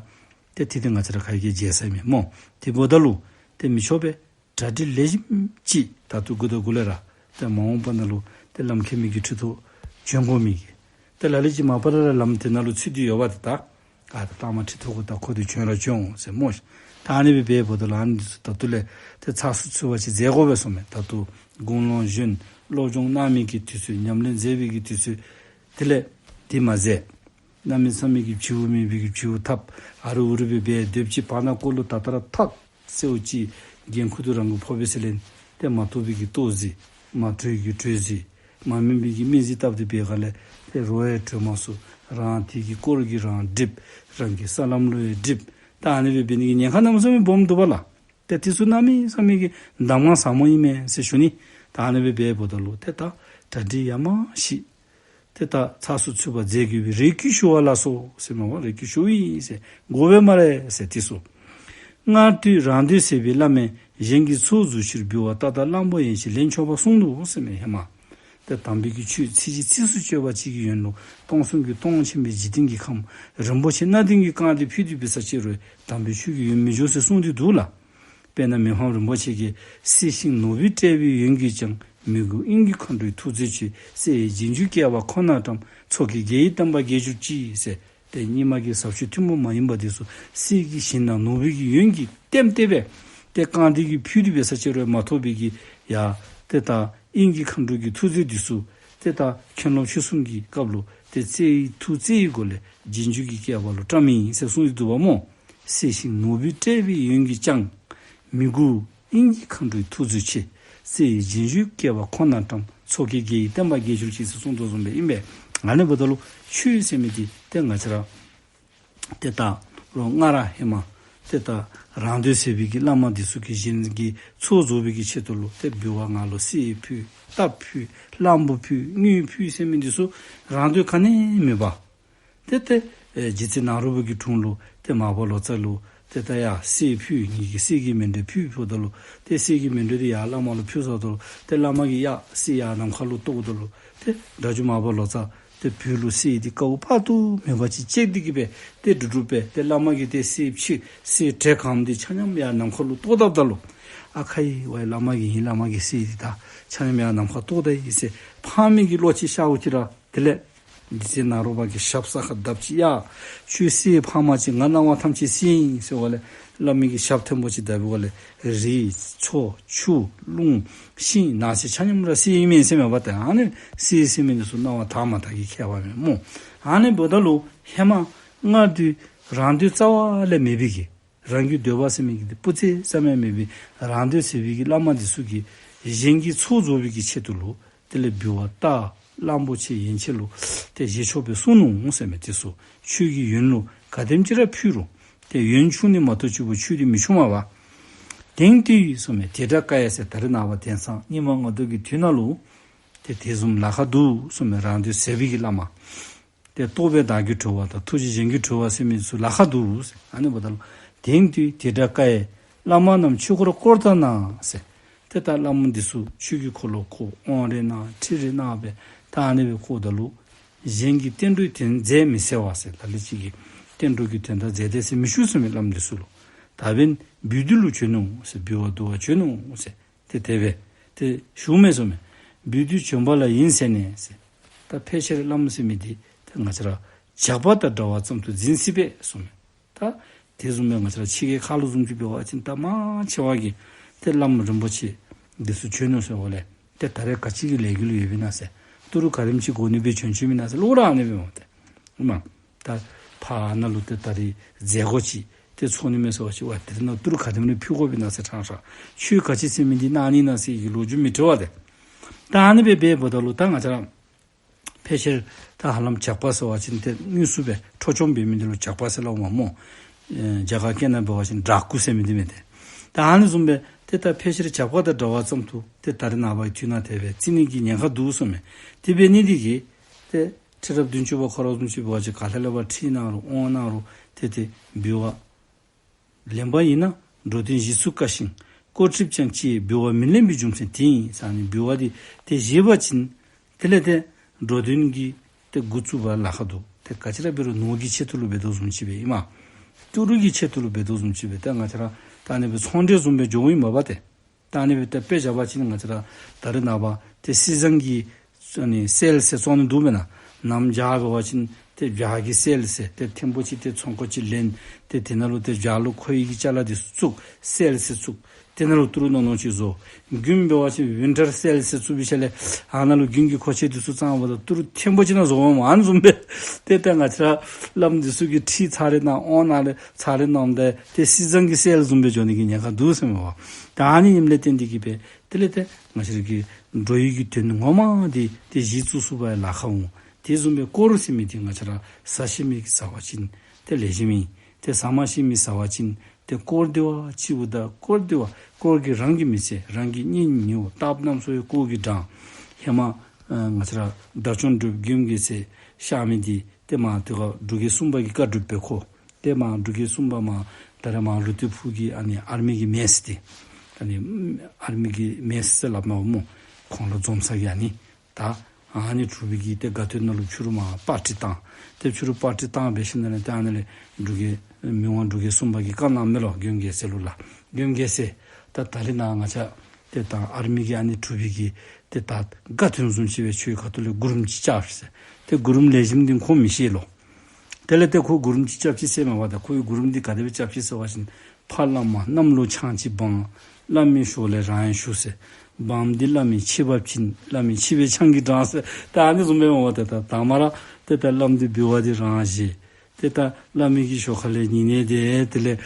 ཏེ་དེ་དེ་ང་བཅས་ར་ག་གིས་མཇལ་ས་མེད་སྨོ། དེ་འབདཝ་ད་ལུ་ཏེ་མི་ཆོག་པས། གྲ་སྒྲིག་ལེགས་ཤོམ་ཅིག་ད་ལྟོ་འགོ་དང་འགོ་ལས་ར་ཏེ་མ་འོངས་པ་ནང་ལུ་ཏེ་བླམ་མཁྱེན་མི་གི་ཁྲི་ཐོག་བྱོན་དགོ་མི་གི་ཏེ་ལ་ལུ་ཅིག་མ་པ་ར་ར་ལམ་དེ་ནང་ལུ་ཚུད་དེ་ཡོད་པ་ཏེ་ད། ཨ་ད་ལྟ་མ་ཁྲི་ཐོག་གུ་ད་ཁོ་འདི་བྱོན་ར་བྱོན་འོང་ཟེར་སྨོ་ཤིག། ད་ཨ་ནི་སྦེ་འབདཝ་ད་ལུ་ཨ་ནི་འདི་ཚུ་ད་ལྟོ་ལས་ཏེ་ཚགས་སུ་ཚུད་པ་ཅིག་མཛད་དགོ་པས་གསུངམ་མས། ད་ལྟོ་དགུང་ལོ་གཞོན་སློབ་སྦྱོང་གནང་མི་གི་དུས་ཚོད་ཉམས་ལེན་མཛད་པའི་གི་དུས་ཚོད་དེ་ལས་དེ་མ་ཟད་གནམ་མེད་ས་མེད་ཀྱི་བྱིའུ་མེད་པའི་གི་བྱིའུ་ཐབ་ཨ་རུ་ཨུ་རུ་སྦེ་འབད་སྡོདཔ་ཅིག་བར་ན་ཀོ་ལུ་ད་ལྟ་ར་ཐག་སེའུ་ཅིག་འགན་ཁུར་དུ་རང་གི་ཕོག་པས་ཟེར་ལས་ཏེ་མ་རྟོགས་པའི་གི་རྟོགས་ཟེར། མ་གྲོལ་གྱི་གྲོལ་ཟེར། མ་སྨིན་པའི་གི་སྨིན་ཟེར་བཏབ་སྟེ་འབད་ག་ལས་ཏེ་རོགས་ཡང་གྲོལ་མ་ཚུགས། རང་དེ་གི་སྐོར་གྱིས་རང་སྒྲིབ། རང་གི་ས་ལམ་ལུ་ཡང་སྒྲིབ། ད་ཨ་ནི་སྦེ་འབད་ནི་གི་ཉེན་ཁ་གནམ་མེད་ས་མེད་སྦོམ་འདུག་པ་ལགས། ཏེ་དེ་ཚུ་གནམ་མེད་ས་མེད་ཀྱི་གདམས་ངག་ཟབ་མོ་ཨིན་མས་ཟེར་ཞུ་ནི། ད་ཨ་ནི་སྦེ་འབདཝ་ད་ལུ་ཏེ་ད་གྲ་སྒྲིག་ཡ་མ་ཞིག་ཏེ་ད་ཚགས་སུ་ཚུད་པར་མཛད་དགོས་པའི་རེ་སྐུལ་ཞུ་བ་ལགས་སོ་ཟེར་མས་པ། རེ་སྐུལ་ཞུ་ཡི་ཟེར། དགོ་པས་སྨ་རེ་ཟེར་དེ་ཚུ། སྔར་དུས་རང་འདོད་ཟད་པའི་བླ་མས་གཞན་གྱི་ཚོགས་རྫོགས་ཕྱིར་འབུལ་བ་ཏག་ཏག་གླང་པོ་ཡན་ཆད་ལེན་ཆོག་པར་གསུངས་འདུག་ཟེར་མས་ཧེ་མ། ཏེ་དམ་པའི་གི་ཆོས་ཚིག་གཅིག་ཚིགས་སུ་བཅད་པ་གཅིག་གི་ཡོན་ལུ་སྟོང་གསུམ་གྱི་སྟོང་ཆེན་པོའི་འཇིག་རྟེན་གྱི་ཁམས་རིན་པོ་ཆེ་སྣ་བདུན་གྱིས་བཀང་སྟེ་ཕུལ་ཏེ་འབད་ས་ཅིག་རུང་དམ་པའི་ཆོས་ཀྱི་ཡོན་མི་འཇུག་ཟེར་གསུངས་ཏེ་འདུག་ལགས། དཔེར་ན་མི་ཕམ་རིན་པོ་ཆེ་གིས་གསེར་ཤིང་ནོར་བུས་སྤྲས་པའི་ཡོན་གྱིས་ཀྱང་། མི་གོས་དབྱིངས་ཀྱི་མཁའ་འགྲོའི་ཐུགས་རྗེ་ཆེ། གསེར་ཡི་རྗེས་འཇུག་སྐྱེ་བ་ཁོ་ནར་བཀྲམ། མཚོ་སྐྱེས་དགེ་ཡི་བསྟན་པ་རྒྱས་གྱུར་ཅིག་ཟེར། ཏེ་རྙིང་མ་གི་ཟབ་ཆོས་ཐུན་མོང་མ་ཡིན་པ་འདི་ཚུ་གསེར་གྱི་ཞིང་ནང་ནོར་བུ་གི་ཡོན་གྱིས་ལྟེམ་ལྟེ་སྦེ་ཏེ་བཀང་སྟེ་གི་ཕུལ་ཏེ་འབད་ས་ཅིག་རུང་མ་ཐོབ་པའི་གི་ཡ་ཏེ་ད་དབྱིངས་ཀྱི་མཁའ་འགྲོ་གི་ཐུགས་རྗེ་འདི་ཚུ་ཏེ་ད་མཁན་སློབ་ཆོས་གསུམ་གྱི་སྐབས་ལུ་ཏེ་གསེར་ཡི་ཐུགས་གསེར་ཡི་སྒོ་ལས་རྗེས་འཇུག་གི་སྐྱེ་བ་ལུ་བཀྲམ་ཨིན་ཟེར་གསུངས་ཏེ་འདུག་པ་སྨོ། གསེར་ཤིང་ནོར་བུས་སྤྲས་པའི་ཡོན་གྱིས་ཀྱང་། མི་གོས་དབྱིངས་ཀྱི་མཁའ་འགྲོའི་ཐུགས་རྗེ་ཆེ། གསེར་ཡི་རྗེས་འཇུག་སྐྱེ་བ་ཁོ་ནར་བཀྲམ། མཚོ་སྐྱེས་དགེ་ཡི་བསྟན་པ་རྒྱས་གྱུར་ཅིག་ཟེར་གསུངས་དོ་བཟུམ་སྦེ་ཨིན་པས། ཨ་ནི་འབདཝ་ད་ལུ་ཆོས་ཟེར་མི་འདི་ཏེ་ང་བཅས་ར་ཏེ་ད་ལོ་ལྔ་ར་ཧེ་མ་ཏེ་ད་རང་འདོད་ཟད་པའི་གི་བླ་མ་འདི་ཚུ་གིས་གཞན་གྱི་ཚོགས་རྫོགས་པའི་གི་ཆེད་དུ་ལུ་ཏེ་འབུལ་བ་ང་ལུ་གསེར་ཕུལ་རྟ་ཕུལ་གླང་པོ་ཕུལ་དངུལ་ཕུལ་ཟེར་མི་འདི་ཚུ་རང་འདོད་ག་ནི་མེད་པར་ཏེ་ཏེ་ཨེ་རྗེ་བཙུན་ནཱ་རོ་པ་གི་དྲུང་ལུ་ཏེ་མར་པ་ལོ་ཙཱ་ལུ་ཏེ་ད་ཡ་གསེར་ཕུལ། ངེ་གི་གསེར་གྱི་མཎྜལ་ཕུལ་ཕུལཝ་ད་ལུ་ཏེ་གསེར་གྱི་མཎྜལ་འདི་ཡར་བླ་མ་ལུ་ཕུལ་ཚརཝ་ད་ལུ་ཏེ་བླ་མ་གིས་ཡར་གསེར་ཡར་ནམ་མཁའ་ལུ་གཏོརཝ་ད་ལུ་ཏེ་སྒྲ་སྒྱུར་མར་པ་ལོ་ཙཱ་ཏེ་བོད་ལུ་གསེར་འདི་དཀའཝ་དཔག་ཏུ་མེད་པ་ཅིག་སྤྱད་དེ་གི་སྦེ་ཏེ་སྒྲུབ་སྒྲུབ་སྦེ་ཏེ་བླ་མ་གིས་ཏེ་གསེར་ཕྱེ་གསེར་བྲེ་གང་འདི་ཆ་མཉམ་ཡར་ནམ་མཁའ་ལུ་གཏོར་བཏབ་ད་ལུ་ཨ་ཁ་ཡི་ཝའི་བླ་མ་གི་ཨིན། བླ་མ་གི་གསེར་འདི་ད་ཆ་མཉམ་ཡར་ནམ་མཁའ་གཏོར་ད་ཡི་ཟེར་ཕངས་མི་གི་བློ་ཅིག་ཤརཝ་ཅིག་ར་དེ་ལས་རྗེ་བཙུན་ནཱ་རོ་པ་གིས་ཞབས་ས་ཁར་བརྡབ་ཅིག་ཡ། ཁྱོད་གསེར་ཕངས་མ་ཅིག་ང་སྣང་བ་ཐམས་ཅད་གསེར་ཨིན་ཟེར་བ་ལས་བླ་མ་གིས་ཞབས་མཐོན་པོ་ཅིག་བརྡབ་པའི་སྒང་ལས་རི་མཚོ་ཆུ་རླུང་ཤིང་ནགས་ཚལ་ཆ་མཉམ་ར་གསེར་ཨིན་མས་ཟེར་མས་པ། ཏེ་ཨ་ནི་གསེར་ཟེར་མི་འདི་ཚུ་སྣང་བ་དག་མ་དག་གི་ཁྱད་པར་མས་སྨོ། ཨ་ནི་འབདཝ་ད་ལུ་ཧེ་མ་སྔར་དུས་རང་འདོད་རྩ་བ་ལས་མེད་པའི་གི་རང་གི་འདོད་པ་ཟེར་མི་གི་འདི་སྤུ་རྩེ་ཙམ་ཡང་མེད་པའི་རང་འདོད་ཟད་པའི་གི་བླ་མ་འདི་ཚུ་གིས་གཞན་གྱི་ཚོགས་རྫོགས་པའི་གི་ཆེད་དུ་ལུ་དེ་ལས་འབུལ་བ་རྟ་གླང་པོ་ཆེ་ཡན་ཆད་ལུ་ཏེ་བཞེས་ཆོག་པའི་གསུངས་ནུག་ཟེར་མས། དེ་ཚུ་ཆོས་ཀྱི་ཡོན་ལུ་ག་དེམ་ཅིག་ར་ཕུལ་རུང་ཏེ་ཡོན་ཆུང་ནི་མ་གཏོགས་ཆུ་བོ་ཆུ་དེ་མི་ཆུང་བ་བ། དེང་དུས་གསུངམ་མས། དེ་སྒྲ་བཀའ་ཡི་ཟེར། ད་རེས་ནངས་པ་དེང་སང་སྙིགས་མ་ལྔ་བདོ་གི་དུས་ནང་ལུ་ཏེ་དེ་བཟུམ་ལཱ་ཁག་འདུག་གསུངམ་མས། རང་དོན་ཟད་པའི་གི་བླ་མ། ཏེ་རྟོགས་པས་བདག་རྒྱུད་གྲོལ་བ་དང་ཐུགས་རྗེ་གཞན་རྒྱུད་གྲོལ་བ་ཟེར་མི་ཚུ་ལཱ་ཁག་འདུག་ཟེར། ཨ་ནི་འབདཝ་ད་ལུ་དེང་དུས་དེ་སྒྲ་བཀའ་ཡི། བླ་མ་རྣམས་ཆོས་འཁོར་བསྐོར་དང་ན་ཟེར། ཏེ་ད་བླ་མ་འདི་ཚུ་ཆོས་ཀྱི་འཁོར་ལོ་བསྐོར། དབང་རེ་གནང་ཁྲིད་རེ་གནང་སྦེ་ད་ཨ་ནི་སྦེ་བསྐོརཝ་ད་ལུ་གཞན་གྱི་བསྟན་འགྲོའི་དོན་མཛད་མི་ཚར་བ་ཟེར། ལ་ལུ་ཅིག་གིས་བསྟན་འགྲོ་གི་དོན་དག་མཛད་དེ་ཟེར་མི་ཞུ་ཟེར་མས་བླམ་འདི་ཚུ་ལུ། ད་འབདན་སྦས་དུས་ལུ་བྱོན་ནུག་ཟེར། འབུལ་བ་བསྡུ་བར་བྱོན་ནུག་ཟེར། ཏེ་དེ་སྦེ་ཏེ་ཞུཝ་མས་ཟེར་མས། སྦས་དུས་བྱོན་པ་ལ་ཡིན་ཟེར་ནས་ཟེར། ད་ཕལ་ཆེར་བླམ་ཟེར་མི་འདི་ཏེ་ང་བཅས་ར་ཇག་པ་དང་འདྲ་བ་ཙམ་དུ་འཛིན་སྲིད་པས་ཟེར་མས། ད་དེ་བཟུམ་སྦེ་ང་བཅས་ར་ཕྱི་རྒྱལ་ཁ་ལུ་བཟུམ་ཅིག་འབད་བ་ཅིན་ད་མང་ཆེ་བ་གིས་ཏེ་བླམ་རིན་པོ་ཆེ་འདི་ཚུ་བྱོན་ནུག་ཟེར་བ་ལས་ཏེ་ད་རེས་ག་ཅི་གི་ལས་འགུལ་ཡོདཔ་ཨིན་ན་ཟེར། ཏི་རུ་ག་དེམ་ཅིག་དགོ་ནི་སྦེ་བྱོན་བྱོནམ་ཨིན་ན་ཟེར། ལོག་ར་ཨ་ནི་སྦེ་འོང་སྟེ་ཨིན་མས། ད་ཕར་ནཱ་ལུ་ཏེ་ད་རེས་མཛད་སྒོ་ཅིག་ཏེ་ཚོགས་ནི་མས་ཟེར་བ་ཅིན་ཝ་ཏེ་ནཱ་ཏི་རུ་ག་དེམ་རེ་ཕུལ་དགོཔ་ཨིན་ན་ཟེར། ཕྲང་ཕྲང་ཆོས་ག་ཅི་ཟེར་མི་འདི་གནང་ནི་ཨིན་ན་ཟེར་གྱི་ལོ་རྒྱུས་མི་འདྲ་བ་ཏེ། ད་ཨ་ནི་སྦེ་འབདཝ་ད་ལུ་ད་ང་བཅས་ར་ཕལ་ཆེར་ད་ཧ་ལམ་ཇག་པ་ཟེར་བ་ཅིན་ཏེ་དངོས་སུ་སྦེ་འཕྲོག་བཅོམ་འབད་མི་འདི་ལུ་ཇག་པ་ཟེར་སླབ་མས་སྨོ། ཨེ་རྒྱ་གར་སྐད་ནང་འབད་བ་ཅིན་ཌ་ཀུ་ཟེར་མི་འདི་མས་ཏེ། ད་ཨ་ནི་བཟུམ་སྦེ་ཏེ་ད་ཕལ་ཆེར་ཇག་པ་དང་འདྲ་བ་ཙམ་དུ་ཏེ་ད་རེས་ནངས་པ་གི་དུས་ནང་དེ་སྦེ་བརྩི་ནི་གི་ཉེན་ཁ་འདུག་ཟེར་མས། དེ་འབད་ནི་འདི་གིས་ཏེ་ཁྲི་རབས་བདུན་ཅུ་པ་ཁོ་ར་བཟུམ་ཅིག་འབད་བ་ཅིན་ག་ཏེ་ལས་ཕར་ཁྲིད་གནང་རུང་དབང་གནང་རུང་ཏེ་ཏེ་འབུལ་བ་ལེན་པ་ཡིན་ན་འགྲོ་དོན་གཞི་ཚུགས་དཀའ་ཞིང་། དཀོར་སྒྲིབ་ཀྱང་ལྕི་ཡེ་འབུལ་བ་མི་ལེན་པའི་རྒྱུ་མཚན་དེ་ཡིན་ཟེར། ཨ་ནི་འབུལ་བ་འདི་ཏེ་བཞེས་པ་ཅིན་དེ་ལས་ཏེ་འགྲོ་དོན་གྱི་ཏེ་འགོ་བཙུགས་པར་ལཱ་ཁག་འདུག། ཏེ་ག་ཅི་ར་འབད་རུང་ནོར་གྱི་ཆེད་དུ་ལུ་འབད་དོ་བཟུམ་ཅིག་སྦེ་ཨིན་མས། ཏི་རུ་གི་ཆེད་དུ་ལུ་འབད་དོ་བཟུམ་ཅིག་སྦེ་ཏེ་ང་བཅས་ར་ད་ཨ་ནི་སྦེ་ཚོང་འབྲེལ་བཟུམ་སྦེ་འགྱོཝ་ཨིན་མས་པ་ཏེ། ད་ཨ་ནི་སྦེ་ཏེ་དཔེ་བཞག་པ་ཅིན་ང་བཅས་ར་ད་རེས་ནངས་པ་ཏེ་སྲིད་བཟང་གི་ཨ་ནི་སེལ་ཟེར་བཙོང་ནི་འདུག་མེན་ན། གནམ་བྱཱར་འབད་བ་ཅིན་ཏེ་བྱཱར་གྱི་སེལ་ཟེར་ཏེ་ཐེམ་པོ་ཅིག་ཏེ་ཚོང་ཁང་ཅིག་ལེན། ཏེ་དེ་ནང་ལུ་ཏེ་བྱཱར་ལུ་མཁོ་བའི་གི་ཅ་ལ་འདི་ཚུ་བཙུགས་སེལ་ཟེར་བཙུགས། དེ་ནང་ལུ་ཏི་རུ་ནོར་ནོར་ཅིག་བཟོ། དགུན་འབད་བ་ཅིན་ཝིན་ཊར་སེལ་ཟེར་བཙུགས་པའི་ཤུལ་ལས་ཨ་ནཱ་ལུ་དགུན་གྱི་མཁོ་ཆས་འདི་ཚུ་བཙོང་བ་དང་ཏི་རུ་ཐེམ་པོ་ཅིག་ནང་བཟོཝ་མས། ཨ་ནི་བཟུམ་སྦེ་ཏེ་ད་ང་བཅས་ར་བླམ་འདི་ཚུ་གིས་ཁྲིད་ཚར་རེ་གནང་དབང་གནང་རེ་ཚར་རེ་གནངམ་ད་ཏེ་སྲིད་བཟང་གི་སེལ་བཟུམ་སྦེ་འགྱོ་ནི་གི་ཉེན་ཁ་འདུག་ཟེར་མས་པ། ད་ཨ་ནི་ཨིནམ་ལས་བརྟེན་ཏེ་གིས་སྦེ་དེ་ལས་ཏེ་ང་བཅས་ར་གི་འགྲོ་བའི་གི་དོན་ངོ་མ་འདི་ཏེ་གཞི་བཙུགས་ཚུགས་པར་ལཱ་ཁག་འོང་། དེ་བཟུམ་སྦེ་དཀོར་ཟེར་མི་འདི་ང་བཅས་ར་ཟ་ཤེས་མི་གིས་ཟ་བ་ཅིན་ཏེ་ལེགས་ཤོམ་ཨིན། ཏེ་ཟ་མ་ཤེས་མི་ཟ་བ་ཅིན་ཏེ་དཀོར་འདི་བ་ཅིག་འབདཝ་ད་དཀོར་འདི་བ་དཀོར་གྱིས་རང་གི་མི་ཚེ་རང་གི་གཉེན་ཉེཝ་སྟབས་རྣམ་གསུམ་ཡང་དཀོར་གྱིས་འགྲངས། ཧེ་མ་ཨ་ང་བཅས་ར་དགྲ་བཅོམ་སྒྲུབ་མགོན་རྒྱལ་མཚན་གཤགས་མི་འདི་ཏེ་མར་དེ་ཁར་འབྲུག་རྒྱལ་གསུམ་པ་གིས་བཀའ་སྒྲུབ་པས་ཁོ། ཏེ་མར་འབྲུག་རྒྱལ་གསུམ་པ་མར་ད་རེས་མར་ལུ་ཏེ་ཕུག་གི་ཨ་ནི་ཨར་མི་གི་མེས་ཏེ་ཨ་ནི་ཨར་མི་གི་མེས་ཟེར་སླབ་མས་སྨོ། ཁོང་ར་འཛོམས་ས་གི་ཨ་ནི་ད་ཨ་ནི་གྲུབ་པའི་གི་ཏེ་དགའ་སྟོན་ནང་ལུ་ཕྱི་རུ་མར་པར་ཊི་བཏང་། ཏེ་ཕྱི་རུ་པར་ཊི་བཏང་འབད་ཞིནམ་ལས་ཏེ་ཨ་ནི་ལས་འབྲུག་རྒྱལ་མི་དབང་འབྲུག་རྒྱལ་གསུམ་པ་གིས་བཀའ་གནངམ་མས་ལོ། མགོན་རྒྱལ་མཚན་ལུ་ལགས། མགོན་རྒྱལ་མཚན། ད་ད་རེས་ནངས་ང་བཅས་ཏེ་ད་ཨར་མི་གི་ཨ་ནི་གྲུབ་པའི་གི་ཏེ་ད་དགའ་སྟོན་བཟུམ་ཅིག་སྦེ་ཁྱོད་ཁ་ཐུག་ལས་གུ་རུམ་ཅིག་རྐྱབ་ཤིག་ཟེར། ཏེ་གུ་རུམ་ལེགས་ཤོམ་འདི་ཁོ་མི་ཤེས་ལོ། དེ་ལས་ཏེ་ཁོ་གུ་རུམ་ཅིག་རྐྱབ་ཅི་ཟེར་མས་པ། ད་ཁོ་གིས་གུ་རུམ་འདི་ག་དེ་སྦེ་རྐྱབ་ཅི་ཟེར་བ་ཅིན་ཕ་བླ་མ་གནམ་ལོ་ཆང་ཅིག་སྦང་། བླ་མའི་ཞོར་ལས་རང་ཡང་ཞུ་ཟེར། བམ་འདི་བླ་མའི་ཁྱི་འབབ་ཅིན་བླ་མའི་ཁྱི་བའི་ཆང་གིས་འགྲངས་ཟེར། ད་ཨ་ནི་བཟུམ་སྦེ་མས་པ། ཏེ་ད་དང་པ་ར་ཏེ་ད་བླམ་འདི་འབུལ་བ་འདི་རང་བཞེས། ཏེ་ད་བླ་མའི་གི་ཞོར་ཁ་ལས་ཉེ་གནས་དེ་དེ་ལས་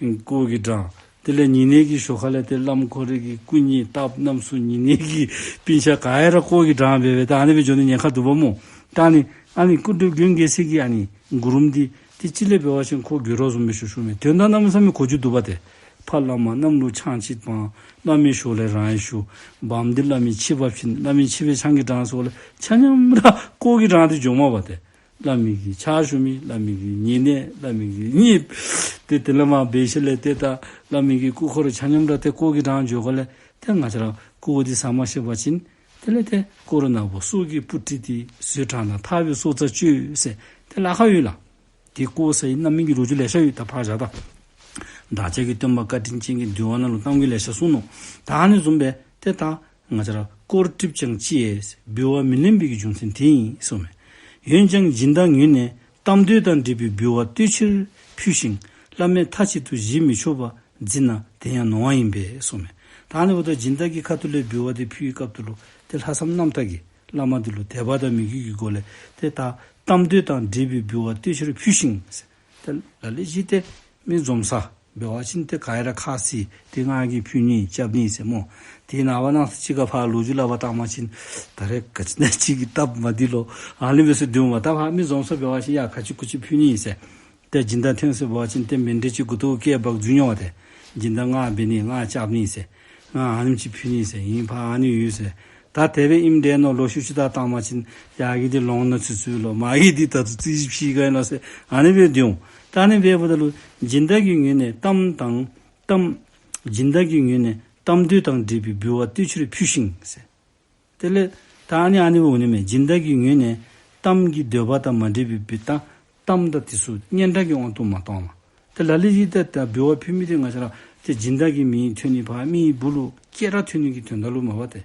དཀོར་གྱིས་འགྲངས། དེ་ལས་ཉེ་གནས་ཀྱི་ཞོར་ཁ་ལས་ཏེ་བླམ་ཁོ་རའི་གི་སྐུ་ཉིད་སྟབས་རྣམ་གསུམ་ཉེ་གནས་ཀྱི་སྤུན་ཆ་ག་ར་དཀོར་གྱིས་འགྲངས་སྦེ་སྦེ་ད་ཨ་ནི་སྦེ་འགྱོ་ནི་ཉེན་ཁ་འདུག་པ་སྨོ། ད་ཨ་ནི་ཨ་ནི་སྐུ་སྒྲུབ་མགོན་རྒྱལ་མཚན་གྱི་ཨ་ནི་གུ་རུམ་འདི་ཏེ་ཅིག་ལས་འབད་བ་ཅིན་ཁོ་དགོད་བྲོ་བཟུམ་སྦེ་ཞུ་ཞུཝ་མས། དོན་དག་གནམ་མེད་ས་མེད་གོ་རྒྱུ་འདུག་པ་ཏེ། ཕ་བླ་མ་གནམ་ལོ་ཆང་ཅིག་སྦང་། བླ་མའི་ཞོར་ལས་རང་ཡང་ཞུ། བམ་འདི་བླ་མའི་ཁྱི་འབབ་ཅིན་བླ་མའི་ཁྱི་བའི་ཆང་གིས་འགྲངས་ཟེར་བ་ལས་ཆ་མཉམ་ར་དཀོར་གྱིས་འགྲངས་ཏེ་འགྱོཝ་མས་པ་ཏེ། བླ་མའི་གི་ཕྱག་ཞུ་མི་བླ་མའི་གི་ཉེ་གནས་བླ་མའི་གི་གཉེན་ཏེ་དེ་ལས་མར་འབད་ཞིནམ་ལས་ཏེ་ད་བླ་མའི་གི་སྐུ་འཁོར་ཆ་མཉམ་ར་ཏེ་དཀོར་གྱིས་འགྲངས་འགྱོ་དགོཔ་ལས་ཏེ་ང་བཅས་ར་དཀོར་འདི་ཟ་མ་ཤེས་པ་ཅིན་དེ་ལས་ཏེ་དཀོར་ནག་པོ་སྲོག་གི་སྤུ་གྲི་སྟེ། བཟོད་དྲག་ན་ཐར་པའི་སྲོག་རྩ་གཅོད་ཟེར་ཏེ་ལཱ་ཁག་ཡོད་ལགས། དེ་དཀོར་ཟེར་ཨིན་ན་མིན་གྱི་ལོ་རྒྱུས་ལེ་ཤ་ཡོད། ད་ཕར་བཞག་ད། བདག་ཅག་གི་སྟོན་པ་བཀའ་དྲིན་ཅན་གྱིས་འདུལ་བ་ནང་ལུ་གཏམ་རྒྱུད་ལེ་ཤ་གསུངས་ནུག། ད་ཨ་ནི་བཟུམ་སྦེ་ཏེ་ད་ང་བཅས་ར་དཀོར་སྒྲིབ་ཀྱང་ལྕི་ཡེ་ཟེར། འབུལ་བ་མི་ལེན་པའི་གི་རྒྱུ་མཚན་དེ་ཡིན་གསུངས་མས། འོན་ཀྱང་སྦྱིན་བདག་ངོས་ནས་གཏམ་འདོད་དང་འབྲེལ་བའི་འབུལ་བ་ལྟོ་ཆེར་ཕུལ་ཞིང་བླ་མས་མཐའ་གཅིག་ཏུ་བཞེས་མི་ཆོག་པ་འཛིན་ན་དེ་ཡང་ནོར་བ་ཡིན་པས་གསུངས་མས། ད་ཨ་ནི་འབདཝ་ད་སྦྱིན་བདག་གི་ཁ་ཐུག་ལས་འབུལ་བ་དེ་ཕུལ་བའི་སྐབས་དུ་ལུ་ཏེ་ལྷག་བསམ་རྣམ་དག་གིས་བླ་མ་འདི་ལུ་དད་པ་དང་མོས་གུས་ཀྱི་སྒོ་ལས་ཏེ་ད་གཏམ་འདོད་དང་འབྲེལ་བའི་འབུལ་བ་ལྟོ་ཆེར་ཕུལ་ཞིང་ཟེར། ཏེ་ལ་ལུ་ཅིག་ཏེ་མི་འཛོམས་ས་འབད་བ་ཅིན་ཏེ་ག་ར་ཁ་བཟེད་དེ་ང་གིས་ཕུལ་ནི་རྐྱབ་ནི་ཟེར་སྨོ། དེ་ནངས་པ་ནང་ཚུ་ཅིག་ཁར་ཕར་ལོ་རྒྱུས་སླབ་པར་བཏང་པ་ཅིན་ད་རེས་ག་ཅི་ན་ཅིག་གི་སྟབས་མ་བདེ་ལོ་ཨ་ནི་སྦེ་ཟེར་འདུག་པ། ད་ཕར་མི་འཛོམས་ས་འབད་བ་ཅིན་ཡ་ག་ཅི་གུ་ཅི་ཕུལ་ནི་ཟེར། ཏེ་སྦྱིན་བདག་ཐོན་ཟེར་བ་ཅིན་ཏེ་མཎྜལ་ཅིག་མགུ་ཏོ་བཀལ་འབག་འཛུལ་འོང་བ་ཏེ། སྦྱིན་བདག་ང་འབད་ནི་ང་རྐྱབ་ནི་ཟེར། ང་ཨ་ནེམ་ཅིག་ཕུལ་ནི་ཟེར། ཨིན་ཕར་ཨ་ནི་ཡོད་ཟེར། ད་དེ་སྦེ་ཨིནམ་འདྲས་མནོ། ལོག་ཤུལ་ཤུལ་ད་བཏང་པ་ཅིན་ཡ་གི་འདི་ལོང་ན་ཚུད་ཚུད་ལོ། མ་གི་འདི་ད་ཚུ་རྩིས་ཞིབ་ཞིག་ག་ཨིན་ལོ་ཟེར། ཨ་ནི་སྦེ་སྡོད་འོང་། ད་ཨ་ནི་སྦེ་འབདཝ་ད་ལུ་སྦྱིན་བདག་གི་ངོས་ནས་གཏམ་དང་གཏམ་སྦྱིན་བདག་གི་ངོས་ནས་གཏམ་འདོད་དང་འབྲེལ་བའི་འབུལ་བ་ལྟོས་ཕྱིར་ཕུལ་ཞིང་ཟེར། དེ་ལས་ད་ཨ་ནི་ཨ་ནི་འོང་ནི་མས། སྦྱིན་བདག་གི་ངོས་ནས་གཏམ་གྱི་འདོད་པ་དང་མ་འབྲེལ་བའི་འབུལ་ད་གཏམ་དང་དེ་ཚུ་སྙན་གྲགས་ཀྱི་དབང་དུ་མ་གཏོང་བ། ཏེ་ལ་ལུ་ཅིག་ཏེ་ད་འབུལ་བ་ཕུལ་མི་འདི་ང་བཅས་ར་ཏེ་སྦྱིན་བདག་གི་མིང་ཐོན་ནི་ཕར་མི་གི་སྦུག་ལུ་སྐད་གྲགས་ཐོན་ནི་གི་དོན་དག་ལུ་མ་པ་ཏེ།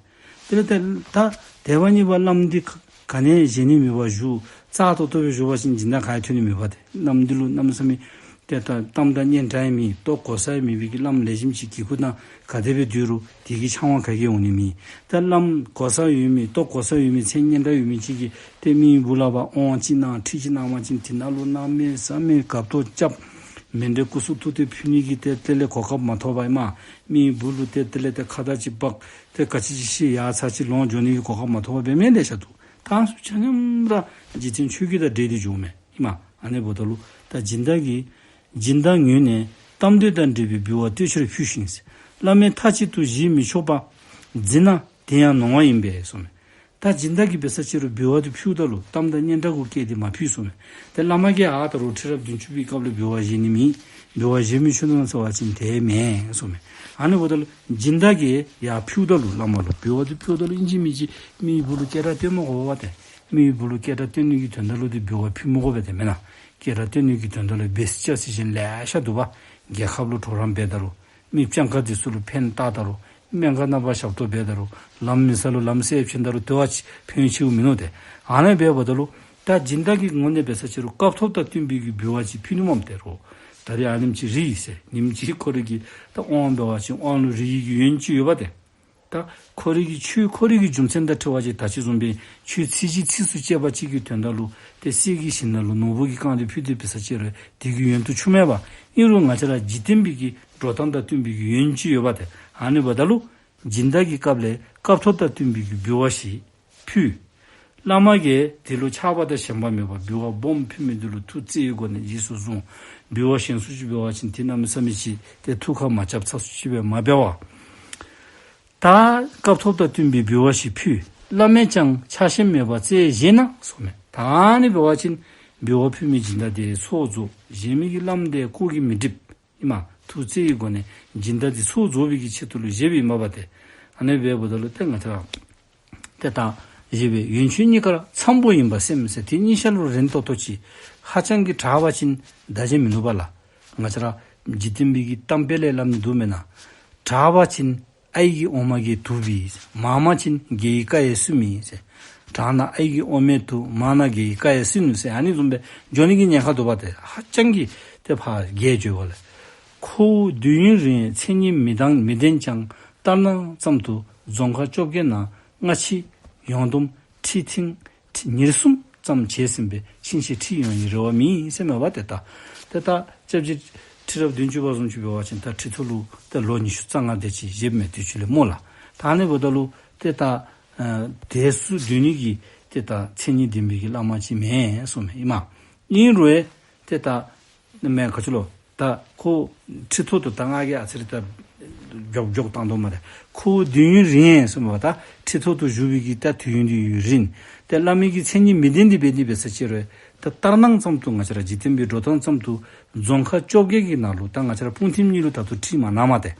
དེ་ལས་ཏེ་ད་དེ་བ་གཉིས་པ་བླམ་འདི་ག་ག་ནི་བཞེས་ནི་མེད་པར་བཞུགས། རྩ་ཏོག་ཏོ་སྦེ་བཞུགས་པ་ཅིན་སྦྱིན་བདག་ག་ཡང་ཐོན་ནི་མེད་པ་ཏེ། བླམ་འདི་ལུ་གནམ་མེད་ས་མེད་ཏེ་ད་གཏམ་དང་སྙན་གྲགས་ཡང་མེད། ལྟོ་གོ་ས་ཡང་མེད་པའི་གི་བླམ་ལེགས་ཤོམ་ཅིག་གི་གུ་ན་ག་དེ་སྦེ་སྡོད་རུང་དེ་གི་ཆང་བ་ག་གིས་འོང་ནི་མེད། ད་བླམ་གོ་ས་ཡོད་མི་ལྟོ་གོ་ས་ཡོད་མི་མཚན་སྙན་གྲགས་ཡོད་མི་ཅིག་གིས་ཏེ་མི་གི་སྦུག་ལུ་ཕར་དབང་ཅིག་གནང་ཁྲིད་ཅིག་གནང་པ་ཅིན་དེ་ནང་ལུ་གནམ་མེད་ས་མེད་དགའ་ཏོག་རྐྱབ། མཎྜལ་སྐུ་གསུང་ཐུགས་ཏེ་ཕུལ་ནི་གི་ཏེ་དེ་ལས་གོ་སྐབས་མ་ཐོབ་པར་ཨིན་མས། མི་གི་སྦུག་ལུ་ཏེ་དེ་ལས་ཏེ་ཁ་བརྡ་ཅིག་འབག་ཏེ་ག་ཅི་ཅིག་བཤད་ཡར་ཚར་ཅིག་ལོང་འགྱོ་ནི་གི་གོ་སྐབས་མ་ཐོབ་པར་འབད་མི་ལེ་ཤ་འདུག། ད་ཚུ་ཆ་མཉམ་ར་འཇིག་རྟེན་ཆོས་བརྒྱད་དང་འབྲེལ་ཏེ་འགྱོཝ་མས་ཨིན་མས། ཨ་ནི་འབདཝ་ད་ལུ་ད་སྦྱིན་བདག་གིས་སྦྱིན་བདག་ངོས་ནས་གཏམ་འདོད་དང་འབྲེལ་བའི་འབུལ་བ་ལྟོས་ཕྱིར་ཕུལ་ཞིང་ཟེར། བླ་མས་མཐའ་གཅིག་ཏུ་བཞེས་མི་ཆོག་པ་འཛིན་ན་དེ་ཡང་ནོར་བ་ཡིན་པས་གསུངམ་མས། ད་སྦྱིན་བདག་གིས་འབད་ས་ཅིག་རུང་འབུལ་བ་འདི་ཕུལཝ་ད་ལུ་གཏམ་དང་སྙན་གྲགས་གུ་བཀལ་ཏེ་མ་ཕུལ་གསུངམ་མས། ཏེ་བླ་མ་གིས་ཨ་ད་རུང་ཁྲི་རབས་བདུན་ཅུ་པའི་སྐབས་ལུ་འབུལ་བ་བཞེས་ནི་མེད། འབུལ་བ་བཞེས་མི་ཆོག་ནུག་ཟེར་བ་ཅིན་དེ་མེན་གསུངམ་མས། ཨ་ནི་འབདཝ་ད་ལུ་སྦྱིན་བདག་གིས་ཡར་ཕུལཝ་ད་ལུ་བླ་མ་ལུ་འབུལ་བ་འདི་ཕུལཝ་ད་ལུ་ཨིན་ཅི་མིན་ཅི་མི་གི་སྦུག་ལུ་སྐད་གྲགས་སྟོན་མི་དགོ་པས་ཏེ། མི་གི་སྦུག་ལུ་སྐད་གྲགས་སྟོན་ནི་གི་དོན་དག་ལུ་འདི་འབུལ་བ་ཕུལ་མི་དགོ་པས་ཏེ་མེན་ན། སྐད་གྲགས་སྟོན་ནི་གི་དོན་དག་ལུ་འབད་ས་ཅིག་ཅིག་གཞན་ལེ་ཤ་འདུག་པ། རྒྱལ་ཁབ་ལུ་གྲོགས་རམ་འབདཝ་ད་རུང་མི་སྤྱང་ཀ་འདི་ཚུ་ལུ་ཕན་བཏགས་ད་རུང་སྨན་ཁང་ནང་ཕར་ཞབས་ཏོག་འབདཝ་ད་རུང་ལམ་མེད་ས་ལུ་ལམ་སེལ་བྱིན་ད་རུང་དེ་བ་ཅིན་ཕན་ཆེཝ་མིན་ནུག་ཏེ། ཨ་ནི་འབདཝ་ད་ལུ་ད་སྦྱིན་བདག་གི་ངོས་ནས་འབད་ས་ཅིག་རུང་སྐབས་ཐོབ་དང་བསྟུན་པའི་གི་འབུལ་བ་ཅིག་ཕུལ་ནི་མས་ཏེ་རོ། ད་རེས་ཨ་ནེམ་ཅིག་རིལ་ཟེར་ཉིནམ་གཅིག་ཁོ་རའི་གི་ད་དབང་འབད་བ་ཅིན་དབང་ལུ་རིལ་གྱི་ཡོན་ཅིག་ཡོདཔ་ཏེ། ད་ཁོ་རའི་གི་ཆོས་ཁོ་རའི་གི་རྒྱུ་མཚན་དང་འཁྲིལ་བ་ཅིན་ད་ཅི་བཟུམ་སྦེ་ཆོས་ཚིགས་བཅད་ཚིགས་སུ་བཅད་པ་ཅིག་གི་དོན་དག་ལུ་ཏེ་གསེར་གྱི་ཞིང་ནང་ལུ་ནོར་བུ་གིས་བཀང་སྟེ་ཕུལ་ཏེ་འབད་ས་ཅིག་རུང་དེ་གི་ཡོན་དུ་ཆུག་མས་པ། ཨིན་རུང་ང་བཅས་ར་འཇིག་རྟེན་པའི་གི་འགྲོ་སྟངས་དང་བསྟུན་པའི་གི་ཡོན་ཅིག་ཡོདཔ་ཏེ། ཨ་ནི་འབདཝ་ད་ལུ་སྦྱིན་བདག་གི་སྐབས་ལས་སྐབས་ཐོབ་དང་བསྟུན་པའི་གི་འབུལ་བ་ཞིག་ཕུལ། བླ་མ་གིས་དེ་ལུ་ཆགས་པ་དང་ཞེན་པ་མེད་པར་འབུལ་བ་སྦོམ་ཕུལ་མི་འདི་ལུ་ཐུགས་བརྩེ་བའི་སྒོ་ནས་རྗེས་སུ་བཟུང་། འབུལ་བ་ཞན་སུ་ཅིག་འབད་བ་ཅིན་ཏེ་གནམ་མེད་ས་མེད་ཅིག་ཏེ་ཐུགས་ཁར་མ་རྐྱབ་ཚ་སུ་ཅིག་སྦེ་མ་འབད་བར། ད་སྐབས་ཐོབ་དང་བསྟུན་པའི་འབུལ་བ་ཞིག་ཕུལ། བླ་མས་ཀྱང་ཆགས་ཞེན་མེད་པར་བརྩེས་བཞེས་ན་གསུངམ་མས། ད་ཨ་ནི་འབད་བ་ཅིན་འབུལ་བ་ཕུལ་མི་སྦྱིན་བདག་དེ་ཚོགས་རྫོགས། བཞེས་མི་གི་བླམ་དེ་ཁོ་གིས་མི་འགྲིགཔ་ཨིན་མས། ཐུགས་བརྩེ་བའི་སྒོ་ནས་སྦྱིན་བདག་དེ་ཚོགས་རྫོགས་པའི་གི་ཆེད་དུ་ལུ་བཞེས་པའི་མ་པ་ཏེ། ཨ་ནི་འབདཝ་ད་ལུ་ཏེ་ང་བཅས་ར་ཏེ་ད་བཞེས་པའི་ཡོན་ཆོས་གཉིས་ཀར་འཚམ་པོ་ཡིན་པར་སེམས་ཟེར། དེ་གཉིས་ཆ་ལུ་རན་ཏོག་ཏོ་ཅིག་ཧ་ཅང་གི་དྲག་པ་ཅིན་བདག་གཞན་མི་ནུས་པ་ལ། ང་བཅས་ར་འཇིག་རྟེན་པའི་གི་གཏམ་དཔེ་ལས་སླབ་ནི་འདུག་མེན་ན། དྲག་པ་ཅིན་ཨའི་གི་འོ་མ་གིས་དུག་འབད། མང་པ་ཅིན་རྒྱལ་བའི་བཀའ་ཡིས་སྲུང་མི་ཟེར། དྲག་ན་ཨའི་གི་འོ་མས་དུག། མང་ན་རྒྱལ་བའི་བཀའ་ཡིས་སྲུང་ནུག་ཟེར། ཨ་ནི་བཟུམ་སྦེ་འགྱོ་ནི་གི་ཉེན་ཁ་འདུག་པ་ཏེ། ཧ་ཅང་གི་ཏེ་ཕར་རྒྱས་འགྱོཝ་ལས། ཁོ་བོ་དུས་ཡུན་རིང་མཚན་ཉིད་མི་ལྡན་མི་ལྡན་ཀྱང་། ལྟར་སྣང་ཙམ་དུ་རྫོང་ཁག་བཅོ་བརྒྱད་ན། སྔ་ཕྱི་ཡོང་སྡོམ་ཁྲི་ཐེངས་ཁྲི་ཉེར་གསུམ་ཙམ་བྱས་ཟིན་པས་ཕྱིན་ཆད་ཁྲི་ཡོང་བའི་རེ་བ་མེད་ཟེར་མས་པ་ཏེ། ད་ཏེ་ད་སྐྱབས་རྗེ་ཁྲི་རབས་བདུན་ཅུ་པ་བཟུམ་ཅིག་འབད་བ་ཅིན་ད་ཁྲི་ཐོག་ལུ་ཏེ་ལོ་ཉི་ཤུ་རྩ་ལྔ་དེ་ཅིག་བཞེསཔ་མས། དུས་ཅི་ལས་སྨོ་ལགས། ད་ཨ་ནི་འབདཝ་ད་ལུ་ཏེ་ད་ཨ་དེ་ཚུ་སྡོད་ནི་གི་ཏེ་ད་མཚན་ཉིད་ལྡན་པའི་གི་བླ་མ་ཅིག་མེན་གསུངམ་མས་ཨིན་མས། ཨིན་རུང་ཏེ་ད་མེན་ག་ཅི་ལོ། ད་ཁོ་ཁྲི་ཐོག་ཏུ་ད་ང་གིས་ཨ་ཙི་རེ་ད་མགྱོགས་མགྱོགས་བཏང་དོ་སྨ་རེ། ཁོ་བོ་དུས་ཡུན་རིང་ཡང་གསུངམ་མས་པ། ད་ཁྲི་ཐོག་ཏུ་བཞུགས་པའི་གི་ད་དུས་ཡུན་འདི་ཡུན་རིང་། ཏེ་བླ་མའི་གི་མཚན་ཉིད་མི་ལྡན་འདི་འབད་དེ་འབད་ས་ཅིག་རུང་ད་ལྟར་སྣང་ཙམ་དུ་ང་བཅས་ར་འཇིག་རྟེན་པའི་འགྲོ་སྟངས་ཙམ་དུ་རྫོང་ཁག་བཅོ་བརྒྱད་ཀྱི་ནང་ལུ་ད་ང་བཅས་ར་སྤུངས་ཐིམ་གཉིས་ལུ་ད་ལྟོ་ཁྲི་མ་གནང་མས་ཏེ།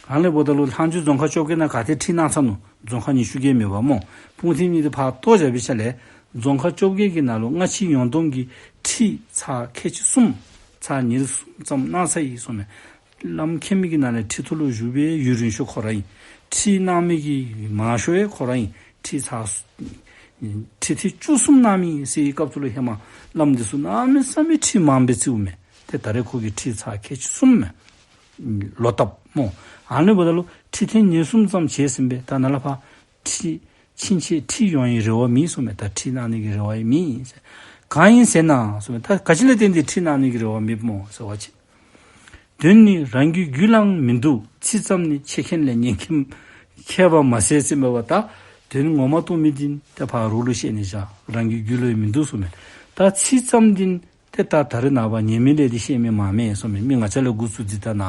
ཨ་ནི་འབདཝ་ད་ལུ་ལྷག་མཇུག་རྫོང་ཁག་བཅོ་བརྒྱད་ནང་ག་ཏེ་ཁྲི་གནང་ཚར་ནུག། རྫོང་ཁག་ཉི་ཤུ་བརྒལ་མེད་པ་སྨོ། སྤུངས་ཐིམ་གཉིས་དེ་ཕར་བཏོག་བཞག་པའི་ཤུལ་ལས་རྫོང་ཁག་བཅོ་བརྒྱད་ཀྱི་ནང་ལུ་སྔ་ཕྱི་ཡོང་སྡོམ་གྱི་ཁྲི་ཚར་ཁལ་གཅིག་གསུམ་ཚར་ཉེར་གསུམ་ཙམ་གནང་ཚར་ཡི་གསུངམ་མས། བླམ་མཁྱེན་མི་གི་ནང་ལས་ཁྲི་ཐོག་ལུ་བཞུགས་པའི་ཡུན་རིང་ཤོས་ཁོ་ར་ཨིན། ཁྲི་གནང་མི་གི་མང་ཤོས་ཡང་ཁོ་ར་ཨིན། ཁྲི་ཚར་ཁྲི་ཐེངས་བཅུ་གསུམ་གནང་མི་ཟེར་བའི་སྐབས་སུ་ལུ་ཧེ་མ་བླམ་འདི་ཚུ་གནམ་མེད་ས་མེད་ཁྲི་མངམ་སྦེ་བརྩིཝ་མས། ཏེ་ད་རེས་ཁོ་གིས་ཁྲི་ཚར་ཁལ་གཅིག་གསུམ་མས། ལོག་བཏབ་སྨོ། ཨ་ནི་འབདཝ་ད་ལུ་ཁྲི་ཐེངས་ཉེར་གསུམ་ཙམ་བྱས་ཟིན་པས། ད་ནཱ་ལས་ཕར་ཁྲི་ཕྱིན་ཆད་ཁྲི་ཡོང་བའི་རེ་བ་མེད་གསུངམ་མས། ད་ཁྲི་གནང་ནི་གི་རེ་བ་ཡང་མེད་ཟེར། གང་ཡིན་ཟེར་ན་གསུངམ་མས། ད་ག་ཅི་ལས་བརྟེན་ཏེ་ཁྲི་གནང་ནི་གི་རེ་བ་མེདཔ་སྨོ་ཟེར་བ་ཅིན། དོན་ནི་རང་གི་རྒྱུད་ལའང་མི་འདུག། ཚིག་ཙམ་ནི་ཆེ་མཁན་ལས་ཉན་མཁན་མཁས་པ་མ་ཟད་ཟེར་མས་པ། ད་དོན་ངོ་མ་མཐོང་མི་འདི་ཏེ་ཕར་རོགས་ལུ་བཤད་ནི་བཞག། རང་གི་རྒྱུད་ལུ་ཡང་མི་འདུག་གསུངམ་མས། ད་ཚིག་ཙམ་འདི་ཏེ་ ཏེ་ད་ད་རེས་ནངས་པ་ཉན་མི་ལས་འདི་བཤད་མི་མང་མས་ཟེར་མས། མི་ང་བཅས་ལས་འགོ་བཙུགས་འདི་ད་ན་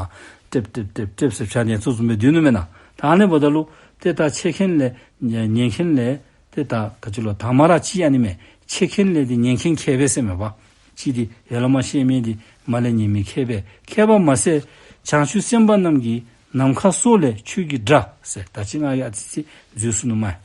ཏེབ་ཏེབ་ཏེབ་ཏེབ་ཟེར་བྱ་ཉན་ཚུ་བཟུམ་སྦེ་སྡོད་ནུག་མེན་ན། ད་ཨ་ནི་འབདཝ་ད་ལུ་ཏེ་ད་འཆད་མཁན་ལས་ཉན་མཁན་ལས་ཏེ་ད་ག་ཅི་ལོ་དང་མ་ར་ཅིག་ཨ་ནི་མས། འཆད་མཁན་ལས་འདི་ཉན་མཁན་མཁས་པས་ཟེར་མས་པ། ཅིག་འདི་ཡར་ལས་མར་བཤད་མི་འདི་མར་ལས་ཉན་མི་མཁས་པས། མཁས་པ་མ་ཟད་བྱང་ཆུབ་སེམས་དཔའ་རྣམས་ཀྱིས་ནམ་མཁའ་སོགས་ལས་ཆོས་ཀྱི་སྒྲ་ཟེར་ད་ཅི་ང་གིས་ཨ་ཙི་ཙི་འཛོལ་སོ་ནུག་མས།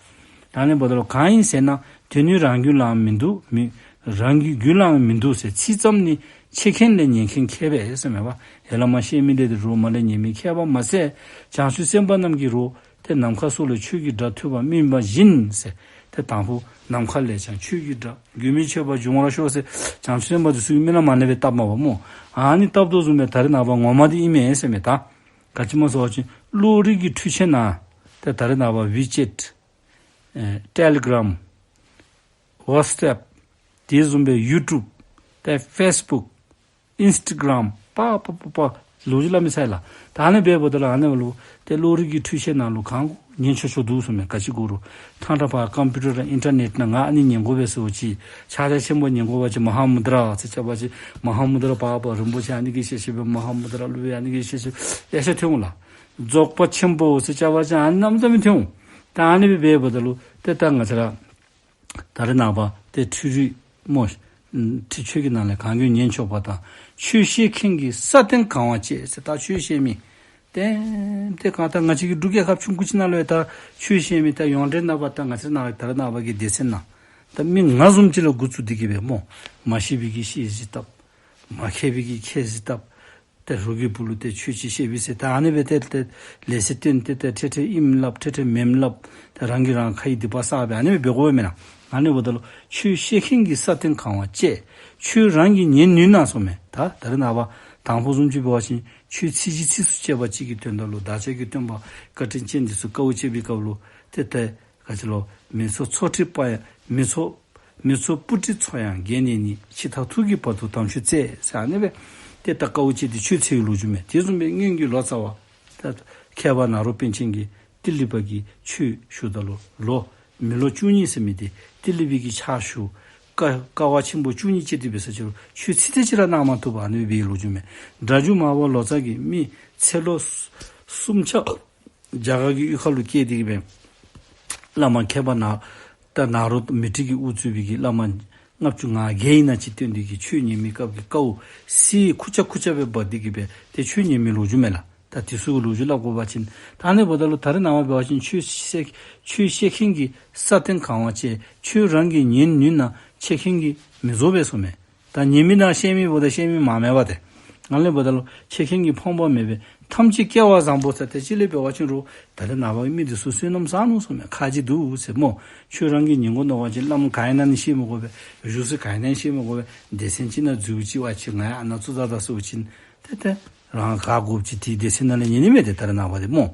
ད་ཨ་ནི་འབདཝ་ད་ལུ་གང་ཡིན་ཟེར་ན་དེ་ནི་རང་རྒྱུད་ལའང་མི་འདུག་མི་རང་གི་རྒྱུད་ལའང་མི་འདུག་ཟེར། ཚིག་ཙམ་ནི་འཆད་མཁན་ལས་ཉན་མཁན་མཁས་པས་ཟེར་མས་པ། ཡར་ལས་མར་བཤད་མི་འདི་ཏེ་རོགས་མར་ལས་ཉན་མི་མཁས་པ་མ་ཟད་བྱང་ཆུབ་སེམས་དཔའ་རྣམས་ཀྱིས་རོགས་ཏེ་ནམ་མཁའ་སོགས་ལས་ཆོས་ཀྱི་སྒྲ་ཐོས་པ་སྨིན་པ་བཞིན་ཟེར། ཏེ་དང་ཕུ་ནམ་མཁའ་ལས་ཀྱང་ཆོས་ཀྱི་སྒྲ་རྒྱུན་མི་ཆད་པར་འབྱུང་བར་ཤོག་ཟེར་བྱང་ཆུབ་སེམས་དཔའ་འདི་ཚུ་གིས་མི་ལ་མ་ཎི་སྦེ་བཏབ་མས་པ་སྨོ། ཨ་ནི་བཏབ་དོ་བཟུམ་སྦེ་ད་རེས་ནངས་པ་ངོ་མ་འདི་ཨིན་མས་ཟེར་མས། ད་ག་ཅི་སྨོ་ཟེར་བ་ཅིན་གློག་རིག་གི་འཕྲུལ་ཆས་ནང་ཏེ་ད་རེས་ནངས་པ་ཝི་ཅེཊ་ཨེ་ཊེ་ལི་གརམ་ཝ་ཊསི་ཨེཔ་དེ་བཟུམ་སྦེ་ཡུ་ཊུབ་ཏེ་ཕེསི་བུཀ་ཨིནསི་ཊ་གརམ་པ་པ་པ་པ་ལོ་རྒྱུས་སླབ་མི་ཚར་ལགས། ད་ཨ་ནི་འབདཝ་ད་ལུ་ཨ་ནི་ལུ་ཏེ་གློག་རིག་གི་འཕྲུལ་ཆས་ནང་ལུ་གང་དགོ་ཉན་ཆོག་ཆོག་འདུག་ཟེར་མས། ག་ཅི་དགོ་རུང་ཐང་ཐང་ཕར་ཀམ་པིའུ་ཊར་དང་ཨིན་ཊར་ནེཊ་ནང་ང་ཨ་ནི་ཉན་དགོ་པས་ཟེར་བ་ཅིན་ཕྱག་རྒྱ་ཆེན་པོ་ཉན་དགོ་པ་ཅིན་མ་ཧཱ་མུ་དྲ་ཟེར་བྱ་བ་ཅིན་མ་ཧཱ་མུ་དྲ་པ་པ་རིན་པོ་ཆེ་ཨ་ནི་གི་ཤེས་ཤེས་སྦེ་མ་ཧཱ་མུ་དྲ་སློབ་དཔོན་ཨ་ནི་གི་ཤེས་ཤེས་ཡ་ཤ་ཐོན་འོང་ལགས། རྫོགས་པ་ཆེན་པོ་ཟེར་བྱ་བ་ཅིན་ཨ་ནི་གནམ་མེད་ས་མེད་ཐོན་འོང་། ད་ཨ་ནི་སྦེ་འབདཝ་ད་ལུ་ཏེ་ད་ང་བཅས་ར་ད་རེས་ནངས་པ་ཏེ་འཕྲུལ་རིག་སྨོ། ཨམ་འཕྲུལ་ཆས་ཀྱི་ནང་ལས་གང་གིས་ཉན་ཆོག་པ་དང་ཆོས་བཤད་མཁན་གྱིས་ས་སྟེང་གང་བ་བཅད་ཟེར། ད་ཆོས་བཤད་མི་ཏེ་ཏེ་གང་ལྟར་ང་བཅས་ཀྱི་འབྲུག་རྒྱལ་ཁབ་ཆུང་ཀུ་ཅིག་ནང་ལུ་ཡང་ད་ཆོས་བཤད་མི་ད་ཡོངས་འབྲེལ་ནང་པ་ད་ང་བཅས་ནང་ད་རེས་ནངས་པ་གི་སྡེ་ཚན་ནང་ད་མི་ང་བཟུམ་ཅིག་ལས་འགོ་བཙུགས་ཏེ་གི་སྦེ་སྨོ། མ་ཤེས་པའི་གིས་ཤེས་བཟི་བཏབ། མ་མཁས་པའི་གིས་མཁས་བཟི་བཏབ། ཏེ་རོགས་ཀྱི་སྦུག་ལུ་ཏེ་ཆོས་ཅིག་བཤད་པས་ཟེར་ད་ཨ་ནི་སྦེ་ཏེ་ཏེ་ལས་ཚིག་བཏོན་ཏེ་ཏེ་ཁྲེ་ཁྲེ་ཨིནམ་སླབ་ཁྲེ་ཁྲེ་མེནམ་སླབ། ཏེ་རང་གིས་རང་ཁ་ཡི་སྡིག་པ་བསགས་སྦེ་ཨ་ནི་སྦེ་འབད་དགོ་པས་མེན་ན། ཨ་ནི་འབདཝ་ད་ལུ་ཆོས་བཤད་མཁན་གྱིས་ས་སྟེང་གང་བ་བཅད། ཁྱོད་རང་གིས་ཉན་ནུས་ན་ཟེར་མས། ད་ད་རེས་ནངས་པ་དང་ཕུ་བཟུམ་ཅིག་འབད་བ་ཅིན་ཆོས་ཚིག་གཅིག་ཚིགས་སུ་བཅད་པ་གཅིག་གི་དོན་དག་ལུ་བདག་ཅག་གི་སྟོན་པ་བཀའ་དྲིན་ཅན་འདི་ཚུ་དཀའཝ་སྤྱད་པའི་སྐབས་ལུ་ཏེ་ཏེ་ག་ཅི་ལོ། མི་འཚོ་འཚོ་ཁྲི་པ་ཡང་མི་འཚོ་མི་འཚོ་སྤུ་གྲི་མཚོ་ཡང་བརྒལ་ནས་ནི། འཆི་བདག་ཐུགས་ཀྱི་བར་དུ་དམ་ཆོས་བཙལ་ཟེར་ཨ་ནི་སྦེ་ཏེ་ད་དཀའཝ་སྤྱད་དེ་ཆོས་འཚོལ་བའི་ལོ་རྒྱུས་མས། དེ་བཟུམ་སྦེ་སྔོན་གྱི་ལོ་ཙཱ་བ་ད་མཁས་པ་ནཱ་རོ་པཎ་ཆེན་གྱིས་ཏི་ལི་པ་གི་ཆོས་ཞུཝ་ད་ལུ་ལོ་མི་ལོ་བཅུ་གཉིས་ཟེར་མི་འདི་ཏི་ལི་པའི་གི་ཕྱག་ཞུ་དཀའ་དཀའ་བ་ཆེན་པོ་བཅུ་གཉིས་སྤྱད་དེ་འབད་ས་ཅི་རུང་ཆོས་ཚིག་དེ་ཅིག་ར་གནང་མ་བཏུབ་པར་ཨ་ནི་སྦེ་འབད་བའི་ལོ་རྒྱུས་མས། སྒྲ་བསྒྱུར་མར་པ་ལོ་ཙཱ་གིས་མི་ཚེ་ལོ་གསུམ་ཆ་རྒྱ་གར་གྱི་གཡུས་ཁ་ལུ་སྐྱེས་ཏེ་གི་སྦེ་བླ་མ་མཁས་པ་ནཱ་ད་ནཱ་རོ་མཻ་ཏྲི་གིས་དབུ་གཙོས་པའི་གི་བླ་མ་ལྔ་བཅུ་ང་བརྒྱད་ཨིན་ན་ཅིག་བསྟེན་ཏེ་གི་ཆོས་ཉན་མི་སྐབས་ཀྱི་དཀའཝ་སེལ་ཁུར་ཆ་ཁུར་ཆ་སྦེ་འབད་དེ་གི་སྦེ་ཏེ་ཆོས་ཉན་མི་ལོ་རྒྱུས་མས་ལགས། ད་དེ་ཚུ་གི་ལོ་རྒྱུས་སླབ་དགོ་པ་ཅིན་ད་ཨ་ནི་འབདཝ་ད་ལུ་ད་རེས་ནངས་པ་འབད་བ་ཅིན་ཆོས་བཤད་ཆོས་བཤད་མཁན་གྱིས་ས་སྟེང་གང་བ་བཅད། ཆོས་རང་གིས་ཉན་ནུས་ན་འཆད་མཁན་གྱིས་མི་རྫོགས་པས་ཟེར་མས། ད་ཉན་མི་དང་བཤད་མི་འབདཝ་ད་བཤད་མི་མང་མེད་པ་ཏེ། ཨ་ནི་འབདཝ་ད་ལུ་འཆད་མཁན་གྱི་ཕངས་པ་མེད་པས། ཐམས་ཅད་སྐལ་བ་བཟང་པོ་ཟེར་ཏེ་ཅིག་ལས་འབད་བ་ཅིན་རུང་ད་རེས་ནངས་པ་མི་འདི་ཚུ་བསོད་ནམས་བསགས་ནུག་ཟེར་མས། ཁ་ཅིག་འདུག་ཟེར་སྨོ། ཆོས་རང་གིས་ཉན་དགོ་མནོ་བ་ཅིན་བླམ་ག་ཨིན་ན་ནི་ཤེས་མི་དགོ་པས། བཞུགས་ས་ག་ཨིན་ན་ནི་ཤེས་མི་དགོ་པས། སྡེ་ཚན་ཅིག་ནང་འཛུལ་ཅི་བ་ཅིན་ང་ཡང་ཨ་ནཱ་བཙུགས་ད་ད་ཟེར་བ་ཅིན་ཏེ་ཏེ་རང་ག་དགོཔ་ཅིག་དེའི་སྡེ་ཚན་ནང་ལས་ཉན་ནི་མས་ཏེ་ད་རེས་ནངས་པ་འདི་སྨོ།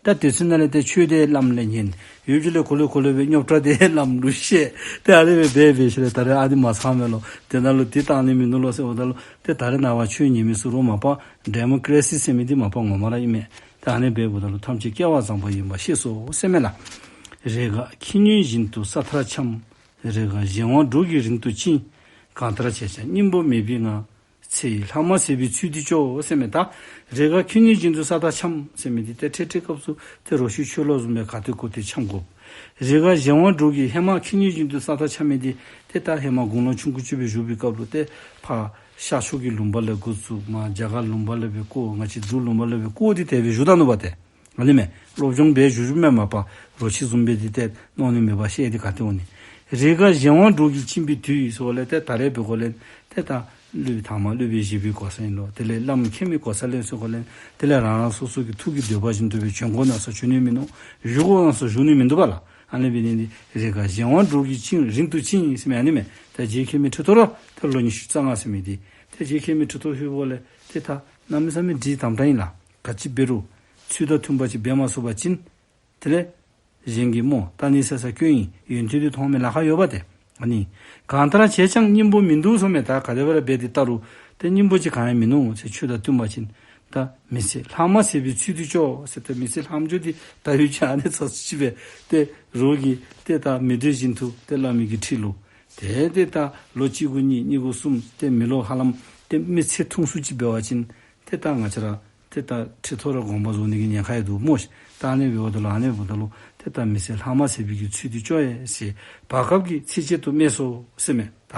ད་དེ་ཚུ་ནང་ལས་ཏེ་ཆོས་དེ་བླམ་ལས་ཉན། ཡུལ་གྱི་ལས་གོ་ལེ་གོ་ལེ་སྦེ་རྙོག་དྲ་དེ་བླམ་ལུ་བཤད། ཏེ་ཨ་ནི་སྦེ་འབད་འབད་ཞིནམ་ལས་ད་རེས་ཨ་ནི་མ་ཚང་མས་ལོ། དེ་ནང་ལུ་དེ་བཏང་ནི་མིན་ནུག་ལོ་ཟེརཝ་ད་ལུ་ཏེ་ད་རེས་ནངས་པ་ཆོས་ཉན་མི་ཚུ་རོགས་མ་པ་ཌེ་མོ་ཀྲེ་སི་ཟེར་མི་འདི་མ་པ་ངོ་མ་ར་ཨིན་མས། ཏེ་ཨ་ནི་འབདཝ་ད་ལུ་ཐམས་ཅད་སྐལ་བ་བཟང་པོ་ཡིན་པ་ཤེས་སོ་ཟེར་མས་ལགས། རེས་འགའ་ཁྱི་སྨྱོན་བཞིན་དུ་ས་མཐར་འཁྱམས། རེས་འགའ་གཞན་དབང་འགྲོ་གི་རིན་དུ་བཅིངས། གང་ལྟར་བྱས་ཀྱང་སྙིང་པོ་མེད་པའི་ངང་། ཚེ་ཡི་ལྷག་མ་ཟད་པའི་ཚུལ་དུ་སྐྱོ་ཟེར་མས། ད་རེས་འགའ་ཁྱི་སྨྱོན་བཞིན་དུ་ས་མཐར་འཁྱམས་ཟེར་མི་འདི་ཏེ་འཕྲལ་འཕྲལ་སྐབས་སུ་ཏེ་རོ་ཁྱི་ཆོས་ལོག་བཟུམ་སྦེ་ག་ཏེ་གོ་ཏེ་འཁྱམས་དགོ། རེས་འགའ་གཞན་དབང་འགྲོ་གི་ཧེ་མ་ཁྱི་སྨྱོན་བཞིན་དུ་ས་མཐར་འཁྱམས་མི་འདི་ཏེ་ད་ཧེ་མ་དགུང་ལོ་ཆུང་ཀུ་ཅིག་སྦེ་བཞུགས་པའི་སྐབས་ལུ་ཏེ་ཕར་ཤར་ཕྱོགས་ཀྱི་ལུང་པ་ལས་འགོ་བཙུགས་མར་རྒྱ་གར་ལུང་པ་ལས་སྦེ་བསྐོར་ང་བཅས་འབྲུག་ལུང་པ་ལས་སྦེ་བསྐོར་ཏེ་དེ་སྦེ་བཞུགས་ད་ནུག་པ་ཏེ། ཨ་ནི་མས། སློབ་སྦྱོང་འབད་བཞུགས་བཞུགསཔ་མས་མ་པ་རོ་ཁྱི་བཟུམ་སྦེ་འདི་ཏེ་མནོ་ནི་མེད་པར་བཤད་དེ་ག་ཏེ་འོང་ནི། རེས་འགའ་གཞན་དབང་འགྲོ་གིས་བཅིངས་པའི་དུས་ཟེརཝ་ལས་ཏེ་ད་རེས་འབད་དགོ་ལས་ཏེ་ད་སློབ་དཔོན་དང་མ་སློབ་དཔོན་བཞི་པའི་གོ་ས་ཨིན་ལོ། དེ་ལས་བླམ་མཁས་མི་གོ་ས་ལེན་ཟེར་དགོ་ལས་དེ་ལས་རང་རང་སོ་སོ་གི་ཐུགས་ཀྱི་འདོད་པ་བཞིན་དུ་སྦེ་བྱོན་དགོ་ན་ཟེར་བྱོན་ནི་མིན་ནུག། བཞུགས་དགོ་ན་ཟེར་བཞུགས་ནི་མིན་འདུག་པ་ལགས། ཨ་ནི་འབད་ནི་འདི་རེས་འགའ་གཞན་དབང་འགྲོ་གིས་བཅིངས་རིང་དུ་བཅིངས་ཟེར་མི་ཨ་ནི་མས། ད་རྗེ་མཁན་མི་ཁྲི་ཐོག་ར་ད་ལོ་ཉི་ཤུ་རྩ་ལྔ་ཟེར་མི་འདི་ཏེ་རྗེ་མཁན་མི་ཁྲི་ཐོག་ལྷོད་པ་ལས་ཏེ་ད་གནམ་མེད་ས་མེད་འདི་དམ་དྲག་ཨིན་ལགས། ག་ཅི་འབད་རུང་ཚུལ་དང་མཐུན་པ་ཅིག་འབད་མ་ཚུགས་པ་ཅིན་དེ་ལས་གཞན་གྱིས་སྨོ་ད་ནི་ཟེར་ས་སྐྱོན་ཨིན། ཡོན་ཏན་འདི་མཐོང་མི་ལཱ་ཁག་ཡོད་པ་ཏེ། ཨ་ནི་གང་ལྟར་བྱས་ཀྱང་སྙིང་པོ་མིན་འདུག་ཟེར་མས། ད་ག་དེ་སྦེ་ར་འབད་དེ་ལྟ་རུང་ཏེ་སྙིང་པོ་ཅིག་གང་ཡང་མིན་ནུག་ཟེར། ཆོས་དང་མཐུན་པ་ཅིན་ད་མི་ཚེ་ལྷག་མ་ཟད་པའི་ཚུལ་དུ་སྐྱོ་ཟེར། ཏེ་མི་ཚེ་ལྷག་མཇུག་འདི་ད་ཡུལ་ཅིག་ཨ་ནི་ཚ་སུ་ཅིག་སྦེ་ཏེ་རོགས་ཀྱིས་ཏེ་ད་མི་འདོད་བཞིན་དུ་ཏེ་བླ་མའི་གི་ཁྲི་ལུ་ ཏེ་ཏེ་ད་ལོ་གཅིག་གུ་གཉིས་གཉིས་གུ་གསུམ་ཏེ་མི་ལོ་ཧ་ལམ་ཏེ་མི་ཚེ་ཐུང་སུ་ཅིག་འབད་བ་ཅིན་ཏེ་ད་ང་བཅས་ར་ཏེ་ད་ཁྲི་ཐོག་ར་དགོངས་པ་རྫོགས་ནི་གི་ཉེན་ཁ་ཡང་འདུག་སྨོ་ཤིག། ད་ཨ་ནི་འབདཝ་ད་ལུ་ཨ་ནི་འབདཝ་ད་ལུ་ཏེ་ད་མི་ཚེ་ལྷག་མ་ཟེར་བའི་གི་ཚུལ་འདི་ཅོག་ཡེ་ཟེར་བར་སྐབས་ཀྱི་ཚེ་གཅིག་ཏུ་སྨྲས་སོ་ཟེར་མས། ད་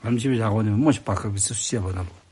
ཨེམ་ཅིག་སྦེ་བཞག་དགོ་ནི་སྨོ་ཤིག། བར་སྐབས་ཀྱི་ཚིགས་སུ་བཅད་པ་ནང་ལུ།